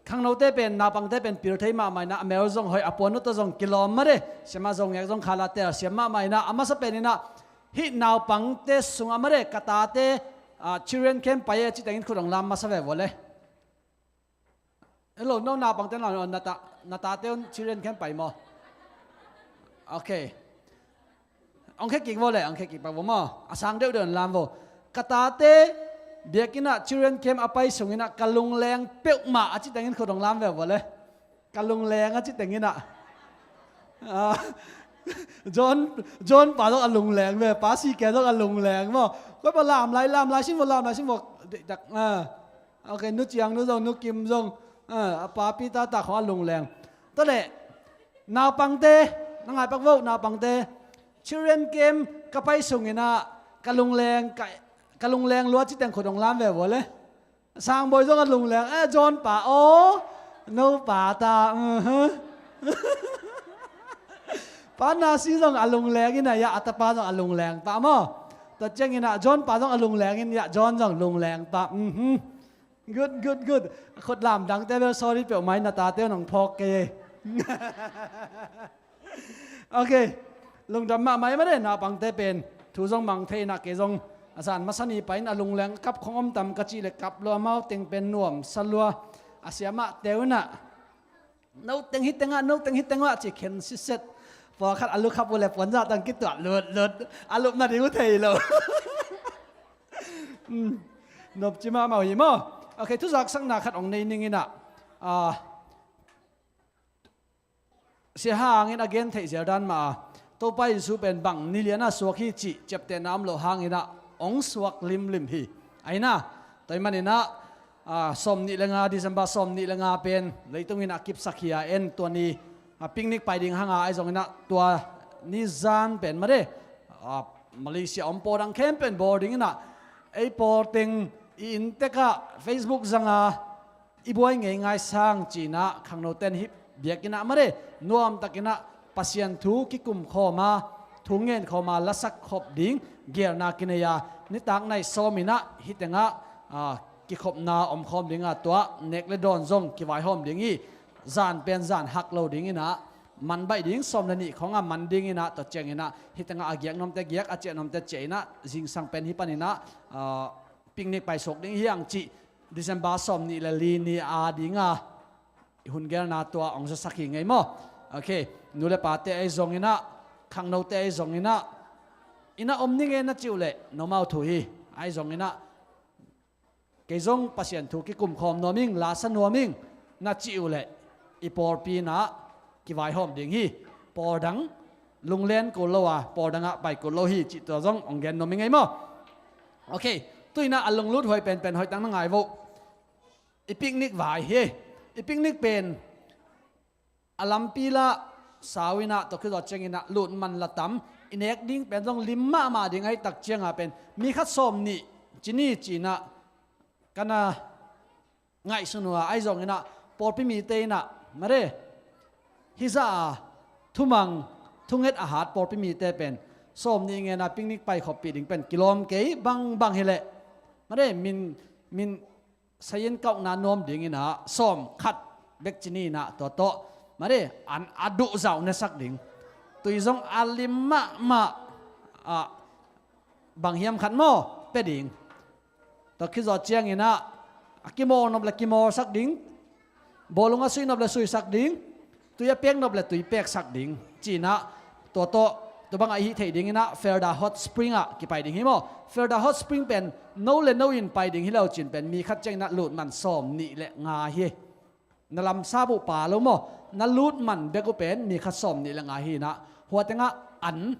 Khangnote pen, naupangte pen pil thei mahmah in ah, a mel zong hoih, a puan uh tawh zong kilawm mah de. Siamah Zo Ngek zong khala tel siam mahmah in ah, a masa pen in ah, hih naupangte sungah mah de, ka tate, ah, children camp pai e a cih tengin khut hong lam masa ve vua le. Hello, no naupangte na, na ta, na tate un children camp pai maw? Ok. Ong khe kik vo le, ong khe kik pak vo maw? A sang deuhdeuh in lam vo. Ka tate biakinn ah children camp a pai sungin ah ka lungleng peuhmah a cih tengin khut hong lam ve vo le. Ka lungleng a cih tengin ah. Ah, John, John pa zong a lungleng ve, pa si ke zong a lungleng maw? Koi pa lam lai, lam lai sin vo, lam lai sin vo. Dak, ah. Ok, Nu Ciang Nu zong, Nu Kim zong, ah, a papi tata khong a lungleng. Tua leh, naupangte, na ngai pak vo, naupangte. Children camp ka pai sungin ah, ka lungleng, ka, ka lungleng lua cih teng khut hong lam ve vua le. Sangbawi zong a lungleng, eh, John pa aw, no pa ta, uh-huh. Pa Na Si zong a lungleng in ah, ya, a tapa zong a lungleng pah maw? Tua ciangin ah, John pa zong a lungleng in, ya, John zong lungleng pah, uh-huh. Good, good, good. Khut lamdangte bel sorry peuhmah in, na tate un hong phawk kei ei. Ok. Lungdam mahmah ei mah de, naupangte pen thu zong mang thei in ah, kei zong a zan masa ni pai in a lungleng kap khong om tam ka cih leh kap lua, amau teng pen nuamsa lua. A siamahte un ah, no teng hi teng ah, no teng hi teng ah ci khen siset. Pawlkhat a lukhap uh leh puanzah tang kituah lutlut, a lupna ding uh thei lo. Hmm. Nopci mahmah uh hi maw? Ok, thuzaksakna khat ong nei ning in ah, ah, Sia Hang in a gen theih zel dan mah a, Topa Jesu pen bang ni lian a suak hi cih ciaptehna om loh hangin ah ong suak limlim hi. Ahi na, tua ahih manin ah, ah, sawmnih le nga, December sawmnih le nga pen leitung in ah kipsak hi a, en tua ni, ah, picnic pai ding hang a, ahi zongin ah tua ni zan pen mah de, ah, Malaysia om pawl dang khempeuh in bawl ding in ah, ei pawl teng i inn tek ah Facebook zang a, i buai ngeingai sang ci-in ah, khangnote in hih biakinn ah mah de, nuamtakin ah Pasian thu kikum khawm a, thu ngen khawm a, lasak khop ding geelna kinei a, nitak nai sawm in ah hih teng ah, ah, kikhopna om khawm ding a, tua nek le dawn zong kivaihawm ding hi. Zan pen zan hak lo ding in ah, man baih ding, sawm le nih khawngah man ding inah, tua cianginah hih tengah a giak nuamte giak, a ciah nuamte ciah inah, zingsang pen hih paninah, ah, picnic paisuk ding hi hang cih December sawm nih le li ni a dinga i hun gelna tua hong zasak hi ngei maw? Ok, nu le pate ahi zonginah, khangnote ahi zonginah, inah om ni nge na cih uh leh nomau thu hi. Ahi zonginah, kei zong Pasian thu kikum khawm nuam ing, lasa nuam ing na cih uh leh i pawlpi inah kivaihawm ding hi. Pawl dang lunglen kul lo a, pawl dangah pai kul lo hi cih tua zong hong gen nuam ing ei maw? Ok, tu inah a lunglut huai penpen hoih tak na ngai vo. I picnic vai hi. I picnic pen a lampi lah sau inah, tua khit zawh cianginah lut man la tam, i nek ding pen zong lim mahmah ding ahi tak cianga pen mi khat sawm nih ci ni ci inah ka na ngaihsun uh a, ahi zonginah pawlpi mite inah mare, hih zah a thumang thunget a hat pawlpi mite pen sawm nih ngen a picnic pai khoppih ding pen kilawm kei bangbang hileh, mare, min, min sayin kauhna nuam dinginah sawm khat bek ci ni inah tua tawh, mare, an a duhzau nesak ding, tui zong a lim mahmah ah bang hiam khat maw pia ding. Tua khit zawh cianginah a kimawl nop le kimawlsak ding, bawlung a sui nop le suisak ding, tui a pek nop le tui peksak ding ci inah, tua tawh tua bangah i hih theih dinginah Felda Hot Spring ah kipai ding hi maw? Felda Hot Spring pen no le no in pai ding hi lo cin pen mi khat cianginah lut man sawm nih le nga hi. Na lamsap uh pa lo maw? Na lut man bek uh pen mi khat sawm nih le nga hi inah, hua tengah an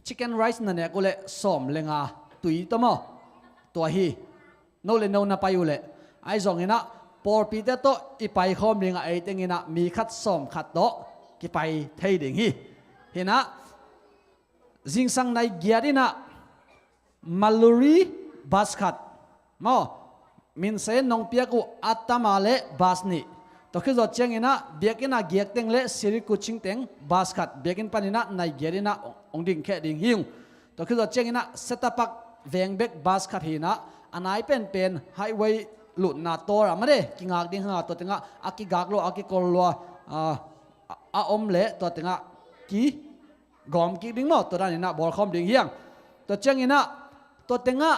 chicken rice na nek uh leh sawm le nga tui tawh maw? Tua hi. No le no na pai uh leh, ahi zonginah pawlpite tawh i paikhawm dingah ei tenginah mi khat sawm khat tawh kipai thei ding hi. Hinah zingsang nai giat inah Maluri bus khat maw, minse nong piak uh Atama le bus nih. Tua khit zawh cianginah biakinn a giak teng le Sirikuching teng bus khat, biakinn paninah nai giat inah hong dingkheh ding hi ung. Tua khit zawh cianginah Setapak veng bek bus khat hi inah, a nai penpen highway lutna tawr ah mare kingak ding hanga, tua tengah a kigak lua, a kikol lua, a, a om le tua tengah kigawm kik ding maw, tua daninah bawlkhawm ding hi hang. Tua cianginah tua tengah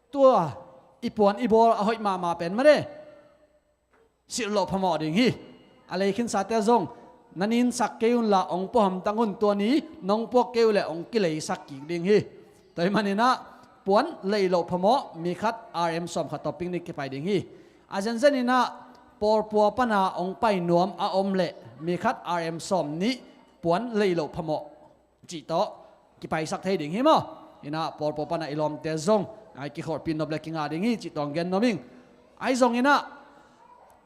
tua i puan i bawl a hoih mahmah pen mare silh loh phamawh ding hi. A lei khinsate zong na ninsak kei unla hong pua hamtang un, tua ni nong puak kei uh leh hong kileisak kik ding hi. Tua hih maninah puan leih loh phamawh mi khat R M sawm khat tawh picnic kipai ding hi. A zenzeninah pawlpua pana hong pai nuam a om leh mi khat R M sawm nih puan leih loh phamawh cih tawh kipaisak thei ding hi maw? Inah pawlpua pana i lawmte zong a i kikholhpih nop le kinga ding hi cih tawh hong gen nuam ing. Ahi zonginah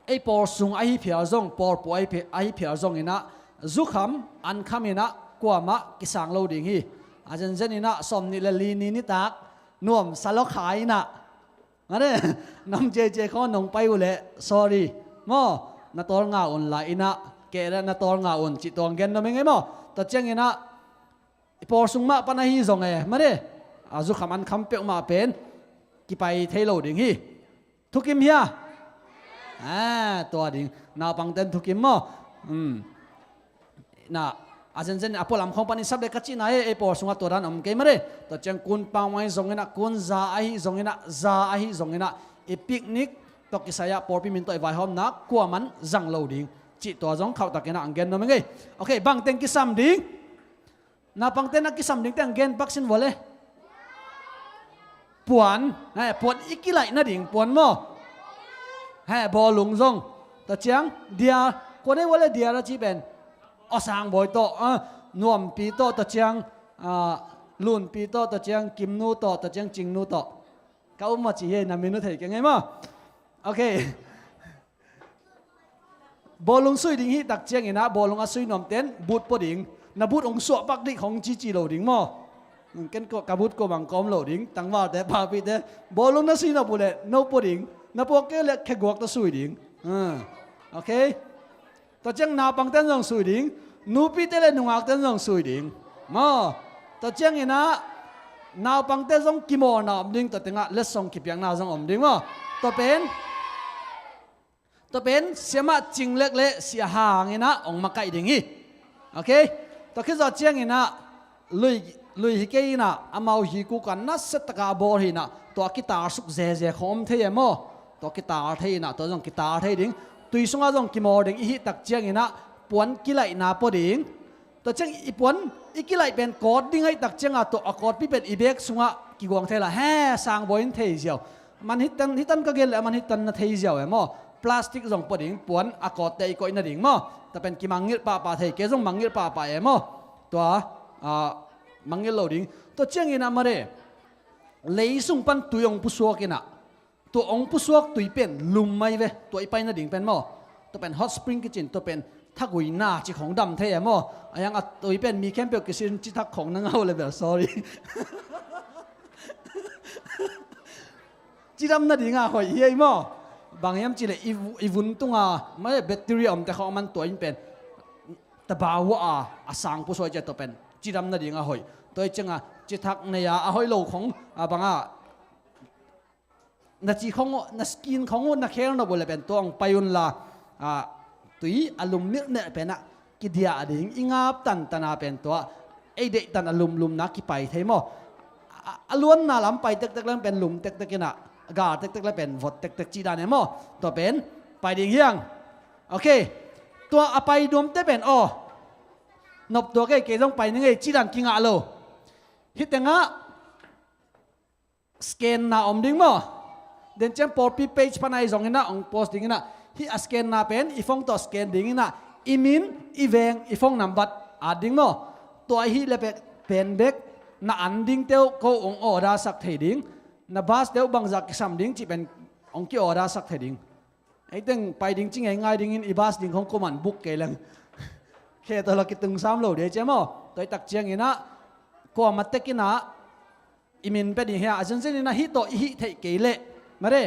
ei pawl sung ahi phial zong, pawlpua ahi phi-, ahi phial zonginah zukham ankham inah kuamah kisang lo ding hi. A zenzeninah sawm nih le li ni nitak nuamsa lawkha inah, mare, nam ciacia khaw nong pai uh leh sorry maw, na tawlnga un la inah, keh le na tawlnga un cih tawh hong gen nuam ing ei maw? Tua cianginah i pawl sung mah pan ahi zong e mare, a zukham ankham peuhmah pen kipai thei lo ding hi. Thukim hia? A, tua ding naupangten thukim maw? Um. Na, a zenzen a pualam khawng pan i sap le ka cihna e, ei pawl sungah tua dan om kei mare. Tua ciang kun pangmang ahi zonginah, kun za ahi zonginah, za ahi zonginah i picnic tawh kisai-ah pawlpi min tawh i vaihawmna kuaman zang lo ding cih tua zong khauhtakinah hong gen nuam ing ei. Ok, bangteng kisam ding? Naupangte na kisam dingte hong gen pak sin vua le. Puan, eh, puan i kilaih nading puan maw? He, bawlung zong. Tua ciang dia, kua nei vua le dia ra ci pen. Aw sang bawi tawh, ah, nuampi tawh, tua ciang, ah, lunpi tawh, tua ciang kimnu tawh, tua ciang cingnu tawh. Ka um maw ci hi, na min uh thei keng ei maw? Ok. Bawlung sui ding hih tak cianginah bawlung a sui nuamten but pua ding. Na but hong suah pak dih khong cici lo ding maw? Ken ka but kua bang ka om lo ding. Tangvalte, papite, bawlung na sui nop uh leh no pua ding. Na puak kei uh leh kheguak tawh sui ding. Ah. Ok. Tua ciang naupangten zong sui ding. Nupite le nungakten zong sui ding maw? Tua cianginah naupangte zong kimawlna om ding, tua tengah letsong kipiakna zong om ding maw? Tua pen Tua pen siamah Cing Lek le Sia Hang in ah hong makaih ding hi. Ok. Tua khit zawh ciangin ah lui, lui hi kei in ah, amau hi kuk a nasia taka a bawl hi in ah, tua kitar suk zeze khong om thei e maw? Tua kitar thei in ah, tua zong kitar thei ding. Tui sungah zong kimawl ding i hih tak ciangin ah puan kilaihna pua ding. Tua ciang i puan i kilaih pen kawt ding ahih tak ciangah, tua a kawtpi pen i bag sungah kiguang thei la, he, Sangbawi in thei ziau. Man hitan, hitan ka gen le, man hitan na thei ziau e maw? Plastic zong pua ding, puan a kawtte i koih nading maw? Tua pen kimangngilh pahpah thei, kei zong mangngilh pahpah e maw? Tua, ah, mangngilh lo ding. Tua ciangin ah mare, lei sung pan tui hong pusuak in ah, tua hong pusuak tui pen lum mai ve, tua i pai nading pen maw? Tua pen hot spring kicin, tua pen thaguina ci khong dam thei e maw? A hiang a tui pen mi khempeuh kisin cithak khong na ngau le bel, sorry. Cidam nading a hoih hi ei maw? Bang hiam cih leh i, i vun tunga, mah bacteria omte khong a man tua in pen tabau a, a sang pusuak ciah tua pen cidam nading a hoih. Tua i ciangah cithak nei a, a hoih lo khong, a bangah na ci khong uh, na skin khong uh, na khel nop uh le pen tua hong pai un la, ah, tui a lum milh neh pen ah kidiah ding, i ngap tantan a pen tua ei deih tan a lumlumna kipai thei maw? A, a luanna lam pai tektek le pen lum tektek in ah, gal tektek le pen vot tektek cih dan e maw? Tua pen pai ding hiang. Ok. Tua a pai nuamte pen aw, nop tua kei, kei zong pai ning ei cih dan kingah lo. Hih tengah scanna om ding maw? Den ciang pawlpi page pan ahi zongin ah hong post dingin ah, hih a scanna pen i phone tawh scan dingin ah, i min, i veng, i phone number at ding maw? Tua ahih leh pe-, pen bek na an dingte uh ko hong order sak thei ding, na bus te uh bangzah kisam ding cih pen hong ki-order sak thei ding. Ei teng pai ding ci ngeingai dingin i bus ding khong kuaman book kei leng khe tawh la kitung sam lo ding ei ciah maw? Tua i tak ciangin ah kuamah tekin ah i min pia ding hi a, a zenzen in ah hih tawh i hih theih kei leh, mare,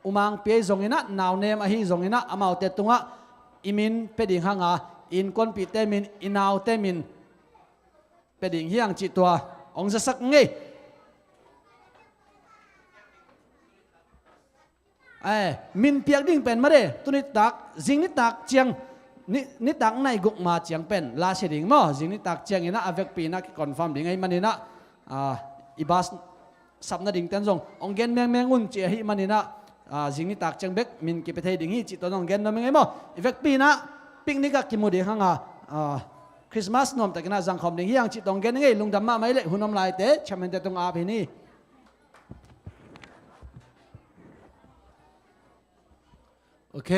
umang pi ahi zongin ah, naunem ahi zongin ah, amaute tungah i min pia ding hang a, i innkuanpihte min, i naute min pia ding hiang cih tua hong zasak ngei. Ai, min piak ding pen mare, tuni tak, zing nitak ciang, ni, nitak nai guk ma ciang pen la sia ding maw? Zing nitak ciangin ah a vekpi in ah ki-confirm ding ahih manin ah, ah, i bus sap nading ten zong hong gen mengmeng un ci ahih manin ah, ah, zing nitak ciang bek min kipia thei ding hi cih tua zong gen nuam ing ei maw? I vekpi in ah picnic ah kimu ding hang a, ah, Christmas nuam takin ah zangkhawm ding hiang cih tua hong gen ing ei. Lungdam mahmah hi leh hun om laite chairman-te tung ap hi ni. Ok.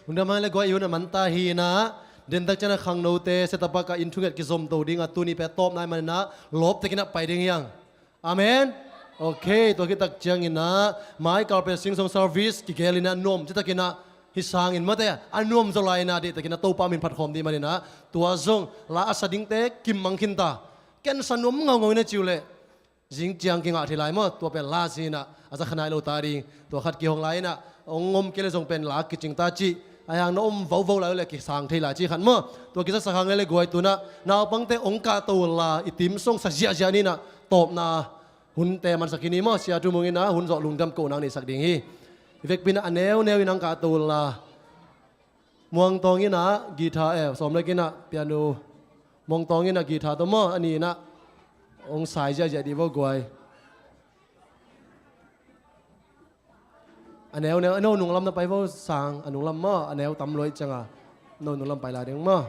Lungdam mahmah le guai, i hun a man ta hi in ah, den tak ciang a khangnote setup ah ka inn thunget kizom to ding a, tuni pen tawpna ahih manin ah lawp takin ah pai ding hiang. Amen. Ok, tua khit tak ciangin ah mai carpet sing song service kigel in ah nuam ci takin ah, hih sangin mate a nuam zaw lai in ah deih takin ah Topa min phat khawm ding manin ah, tua zong la a sa dingte kim mang khin ta. Ken sa nuam ngaungau in ah ci uh leh zing ciang kingah thei lai maw? Tua pen la si in ah a za kha nai lo ta ding. Tua khat kihong lai in ah hong om kei leh zong pen la kicing ta cih. A hiang na om vovo lai uh leh kisang thei lai cih khat maw? Tua kizasak hang le le guai, tu in ah naupangte hong kahto un la, i team song sa ziahziah ni in ah, tawpna hunte mansak hi ni maw? Sia Thu Mung in ah hun zawh lungdam kohna hong neisak ding hi. I vekpi in ah a neuneu in hong kahto un la. Muang Tawng in ah guitar, eh, Sawm Lek in ah piano. Muang Tawng in ah guitar tawh maw, a nih in ah hong sai ziahziah dih vo guai. A neuneu, a no nunglam na pai vo sang, a nunglam maw, a neu tam lua ciang a no nunglam pai lai ding maw.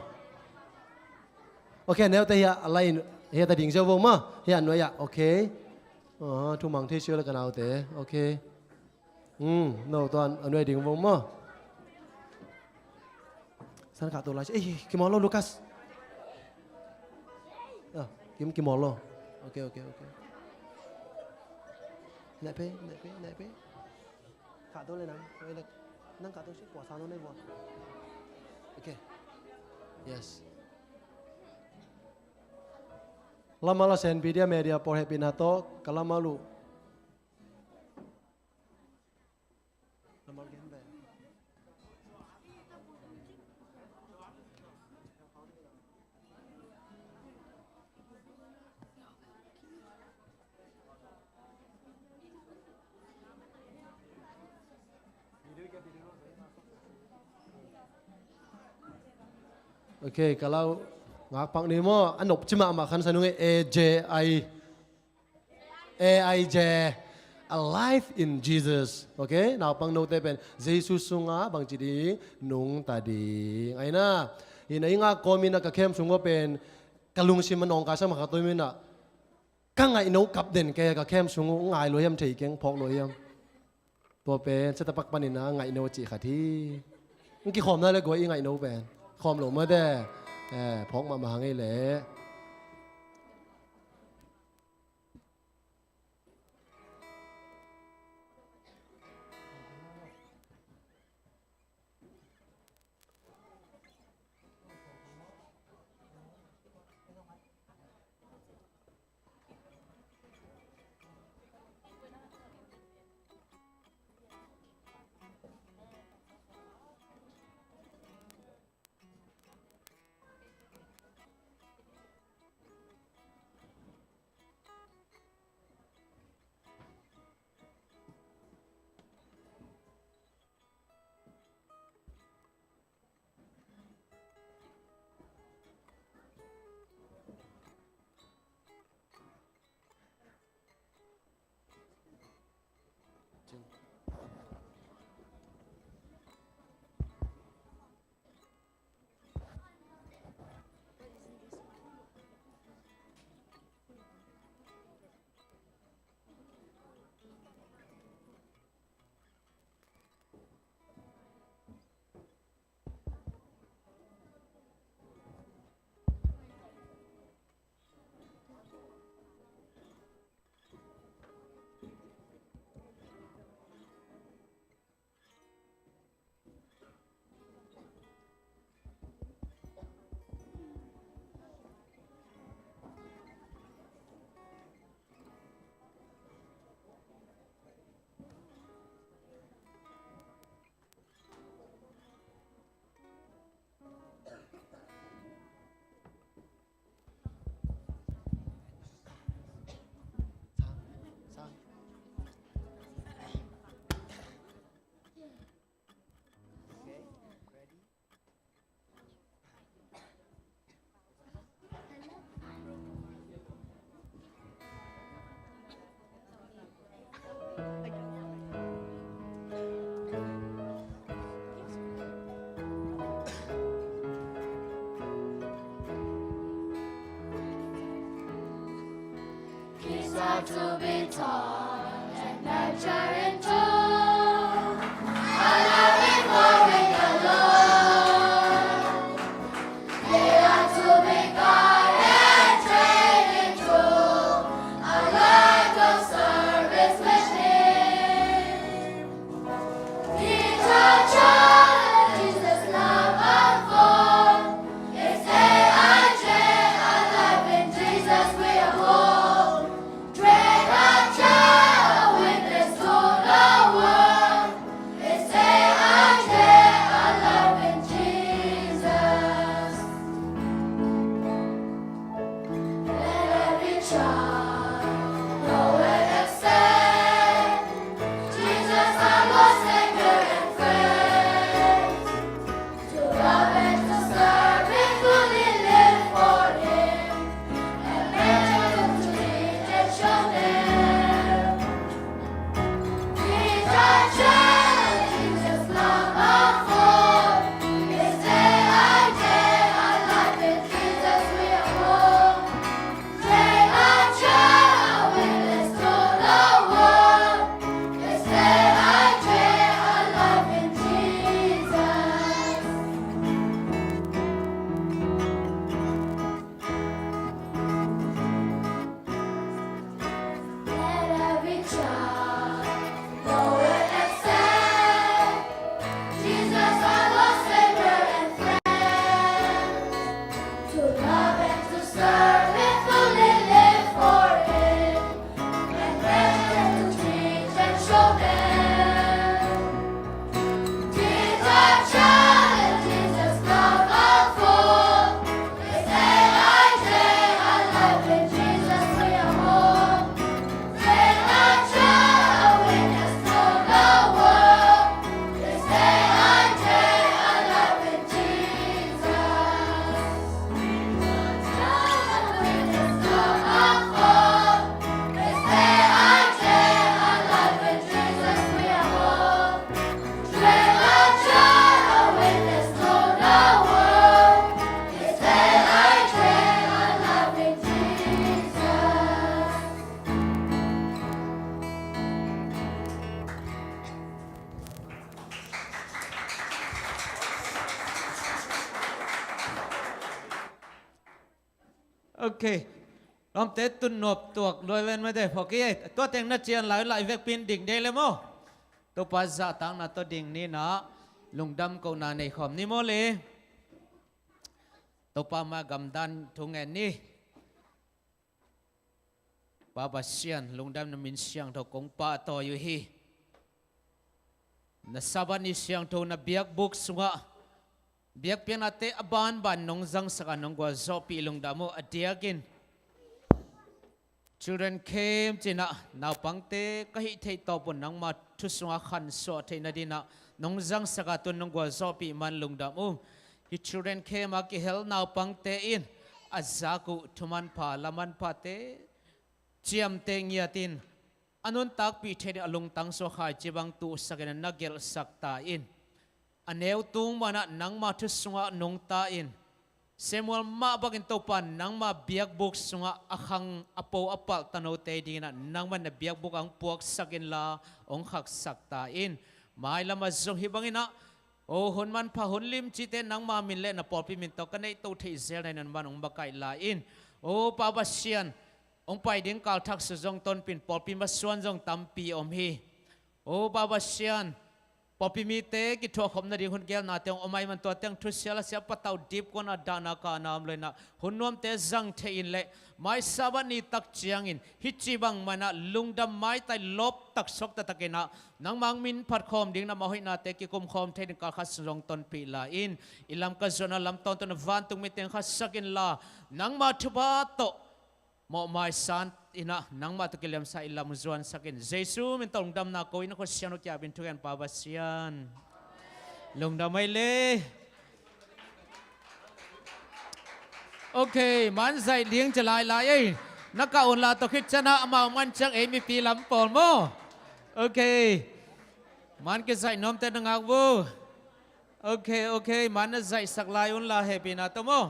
Ok, a neute hiah a lai in, hiah ta ding ziau vo maw, hiah a nuai ah, ok. Ah, Thu Mang thei siau le ka naute, ok. Hmm, no, tua a nuai ding vo maw. San khah to lai. Eh, kimawl lo, Lucas. Ah, kim, kimawl lo. Ok, ok, ok. Nai pe, nai pe, nai pe. Khah to le nang. Nang khah to si, kua sa no nai vo. Ok. Yes. Lama la sen, media, media, por hehpihna tawh ka lama lu. Ok, ka lau ngakpak ni maw? A nopci mahmah khan sa nung e, A J I. A I J. Alive in Jesus. Ok? Naupang note pen Jesu sungah bangci ding, nungta ding. Aina, ina i ngak kawmin a ka camp sung ua pen ka lungsim a nawngkai sa mah khat om ina, ka ngaihno kap den kei a, ka camp sung uh ngai lua hiam, thei keng, phawk lua hiam? Tua pen setapak panin a ngaihno cih khat hi. Hong kikhawm na le guai i ngaihno pen. Khawm lo mate. Eh, phawk mahmah hang ei leh. These are to be taught and nurtured into a loving, growing the Lord. They are to be guided, trained into a life of service with Him. Teach our children Jesus' love unfold. It's A I J, alive in Jesus we are bold. Train our child, witness to the world. It's A I J, alive in Jesus. Let every child know and accept Jesus, our Lord, Savior, and friend. To love and to serve Him, fully live for Him, and make Him to teach and show them. Teach our children Jesus' love unfold. It's A I J, alive in Jesus we are bold. Train our child, witness to the world. It's A I J, alive in Jesus. Let every child know and accept Jesus, our Lord, Savior, and friend. To love and to serve Him, fully live for Him, and better to teach and show them. Teach our children Jesus' love unfold. It's A I J, alive in Jesus we are bold. Train our child, witness to the world. It's A I J, alive in Jesus. Ok. Lawmte tun nop tuak luai ven mate, phawk hi. Tua teng na cian lai, lai vekpi in ding dei le maw? Topa zahtakna tawh ding ni in ah, lungdam kohna nei khawm ni maw le. Topa mai ah gamdang thu ngen ni. Pa Pasian, lungdam, na min siangtho kong pahtawi uh hi. Na Sabbath ni siangtho na biakbuk sungah biakpiaknate a banban nong zangsak a nong gualzawhpih lungdam uh. A diakin children camp ci-in ah naupangte ka hih theih tawp un nangma thu sungah khansuah theih nading in ah nong zangsak a, tu-in nong gualzawhpih man lungdam uh. Hih children camp a kihel naupangte in a zak uh thu manpha, la manphate, ciamteh ngiat in, a nuntakpih theih ding a lungtang sungah khaici bang tuhsak in na gelhsak ta in. A neu tung man ah nangma thu sungah nungta in, Samuel mah bangin Topa nangma biakbuk sungah a khang a po a palh tanote ding in ah nangma na biakbuk ah hong puaksak inla hong khaksak ta in. Mailam ah zong hih bangin ah, o, hun manpha hun limcite nangma min le na pawlpi min tawh ka neihtoh theih zel nading in nangman hong makaih lai in. O Pa Pasian, hong pai ding kal thak sung zong tonpih in, pawlpi masuan zong tampi om hi. O Pa Pasian, pawlpi mite kithuahkhop nading hun gelnate hong om ahih man tua teng thusia lasia patauh dipkuan a dahna kahna om lo in ah hun nuamte zang thei in le, mai Sabbath ni tak ciangin hih ci bang man ah lungdam maitai lawp taksuak taktak in ah nangma hong min phat khawm ding, nangma hoihnate kikum khawm thei ding kal khat sung zong tonpih lai in. I lam ka zuan a lam tawntung na vantung mite hong khatsak inla, nangma thupha tawh mawhmai san in ah nangmah tawh kiliamsa i lam zuansak in. Jesu min tawh lungdamna ko in, a khut siangtho kiangah bang thu ngen Pa Pasian. Lungdam ei le. Ok, man zaih ding ci lailai ei. Na kah un la, tua khit ciang ah amau man ciang ei mipi lam pawl maw? Ok. Man kizaih nuamte na ngak vo. Ok, ok, man na zaihsak lai un la, hehpihna tawh maw?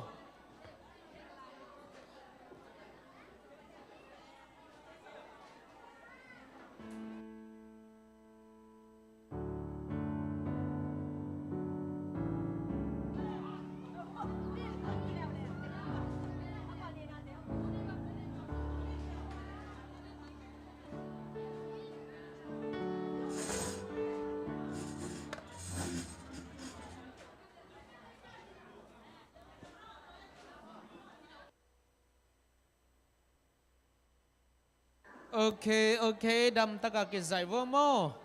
Ok, ok, damtak a kizaih vo maw?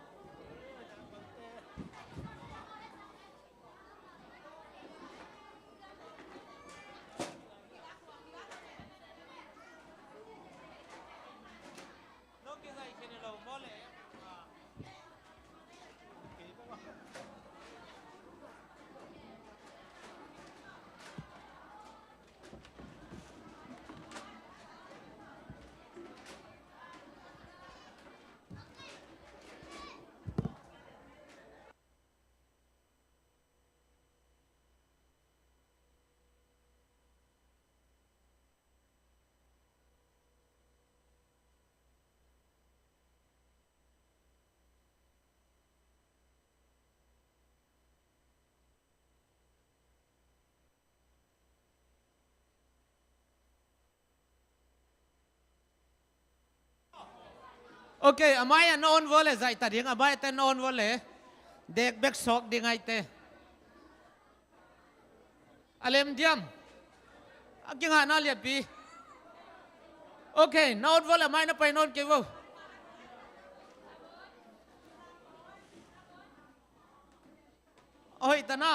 Ok, a mai-ah na on vua le zaih ta ding, a mai-ah te na on vua le dek bek sawk ding ahih teh. A lem diam. A kingahna lianpi. Ok, na on vua le a mai-ah na pai na on kei vo. A hoih ta na.